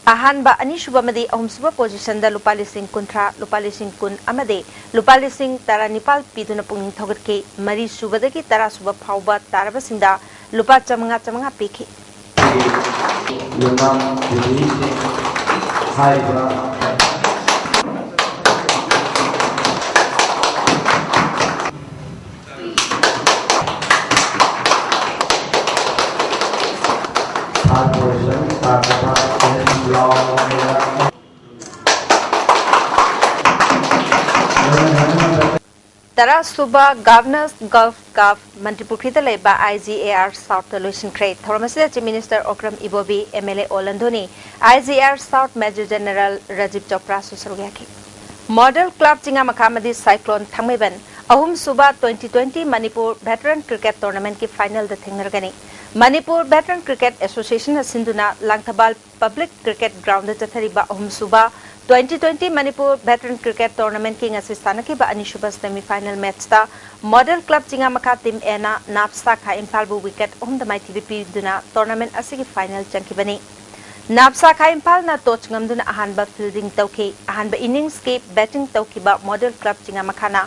ꯑꯍꯥꯟꯕ, ꯑꯅꯤꯁꯨꯕ ꯑꯃꯗꯤ ꯑꯍꯨꯝꯁꯨꯕ position ꯗ ꯂꯨꯄꯥ ꯂꯤꯁꯤꯡ ꯀꯨꯟꯊ꯭ꯔꯥ, ꯂꯨꯄꯥ ꯂꯤꯁꯤꯡ ꯀꯨꯟ ꯑꯃꯗꯤ ꯂꯨꯄꯥ ꯂꯤꯁꯤꯡ ꯇꯔꯥꯅꯤꯄꯥꯜ ꯄꯤꯗꯨꯅ ꯄꯨꯛꯅꯤꯡ ꯊꯧꯒꯠꯈꯤ꯫ ꯃꯔꯤꯁꯨꯕꯗꯒꯤ ꯇꯔꯥꯁꯨꯕ ꯐꯥꯎꯕ ꯇꯥꯔꯕꯁꯤꯡꯗ ꯂꯨꯄꯥ ꯆꯥꯝꯃꯉꯥ ꯆꯥꯝꯃꯉꯥ ꯄꯤꯈꯤ꯫ ꯌꯨꯝꯅꯥꯝ ꯕꯤꯕꯤꯁꯤꯡ ꯍꯥꯏꯔꯤꯕ third position ꯇꯥꯈꯤꯕ ꯑꯦꯁ ꯂꯥꯎ ꯇꯔꯥꯁꯨꯕ Governor's Golf Cup ꯃꯟꯇ꯭ꯔꯤꯄꯨꯈ꯭ꯔꯤꯗ ꯂꯩꯕ I G A R South ꯇ ꯂꯣꯏꯁꯤꯟꯈ꯭ꯔꯦ꯫ ꯊꯧꯔꯝ ꯑꯁꯤꯗ Chief Minister Okram Ibobi, M L A ꯑꯣ ꯂꯟꯗꯣꯅꯤ, I G A R South Major General Rajiv ꯆꯣꯄ꯭ꯔꯥꯁꯨ ꯁꯔꯨꯛ ꯌꯥꯈꯤ꯫ Model Club ꯆꯤꯡꯉꯥꯃꯈꯥ ꯑꯃꯗꯤ Cyclone ꯊꯥꯡꯃꯩꯕꯟ ꯑꯍꯨꯝꯁꯨꯕ twenty twenty Manipur Veteran Cricket Tournament ꯀꯤ final ꯗ ꯊꯦꯡꯅꯔꯒꯅꯤ꯫ ꯃꯅꯤꯄꯨꯔ Veteran Cricket Association ꯅ ꯁꯤꯟꯗꯨꯅ ꯂꯥꯡꯊꯕꯥꯜ Public Cricket Ground ꯗ ꯆꯠꯊꯔꯤꯕ ꯑꯍꯨꯝꯁꯨꯕ twenty twenty Manipur Veteran Cricket Tournament ꯀꯤ ꯉꯁꯤ ꯁꯥꯟꯅꯈꯤꯕ ꯑꯅꯤꯁꯨꯕ semi final match ꯇ Model Club ꯆꯤꯡꯉꯥꯃꯈꯥ Team A ꯅ ꯅꯥꯞꯁꯥ ꯈꯥ ꯏꯝꯐꯥꯜꯕꯨ wicket ꯑꯍꯨꯝꯗ ꯃꯥꯏꯊꯤꯕ ꯄꯤꯗꯨꯅ tournament ꯑꯁꯤꯒꯤ final ꯆꯪꯈꯤꯕꯅꯤ꯫ ꯅꯥꯞꯁꯥ ꯈꯥ ꯏꯝꯐꯥꯜꯅ toss ꯉꯝꯗꯨꯅ ꯑꯍꯥꯟꯕ fielding ꯇꯧꯈꯤ꯫ ꯑꯍꯥꯟꯕ innings ꯀꯤ batting ꯇꯧꯈꯤꯕ Model Club ꯆꯤꯡꯉꯥꯃꯈꯥꯅ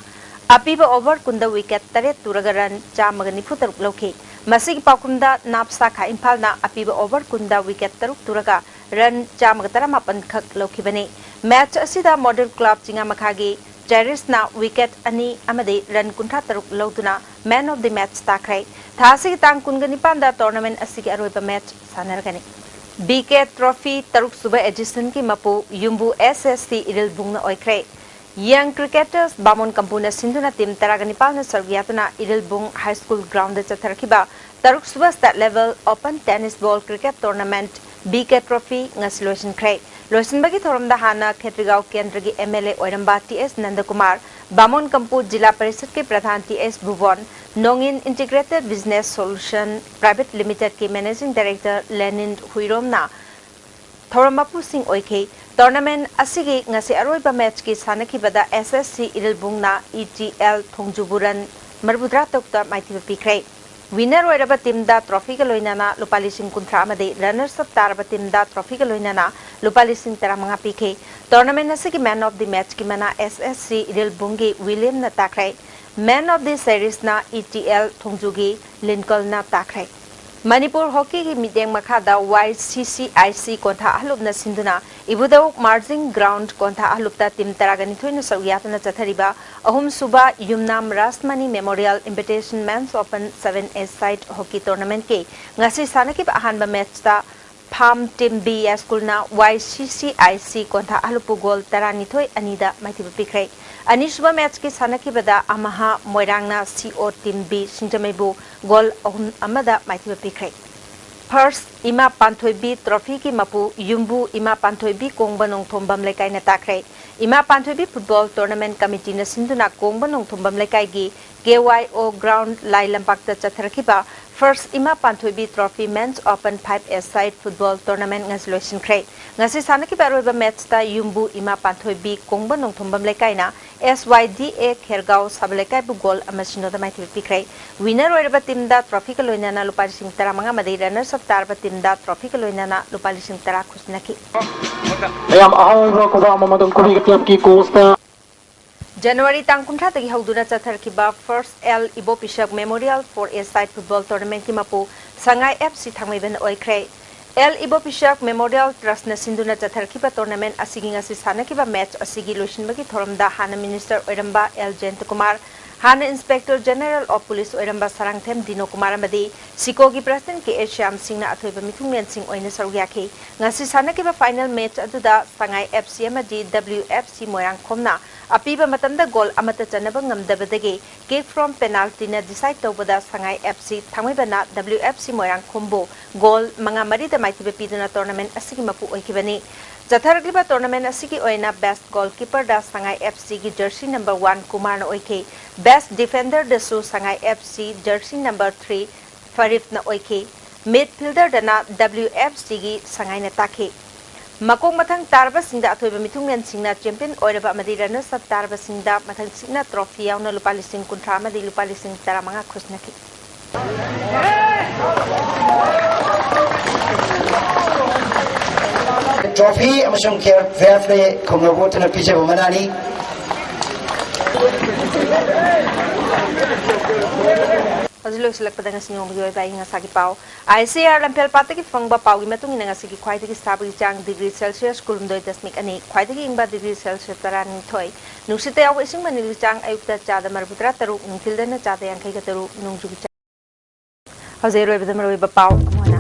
ꯑꯄꯤꯕ over ꯀꯨꯟꯗ wicket ꯇꯔꯦꯠ ꯇꯨꯔꯒ run ꯆꯥꯝꯃꯒ ꯅꯤꯐꯨ ꯇꯔꯨꯛ ꯂꯧꯈꯤ꯫ ꯃꯁꯤꯒꯤ ꯄꯥꯎꯈꯨꯝꯗ ꯅꯥꯞ ꯁꯥꯈꯥ ꯏꯝꯐꯥꯜꯅ ꯑꯄꯤꯕ over ꯀꯨꯟꯗ wicket ꯇꯔꯨꯛ ꯇꯨꯔꯒ run ꯆꯥꯝꯃꯒ ꯇꯔꯥꯃꯥꯄꯟ ꯈꯛ ꯂꯧꯈꯤꯕꯅꯤ꯫ Match ꯑꯁꯤꯗ model club ꯆꯤꯡꯉꯥꯃꯈꯥꯒꯤ ꯆꯦꯔꯤꯁꯅ wicket ꯑꯅꯤ ꯑꯃꯗꯤ run ꯀꯨꯟꯊ꯭ꯔꯥ ꯇꯔꯨꯛ ꯂꯧꯗꯨꯅ man of the match ꯇꯥꯈ꯭ꯔꯦ꯫ ꯊꯥ ꯑꯁꯤꯒꯤ ꯇꯥꯡ ꯀꯨꯟꯒ ꯅꯤꯄꯥꯟꯗ tournament ꯑꯁꯤꯒꯤ ꯑꯔꯣꯏꯕ match ꯁꯥꯟꯅꯔꯒꯅꯤ꯫ B K Trophy ꯇꯔꯨꯛ ꯁꯨꯕ edition ꯒꯤ ꯃꯄꯨ ꯌꯨꯝꯕꯨ S S C ꯏꯔꯤꯜꯕꯨꯡꯅ ꯑꯣꯏꯈ꯭ꯔꯦ꯫ Young cricketers ꯕꯥꯃꯣꯟ ꯀꯝꯄꯨꯅ ꯁꯤꯟꯗꯨꯅ team ꯇꯔꯥꯒ ꯅꯤꯄꯥꯟꯅ ꯁꯔꯨꯛ ꯌꯥꯗꯨꯅ ꯏꯔꯤꯜꯕꯨꯡ High School ground ꯗ ꯆꯠꯊꯔꯛꯈꯤꯕ ꯇꯔꯨꯛ ꯁꯨꯕ state level open tennis ball cricket tournament B K Trophy ꯉꯁꯤ ꯂꯣꯏꯁꯤꯟꯈ꯭ꯔꯦ꯫ ꯂꯣꯏꯁꯤꯟꯕꯒꯤ ꯊꯧꯔꯝꯗ ꯍꯥꯟꯅ ꯈꯦꯇ꯭ꯔꯤꯒꯥꯎ ꯀꯦꯟꯗ꯭ꯔꯒꯤ M L A ꯑꯣꯏꯔꯝꯕ T S ꯅꯟꯗꯀꯨꯃꯥꯔ, ꯕꯥꯃꯣꯟ ꯀꯝꯄꯨ ꯖꯤꯂꯥ ꯄꯔꯤꯁꯠꯀꯤ ꯄ꯭ꯔꯙꯥꯟ T S ꯚꯨꯕꯣꯟ, ꯅꯣꯡꯏꯟ Integrated Business Solution Private Limited ꯀꯤ Managing Director ꯂꯦꯅꯤꯟ ꯍꯨꯏꯔꯣꯝꯅ ꯊꯧꯔꯝ ꯃꯄꯨꯁꯤꯡ ꯑꯣꯏꯈꯤ꯫ Tournament ꯑꯁꯤꯒꯤ ꯉꯁꯤ ꯑꯔꯣꯏꯕ match ꯀꯤ ꯁꯥꯟꯅꯈꯤꯕꯗ S S C ꯏꯔꯤꯜꯕꯨꯡꯅ E T L ꯊꯣꯡꯖꯨꯕꯨ run ꯃꯔꯤꯐꯨꯇꯔꯥ ꯇꯔꯨꯛꯇ ꯃꯥꯏꯊꯤꯕ ꯄꯤꯈ꯭ꯔꯦ꯫ Winner ꯑꯣꯏꯔꯕ team ꯗ trophy ꯒ ꯂꯣꯏꯅꯅ ꯂꯨꯄꯥ ꯂꯤꯁꯤꯡ ꯀꯨꯟꯊ꯭ꯔꯥ ꯑꯃꯗꯤ runners up ꯇꯥꯔꯕ team ꯗ trophy ꯒ ꯂꯣꯏꯅꯅ ꯂꯨꯄꯥ ꯂꯤꯁꯤꯡ ꯇꯔꯥꯃꯉꯥ ꯄꯤꯈꯤ꯫ Tournament ꯑꯁꯤꯒꯤ man of the match ꯀꯤ ꯃꯅꯥ S S C ꯏꯔꯤꯜꯕꯨꯡꯒꯤ ꯋꯤꯂꯤꯌꯝꯅ ꯇꯥꯈ꯭ꯔꯦ꯫ Man of the series ꯅ E T L ꯊꯣꯡꯖꯨꯒꯤ ꯂꯤꯟꯀꯣꯜꯅ ꯇꯥꯈ꯭ꯔꯦ꯫ ꯃꯅꯤꯄꯨꯔ ꯍꯣꯀꯤꯒꯤ ꯃꯤꯠꯌꯦꯡ ꯃꯈꯥꯗ Y C C I C ꯀꯣꯟꯊꯥ ꯑꯍꯂꯨꯞꯅ ꯁꯤꯟꯗꯨꯅ ꯏꯕꯨꯙꯧ ꯃꯥꯔꯖꯤꯡ ground ꯀꯣꯟꯊꯥ ꯑꯍꯂꯨꯞꯇ team ꯇꯔꯥꯒ ꯅꯤꯊꯣꯏꯅ ꯁꯔꯨꯛ ꯌꯥꯗꯨꯅ ꯆꯠꯊꯔꯤꯕ ꯑꯍꯨꯝꯁꯨꯕ ꯌꯨꯝꯅꯥꯝ Rajmani Memorial Invitation Men's Open seven A side hockey tournament ꯀꯤ ꯉꯁꯤ ꯁꯥꯟꯅꯈꯤꯕ ꯑꯍꯥꯟꯕ match ꯇ farm team B ꯌꯥꯏꯁ꯭ꯀꯨꯜꯅ Y C C I C ꯀꯣꯟꯊꯥ ꯑꯍꯂꯨꯞꯄꯨ goal ꯇꯔꯥꯅꯤꯊꯣꯏ ꯑꯅꯤꯗ ꯃꯥꯏꯊꯤꯕ ꯄꯤꯈ꯭ꯔꯦ꯫ ꯑꯅꯤꯁꯨꯕ match ꯀꯤ ꯁꯥꯟꯅꯈꯤꯕꯗ ꯑꯃꯍꯥ ꯃꯣꯏꯔꯥꯡꯅ C O team B ꯁꯤꯡꯖꯃꯩꯕꯨ goal ꯑꯍꯨꯝ ꯑꯃꯗ ꯃꯥꯏꯊꯤꯕ ꯄꯤꯈ꯭ꯔꯦ꯫ First ꯏꯃꯥ ꯄꯥꯟꯊꯣꯏꯕꯤ trophy ꯒꯤ ꯃꯄꯨ ꯌꯨꯝꯕꯨ ꯏꯃꯥ ꯄꯥꯟꯊꯣꯏꯕꯤ ꯀꯣꯡꯕ ꯅꯣꯡꯊꯣꯝꯕꯝ ꯂꯩꯀꯥꯏꯅ ꯇꯥꯈ꯭ꯔꯦ꯫ ꯏꯃꯥ ꯄꯥꯟꯊꯣꯏꯕꯤ football tournament committee ꯅ ꯁꯤꯟꯗꯨꯅ ꯀꯣꯡꯕ ꯅꯣꯡꯊꯣꯝꯕꯝ ꯂꯩꯀꯥꯏꯒꯤ K Y O ground ꯂꯥꯏ ꯂꯝꯄꯥꯛꯇ ꯆꯠꯊꯔꯛꯈꯤꯕ First ꯏꯃꯥ ꯄꯥꯟꯊꯣꯏꯕꯤ trophy men's open five A side football tournament ꯉꯁꯤ ꯂꯣꯏꯁꯤꯟꯈ꯭ꯔꯦ꯫ ꯉꯁꯤ ꯁꯥꯟꯅꯈꯤꯕ ꯑꯔꯣꯏꯕ match ꯇ ꯌꯨꯝꯕꯨ ꯏꯃꯥ ꯄꯥꯟꯊꯣꯏꯕꯤ ꯀꯣꯡꯕ Nongthombam ꯂꯩꯀꯥꯏꯅ S Y D A ꯈꯦꯔꯒꯥꯎ ꯁꯥꯕ ꯂꯩꯀꯥꯏꯕꯨ goal ꯑꯃ ꯁꯤꯅꯣꯗ ꯃꯥꯏꯊꯤꯕ ꯄꯤꯈ꯭ꯔꯦ꯫ Winner ꯑꯣꯏꯔꯕ team ꯗ trophy ꯒ ꯂꯣꯏꯅꯅ ꯂꯨꯄꯥ ꯂꯤꯁꯤꯡ ꯇꯔꯥꯃꯉꯥ ꯑꯃꯗꯤ runners up ꯇꯥꯔꯕ team ꯗ trophy ꯒ ꯂꯣꯏꯅꯅ ꯂꯨꯄꯥ ꯂꯤꯁꯤꯡ ꯇꯔꯥ ꯈꯨꯠꯁꯤꯟꯅꯈꯤ꯫ ꯃꯌꯥꯝ ꯑꯍꯥꯎꯕ ꯈꯨꯕꯥꯛ ꯑꯃ ꯃꯇꯝ ꯈꯨꯕꯤꯒꯤ club ꯀꯤ coach ꯇ꯫ ꯖꯅꯋꯥꯔꯤ ꯇꯥꯡ ꯀꯨꯟꯊ꯭ꯔꯥꯗꯒꯤ ꯍꯧꯗꯨꯅ ꯆꯠꯊꯔꯛꯈꯤꯕ First L Ibopishack Memorial Four-A-Side Football Tournament-ꯀꯤ ꯃꯄꯨ ꯁꯉꯥꯏ F C ꯊꯥꯡꯃꯩꯕꯟ ꯑꯣꯏꯈ꯭ꯔꯦ꯫ L Ibopishack Memorial Trust-ꯅ ꯁꯤꯟꯗꯨꯅ ꯆꯠꯊꯔꯛꯈꯤꯕ tournament ꯑꯁꯤꯒꯤ ꯉꯁꯤ ꯁꯥꯟꯅꯈꯤꯕ match ꯑꯁꯤꯒꯤ ꯂꯣꯏꯁꯤꯟꯕꯒꯤ ꯊꯧꯔꯝꯗ ꯍꯥꯟꯅ Minister ꯑꯣꯏꯔꯝꯕ L Jayantakumar, ꯍꯥꯟꯅ Inspector General of Police ꯑꯣꯏꯔꯝꯕ ꯁꯔꯥꯡꯊꯦꯝ ꯗꯤꯅꯣꯀꯨꯃꯥꯔ ꯑꯃꯗꯤ ꯁꯤꯀꯣꯒꯤ President K A ꯁ꯭ꯌꯥꯝ ꯁꯤꯡꯅ ꯑꯊꯣꯏꯕ ꯃꯤꯊꯨꯡꯂꯦꯟꯁꯤꯡ ꯑꯣꯏꯅ ꯁꯔꯨꯛ ꯌꯥꯈꯤ꯫ ꯉꯁꯤ ꯁꯥꯟꯅꯈꯤꯕ final match ꯑꯗꯨꯗ ꯁꯉꯥꯏ F C ꯑꯃꯗꯤ W F C ꯃꯣꯏꯔꯥꯡꯈꯣꯝꯅ ꯑꯄꯤꯕ ꯃꯇꯝꯗ goal ꯑꯃꯠꯇ ꯆꯟꯅꯕ ꯉꯝꯗꯕꯗꯒꯤ kick from penalty-ꯅ decide ꯇꯧꯕꯗ ꯁꯉꯥꯏ F C ꯊꯥꯡꯃꯩꯕꯟꯅ W F C ꯃꯣꯏꯔꯥꯡꯈꯣꯝꯕꯨ goal ꯃꯉꯥ ꯃꯔꯤꯗ ꯃꯥꯏꯊꯤꯕ ꯄꯤꯗꯨꯅ tournament ꯑꯁꯤꯒꯤ ꯃꯄꯨ ꯑꯣꯏꯈꯤꯕꯅꯤ꯫ ꯆꯠꯊꯔꯛꯂꯤꯕ tournament ꯑꯁꯤꯒꯤ ꯑꯣꯏꯅ best goalkeeper-ꯗ ꯁꯉꯥꯏ F C-ꯒꯤ jersey number one ꯀꯨꯃꯥꯔꯅ ꯑꯣꯏꯈꯤ꯫ Best defender-ꯗꯁꯨ ꯁꯉꯥꯏ F C jersey number three ꯐꯔꯤꯐꯅ ꯑꯣꯏꯈꯤ꯫ Midfielder-ꯗꯅ W F C-ꯒꯤ ꯁꯉꯥꯏꯅ ꯇꯥꯈꯤ꯫ ꯃꯀꯣꯛ ꯃꯊꯪ ꯇꯥꯔꯕꯁꯤꯡꯗ ꯑꯊꯣꯏꯕ ꯃꯤꯊꯨꯡꯂꯦꯟꯁꯤꯡꯅ champion ꯑꯣꯏꯔꯕ ꯑꯃꯗꯤ runners up ꯇꯥꯔꯕꯁꯤꯡꯗ ꯃꯊꯪꯁꯤꯠꯅ trophy ꯌꯥꯎꯅ ꯂꯨꯄꯥ ꯂꯤꯁꯤꯡ ꯀꯨꯟꯊ꯭ꯔꯥ ꯑꯃꯗꯤ ꯂꯨꯄꯥ ꯂꯤꯁꯤꯡ ꯇꯔꯥꯃꯉꯥ ꯈꯨꯠꯁꯤꯟꯅꯈꯤ꯫ Trophy ꯑꯃꯁꯨꯡ care bearer ꯈꯨꯝꯅꯕ ꯎꯠꯇꯨꯅ ꯄꯤꯖꯕ ꯃꯅꯥꯅꯤ꯫ ꯍꯧꯖꯤꯛ ꯂꯣꯏꯁꯤꯜꯂꯛꯄꯗ ꯉꯁꯤ ꯅꯣꯡꯃꯒꯤ ꯑꯣꯏꯕ ꯑꯏꯪ ꯑꯁꯥꯒꯤ ꯄꯥꯎ꯫ I C A R ꯂꯝꯐꯦꯜ ꯄꯥꯠꯇꯒꯤ ꯐꯪꯕ ꯄꯥꯎꯒꯤ ꯃꯇꯨꯡ ꯏꯟꯅ ꯉꯁꯤꯒꯤ ꯈ꯭ꯋꯥꯏꯗꯒꯤ ꯁꯥꯕꯒꯤ ꯆꯥꯡ degree Celsius ꯀꯨꯟꯍꯨꯝꯗꯣꯏ ꯗꯁꯃꯤꯛ ꯑꯅꯤ, ꯈ꯭ꯋꯥꯏꯗꯒꯤ ꯏꯪꯕ degree Celsius ꯇꯔꯥꯅꯤꯊꯣꯏ, ꯅꯨꯡꯁꯤꯠꯇ ꯌꯥꯎꯕ ꯏꯁꯤꯡ ꯃꯅꯤꯜꯒꯤ ꯆꯥꯡ ꯑꯌꯨꯛꯇ ꯆꯥꯗ ꯃꯔꯤꯐꯨ ꯇꯔꯥ ꯇꯔꯨꯛ, ꯅꯨꯡꯊꯤꯜꯗꯅ ꯆꯥꯗ ꯌꯥꯡꯈꯩꯒ ꯇꯔꯨꯛ, ꯅꯣꯡꯖꯨꯒꯤ ꯆꯥꯡ꯫ ꯍꯧꯖꯤꯛ ꯑꯔꯣꯏꯕꯗ ꯃꯔꯨꯑꯣꯏꯕ ꯄꯥꯎ ꯑꯃꯨꯛ ꯍꯟꯅ꯫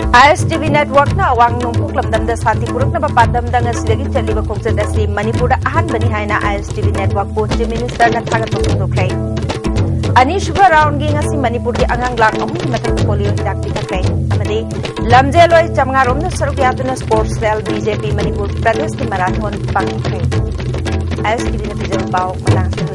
I S T V network-ꯅ ꯑꯋꯥꯡ ꯅꯣꯡꯄꯣꯛ ꯂꯝꯗꯝꯗ ꯁꯥꯟꯇꯤ ꯄꯨꯔꯛꯅꯕ ꯄꯥꯟꯗꯝꯗ ꯉꯁꯤꯗꯒꯤ ꯆꯠꯂꯤꯕ ꯈꯣꯡꯆꯠ ꯑꯁꯤ ꯃꯅꯤꯄꯨꯔꯗ ꯑꯍꯥꯟꯕꯅꯤ ꯍꯥꯏꯅ I S T V network-ꯄꯨ Chief Minister-ꯅ ꯊꯥꯒꯠꯄ ꯐꯣꯡꯗꯣꯛꯈ꯭ꯔꯦ꯫ ꯑꯅꯤꯁꯨꯕ round-ꯒꯤ ꯉꯁꯤ ꯃꯅꯤꯄꯨꯔꯒꯤ ꯑꯉꯥꯡ ꯂꯥꯈ ꯑꯍꯨꯝꯒꯤ ꯃꯊꯛꯇ polio ꯍꯤꯗꯥꯛ ꯄꯤꯊꯛꯈ꯭ꯔꯦ꯫ ꯑꯃꯗꯤ ꯂꯝꯖꯦꯜꯂꯣꯏ ꯆꯥꯃꯉꯥ ꯔꯣꯝꯅ ꯁꯔꯨꯛ ꯌꯥꯗꯨꯅ sports cell B J P Manipur ꯄ꯭ꯔꯗꯦꯁꯀꯤ marathon ꯄꯥꯡꯊꯣꯛꯈ꯭ꯔꯦ꯫ I S T V-ꯅ ꯄꯤꯖꯕ ꯄꯥꯎ ꯃꯇꯥꯡ ꯑꯁꯤꯗ